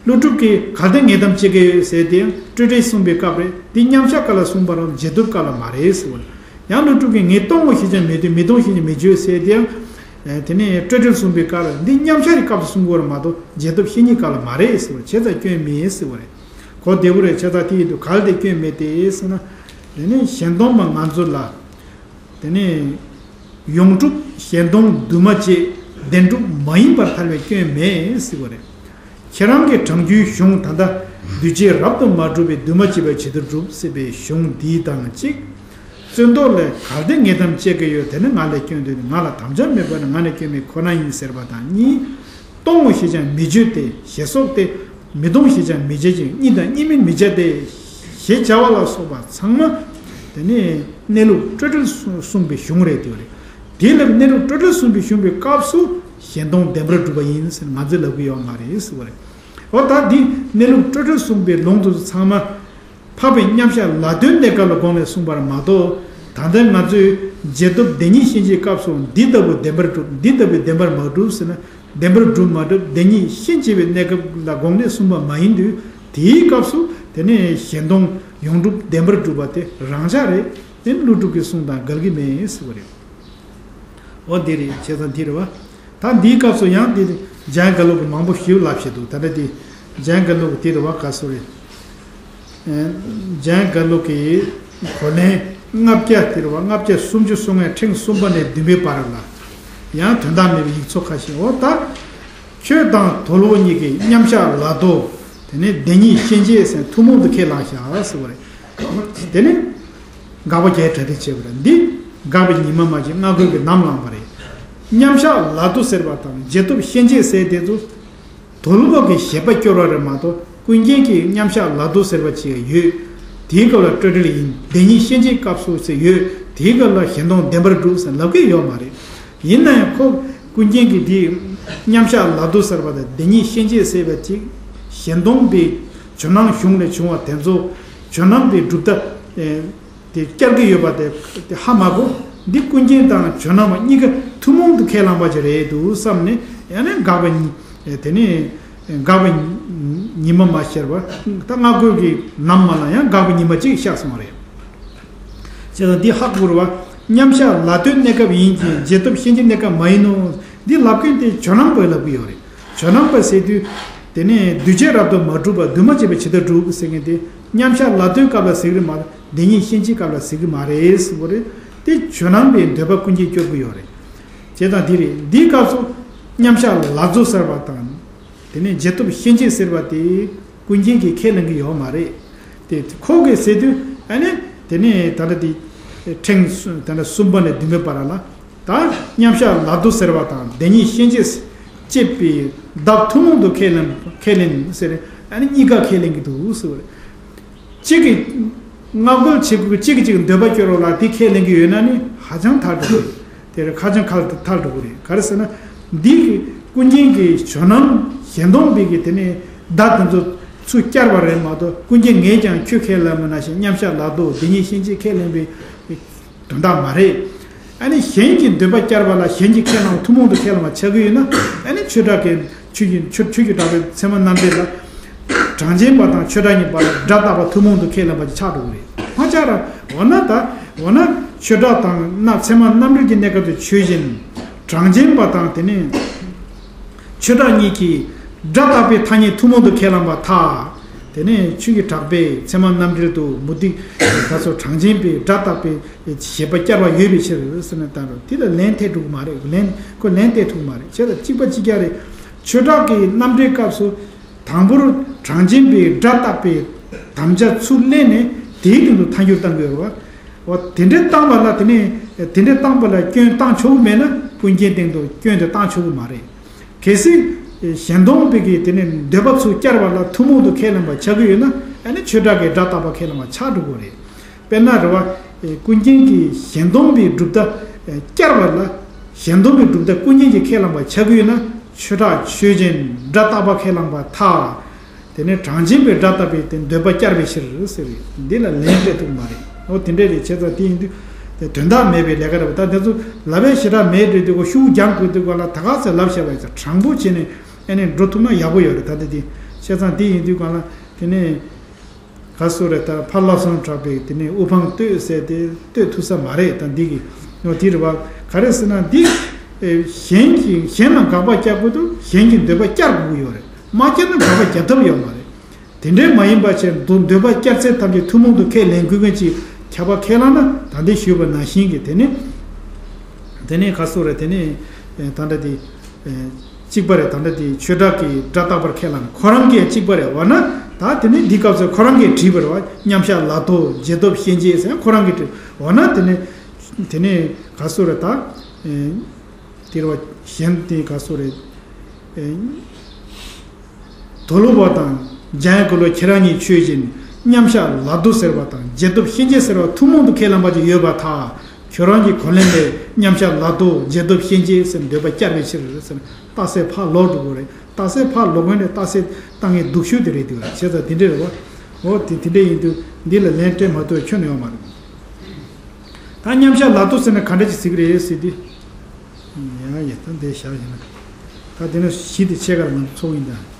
ཀླུ་སྒྲུབ་ཀྱིས་གལ་ཏེ་ངེས་དམ་བཅས་དགའ་ཡོད་ཟེར་དེ་ཡང་སྤྲོས་བྲལ་གསུངས་པའི་སྐབས་རེད། འདི་མཉམ་གཞག་སྐབས་ལ་གསུངས་པ་རེད། འབྱེད་སྟོབས་སྐབས་ལ་མ་རེད་ཟེར་བ་རེད། ཡང་ཀླུ་སྒྲུབ་ཀྱིས་ངས་སྟོང་ངོ་ཤེས་ཀྱང་མི་འདོད། མི་སྟོང་ཤེས་ཀྱང་མི་འདོད་ཟེར་དེ་ཡང་། དེ་ནས་སྤྲོས་བྲལ་གསུངས་པའི་སྐབས་ལ་འདི་མཉམ་གཞག་གི་སྐབས་སུ་གསུང་དགོས་རེད་མ་གཏོགས་འབྱེད་སྟོབས་ཤན་གཉིས་སྐབས་ལ་མ་རེད་ཟེར་བ་བྱས་ཙང་སྐྱོན་མེད་ཟེར་བ་རེད། གོ་བདེ་པོ་རེད། བྱས་ཙང་དེ་ཡིན་དུས་གལ་ཏེ་སྐྱོན་མེད་དེ་ཟེར་ན། དེ་ནས་གཞན་སྟོང་པ་ང་ཚོ་ལ། དེ་ནས་ཡོངས་གྲུབ་གཞན་སྟོང་འདུས་མ་བྱས་བདེན་གྲུབ་མ་ཡིན་པར་ཐལ་བའི་སྐྱོན་མེད་ཟེར་བ་རེད། ཁྱེད་རང་གི་དྲང་རྒྱུའི་གཞུང་ད་ལྟ་འདུས་བྱས་རབ་ཏུ་མ་གྲུབ་པའི་འདུས་མ་བྱས་པའི་བྱེད་དུ་གྲུབ་ཟེར་བའི་གཞུང་འདི་དང་གཅིག། བཙོན་དོར་ལས་གལ་ཏེ་ངེས་དམ་བཅས་ཀྱི་ཡོད། དེ་ནི་ང་ལས་སྐྱོན་འདོད་དེ། ང་ལ་དམ་བཅའ་མེད་པ་ནི་ང་ནི་སྐྱོན་མེད་ཁོ་ན་ཡིན་ཟེར་བ་དང་གཉིས། སྟོང་ངོ་ཤེས་ཀྱང་མི་བརྗོད་དེ་ཞེས་སོགས་ཏེ། མི་སྟོང་ཤེས་ཀྱང་མི་བྱེད་ཅིང་། གཉིས་དང་གཉིས་མིན་མི་བྱ་སྟེ། ཞེས་བྱ་བ་ལ་སོགས་པ་ཚང་མ་དེ་ནི་གནས་ལུགས་སྤྲོས་བྲལ་གསུངས་པའི་གཞུང་རེད་དེ་རེད། དེ་ལ་གནས་ལུགས་སྤྲོས་བྲལ་གསུངས་པའི་གཞུང་པའི་སྐབས་སུ་གཞན་སྟོང་བདེན་པར་གྲུབ་པ་ཡིན་ཟེར་ང་ཚོས་ལབ་ཀྱི་ཡོད་མ་རེད་ཟེར་བ་རེད། འོ་ད་འདི་གནས་ལུགས་སྤྲོས་བྲལ་གསུངས་པའི་ལུང་དུ་ཚང་མ། འཕགས་པའི་མཉམ་གཞག་ལ་དོན་གནས་སྐབས་ལ་དགོངས་ནས་གསུངས་པ་མ་གཏོགས། ད་ལྟ་ང་ཚོས་རྗེས་ཐོབ་བདེན་གཉིས་ཤན་འབྱེད་སྐབས་སུ་འདི་ལྟ་བུའི་བདེན་པར་གྲུབ། འདི་ལྟ་བུའི་བདེན་པར་མ་གྲུབ་ཟེར་ན། བདེན་པར་གྲུབ་མ་གྲུབ་བདེན་གཉིས་ཤན་འབྱེད་པའི་གནས་སྐབས་ལ་དགོངས་ནས་གསུངས་པ་མ་ཡིན་དུས། དེའི་སྐབས་སུ་དེ་ནས་གཞན་སྟོང་ཡོངས་གྲུབ་བདེན་པར་གྲུབ་པ་དེ་རང་འཇགས་རེད། དེ་ཀླུ་སྒྲུབ་ཀྱི་གསུང་དང་འགལ་གྱི་མེད་ཟེར་བ་རེད། འོ་འདི་རེད། བྱས་ཙང་འདི་རེད་བ། ད་འདིའི་སྐབས་སུ་ཡང་འདི་འཇམ་དབྱངས་དགེ་ལུགས་ཀྱི་མང་པོ་ཞིག་ལབ་བཞིན་འདུག་ད་ལྟ་འདི་འཇམ་དབྱངས་དགེ་ལུགས་ཀྱི་འདི་རེད་བ། ག་སུ་རེད། ཨེ། འཇམ་དབྱངས་དགེ་ལུགས་ཀྱི་གོ་ལན་ལྔ་བརྒྱ་དེ་རེད་བ། ལྔ་བརྒྱ་སུམ་ཅུ་སོ་ལྔའི་ཕྲེང་གསུམ་པ་ནས་བདུན་པའི་བར་ལ་ཡང་དོན་དག་མེད་པའི་ཡིག་ཚོགས་ཁ་ཤས། འོ་ད་ཁྱོད་དང་དོལ་པོ་གཉིས་ཀྱིས་མཉམ་གཞག་ལ་དོ། དེ་ནས་བདེན་གཉིས་ཤན་འབྱེད་ཟེར་ཐུན་མོང་དུ་ཁས་བླངས་བཞག་ཟེར་བ་རེད། དེ་ནས་དགག་པ་བརྒྱད་གྲ་སྒྲིག་བྱས་པ་རེད། འདི་དགག་པའི་ཉི་མ་མ་གཅིག་སྔ་རྒོལ་གྱིས་ནམ་བླངས་པ་རེད། མཉམ་གཞག་ལ་དོ་ཟེར་བ་དང་རྗེས་ཐོབ་ཤན་འབྱེད་ཟེར་དེ་ཚོ་དོལ་པོ་གི་བཞེད་པ་སྐྱོར་བ་རེད་མ་གཏོགས། ཀུན་མཁྱེན་གྱི་མཉམ་གཞག་ལ་དོ་ཟེར་བ་ཅིག་ཡོད། དེའི་སྐབས་ལ་སྤྲོས་བྲལ་ཡིན། བདེན་གཉིས་ཤན་འབྱེད་སྐབས་སུ་ཟེར་ཡོད། དེའི་སྐབས་ལ་གཞན་སྟོང་བདེན་པར་གྲུབ་ཟེར་ལབ་ཀྱི་ཡོད་མ་རེད། ཡིན་ན་ཡང་ཁོ་ཀུན་མཁྱེན་གྱི་དེའི་མཉམ་གཞག་ལ་དོ་ཟེར་བ་དང་བདེན་གཉིས་ཤན་འབྱེད་ཟེར་བ་ཅིག་གཞན་སྟོང་པའི་ཇོ་ནང་གཞུང་ནས་བྱུང་བ་དེ་ཚོ་ཇོ་ནང་པའི་གྲུབ་མཐའ་དེ་བསྐྱར་གྱི་ཡོད་པ་དེ་དེ་ཧ་མ་གོ། འདི་ཀུན་མཁྱེན་དང་ཇོ་ནང་པ་གཉིས་ཀ་ཐུན་མོང་དུ་ཁས་བླངས་པ་ཅིག་རེད་འདུག་བསམ་ནས། ཡང་ན་དགག་པ་ཉི་དེ་ནས་དགག་པ་ཉི་མ་མ་ཤར་བ། ད་སྔ་རྒོལ་གྱིས་ནམ་མ་ལངས། ཡང་དགག་པ་ཉི་མ་གཅིག་ཤར་སོང་བ་རེད། བྱས་ཙང་འདི་ཧ་གོ་རུ་བ། མཉམ་གཞག་ལ་དོན་གནས་སྐབས་ཡིན་གྱི་རྗེས་ཐོབ་ཤན་འབྱེད་གནས་སྐབས་མ་ཡིན་ནོ། འདི་ལབ་མཁན་དེ་ཇོ་ནང་པས་ལབ་ཀྱི་ཡོད་རེད། ཇོ་ནང་པ་ཟེར་དུས། དེ་ནས་འདུས་བྱས་རབ་ཏུ་མ་གྲུབ་པ་འདུས་མ་བྱས་པའི་བྱེ་བྲག་གྲུབ་ཟེར་མཁན་དེ་མཉམ་གཞག་ལ་དོན་སྐབས་ལ་ཟེར་གྱི་རེད་མ་གཏོགས། བདེན་གཉིས་ཤན་འབྱེད་སྐབས་ལ་ཟེར་གྱི་མ་རེད་ཟེར་བ་རེད། དེ་ཇོ་ནང་པའི་འདོད་པ་ཀུན་མཁྱེན་སྐྱོར་གྱི་ཡོད་རེད། བྱས་ཙང་འདི་རེད། འདིའི་སྐབས་སུ་མཉམ་གཞག་ལ་དོ་ཟེར་བ་དང་། དེ་ནས་རྗེས་ཐོབ་ཤན་འབྱེད་ཟེར་བ་དེ་ཀུན་མཁྱེན་གྱིས་ཁས་ལེན་གྱི་ཡོད་མ་རེད། དེ་ཁོ་གིས་ཟེར་དུས་ཨ་ནི་དེ་ནས་ད་ལྟ་དེ་ཕྲེང་སུ་ད་ལྟ་གསུམ་པ་ནས་བདུན་པའི་བར་ལ། ད་མཉམ་གཞག་ལ་དོ་ཟེར་བ་དང་བདེན་གཉིས་ཤན་འབྱེད་ཅེས་པའི་བརྡ་ཐུན་མོང་དུ་ཁས་ལེན་ཁས་ལེན་ཟེར། ཨ་ནི་གཉིས་ཀ་ཁས་ལེན་གྱི་འདུག་ཟེར་བ་རེད། གཅིག་གིས་སྔ་རྒོལ་བྱེད་དགོས། གཅིག་གིས་གཅིག་འདོད་པ་སྐྱོར་བ་ལ་དེ་ཁས་ལེན་གྱི་ཡོད་ན་ནི་ཧ་ཅང་ཐལ་འགྲོ་གི་རེད། དེ་རེད། ཧ་ཅང་ཁ་ཐལ་འགྲོ་གི་རེད། ག་རེ་ཟེར་ན། འདི་གི་ཀུན་མཁྱེན་གྱི་ཇོ་ནང་གཞན་སྟོང་པའི་གི་དེ་ནས་བརྡ་དེ་ཚོ་ཚུར་བསྐྱར་བ་རེད་མ་གཏོགས། ཀུན་མཁྱེན་ངས་ཀྱང་ཁྱོད་ཁས་ལེན་པ་ནང་བཞིན་མཉམ་གཞག་ལ་དོ་བདེན་གཉིས་ཤན་འབྱེད་ཁས་ལེན་པའི་དོན་དག་མ་རེད། ཨ་ནི་གཞན་གྱི་འདོད་པ་བསྐྱར་བ་ལ་གཞན་གྱི་ཁས་བླངས་ཐུན་མོང་དུ་ཁས་བླངས་ཆགས་ཀྱི་ཡོད་ན། ཨ་ནི་ཆོས་གྲགས་ཀྱི་ཆོས་ཀྱི་ཆོས་ཆོས་ཀྱི་གྲགས་པའི་ཚད་མ་རྣམ་འགྲེལ་ལ། གྲངས་ཅན་པ་དང་ཆོས་གྲགས་གཉིས་བར་ལ་སྒྲ་རྟག་པ་ཐུན་མོང་དུ་ཁས་ལེན་པ་ཅིག་ཆགས་འགྲོ་གི་རེད། མ་ཆགས་ར། འོ་ན་ད། འོ་ན་ཆོས་གྲགས་དང་ན་ཚད་མ་རྣམ་འགྲེལ་གྱི་གནས་སྐབས་སུ་ཆོས་ཅན། གྲངས་ཅན་པ་དང་དེ་ནས་ཆོས་གྲགས་གཉིས་ཀྱིས་སྒྲ་རྟག་པའི་ཐ་སྙད་ཐུན་མོང་དུ་ཁས་བླངས་པར་ཐལ། དེ་ནས་ཆོས་ཀྱི་གྲགས་པས་ཚད་མ་རྣམ་འགྲེལ་དུ་མུ་སྟེགས་ད་སོགས་གྲངས་ཅན་པའི་སྒྲ་རྟག་པའི་བཞེད་པ་བསྐྱར་བ་ཡོད་པའི་ཕྱིར་ཟེར་ནས་བསྟན་རོ། དེ་ལ་ལན་འདེབས་ཐུབ་ཀྱི་མ་རེད། ལན་ཁོ་ལན་འདེབས་ཐུབ་ཀྱི་མ་རེད། བྱས་ཙང་གཅིག་པ་གཅིག་རྐྱང་རེད། ཆོས་གྲགས་ཀྱི་རྣམ་འགྲེལ་སྐབས་སུ། དང་པོར་གྲངས་ཅན་པའི་སྒྲ་རྟག་པའི་དམ་བཅའ་ཚུར་གླན་ནས་དེའི་སྟེང་དུ་ཐལ་འགྱུར་བཏང་དགོས་པ། འོ་དེ་འདྲའི་བཏང་བ་ལ་དེ་ནས་དེ་འདྲའི་བཏང་བ་ལ་སྐྱོན་བཏང་ཆོག་གི་མེད་ན་ཀུན་མཁྱེན་སྟེང་དུ་སྐྱོན་དེ་བཏང་ཆོག་གི་མ་རེད། གལ་སྲིད་གཞན་སྟོང་པའི་གི་དེ་ནས་འདོད་པ་ཚུར་བསྐྱར་བ་ལ་ཐུན་མོང་དུ་ཁས་ལེན་པ་ཆགས་ཀྱི་ཡོད་ན། ཨ་ནི་ཆོས་གྲགས་ཀྱི་སྒྲ་རྟག་པ་ཁས་ལེན་པ་ཆགས་འགྲོ་གི་རེད། དཔེར་ན་རེད་བ། ཀུན་མཁྱེན་གྱིས་གཞན་སྟོང་པའི་གྲུབ་མཐའ་བསྐྱར་བ་ལ། གཞན་སྟོང་པའི་གྲུབ་མཐའ་ཀུན་མཁྱེན་གྱིས་ཁས་བླངས་པ་ཆགས་ཀྱི་ཡོད་ན། ཆོས་གྲགས་ཆོས་ཅན་སྒྲ་རྟག་པ་ཁས་བླངས་པར་ཐལ། དེ་ནས་གྲངས་ཅན་པའི་སྒྲ་རྟག་པའི་དེ་འདོད་པ་བསྐྱར་བའི་ཕྱིར་ཟེར་བས། འདི་ལ་ལན་སྤྲད་ཐུབ་མ་རེད། འོ་དེ་འདྲས་རེད། བྱས་ཙང་དེ་ཡིན་དུས་དེ་དོན་དག་མེད་པའི་ལས་ཀ་རེད་བ། ད་དེ་ཚོ་ལབ་པའི་ཞེ་དྲག་མེད་འགྲོ་དུས་ཁོ་ཤུགས་རྒྱག་དགོས་དུས་ག་ལ་ད་ག་ཚོད་ལབ་བཤད་པ་ཡིན་ཙང་དྲང་པོ་བྱས་ནས་ཨ་ནི་འགྲོ་ཐུབ་ན་ཡག་པོ་ཡོད་རེད། ད་ལྟ་དེ་བྱས་ཙང་དེ་ཡིན་དུས་ག་ལ་དེ་ནས། ག་སོ་རེད། ད་ཕར་བསླབ་གསུམ་གྲགས་པའི་དེ་ནས་དབུ་འཕང་བསྟོད་ཟེར་དེ་བསྟོད་ཐུབ་ས་མ་རེད། ད་འདི་གི་ནོ་དེ་རེད་བ། ག་རེ་ཟེར་ན་འདི་གཞན་གྱི་གཞན་ལ་དགག་པ་བཀྱག་དགོས་དུས་གཞན་གྱི་འདོད་པ་བསྐྱར་དགོས་ཀྱི་ཡོད་རེད། མ་བསྐྱར་ན་དགག་པ་རྒྱབ་ཐབས་ཡོད་མ་རེད། དེ་འདྲའི་མ་ཡིན་པ་བྱས་འདོད་འདོད་པ་བསྐྱར་ཚད་ཐམས་ཅད་ཐུན་མོང་དུ་ཁས་ལེན་དགོས་མཁན་ཅིག་ཁྱབ་པ་ཁས་བླངས་ན། ད་འདི་ཞུས་པ་ནང་བཞིན་གྱི་དེ་ནི་དེ་ནི་ག་སོ་རེད། དེ་ནི་ད་ལྟ་དེ། གཅིག་པ་རེད། ད་ལྟ་དེ་ཆོས་གྲགས་ཀྱི་སྒྲ་རྟག་པར་ཁས་བླངས་ཁོ་རང་གིས་གཅིག་པ་རེད་བ་ན། ད་དེ་ནི་འདི་སྐབས་སུ་ཁོ་རང་གིས་བྲིས་པ་རེད་བ། མཉམ་གཞག་ལ་དོ་རྗེས་ཐོབ་ཤན་འབྱེད་ཟེར་ཁོ་རང་གིས་བྲིས་བ་ན། དེ་ནི་དེ་ནི་ག་སོ་རེད། ད་དེ་རེད་བ། གཞན་དེ་ག་སོ་རེད། དོལ་པོ་དང་འཇམ་དབྱངས་དགེ་ལུགས་ཁྱེད་རང་གཉིས་ཆོས་ཅན། མཉམ་གཞག་ལ་དོ་ཟེར་བ་དང་རྗེས་ཐོབ་ཤན་འབྱེད་ཟེར་བ་ཐུན་མོང་དུ་ཁས་བླངས་པ་ཅིག་ཡོད་པར་ཐལ། ཁྱོད་རང་གི་གོ་ལན་ལས་མཉམ་གཞག་ལ་དོ་རྗེས་ཐོབ་ཤན་འབྱེད་ཟེར་འདོད་པ་བསྐྱར་བའི་ཕྱིར་ཟེར། རྟགས་གསལ་ཕར་ལོག་འགྲོ་དགོས་རེད། རྟགས་གསལ་ཕར་ལོག་མཁན་ནི་རྟགས་གསལ་བཏང་མཁན་སྡུག་ཤོས་དེ་རེད་འདུག་བ། བྱས་ཙང་དེ་འདྲ་རེད་བ། འོ་དེ་དེ་འདྲ་ཡིན་དུས་ འདི་ལ་ལན་སྤྲད་མ་ཐུབ་ཁྱོན་ནས་ཡོད་མ་རེད། ད་མཉམ་བཞག་ལག་ཏུ་ཟེར་ན་ག་འདྲ་ཅིག་ཟེར་གི་རེད་ཟེར་དུས། ཡང་ཡ་ད་འདི་བཞག་ཡིན་ན། ད་དེ་ནས་གཞི་དེ་ཕྱེད་ཀར་ང་ཚོ་ཚོགས་ཡིན་ད།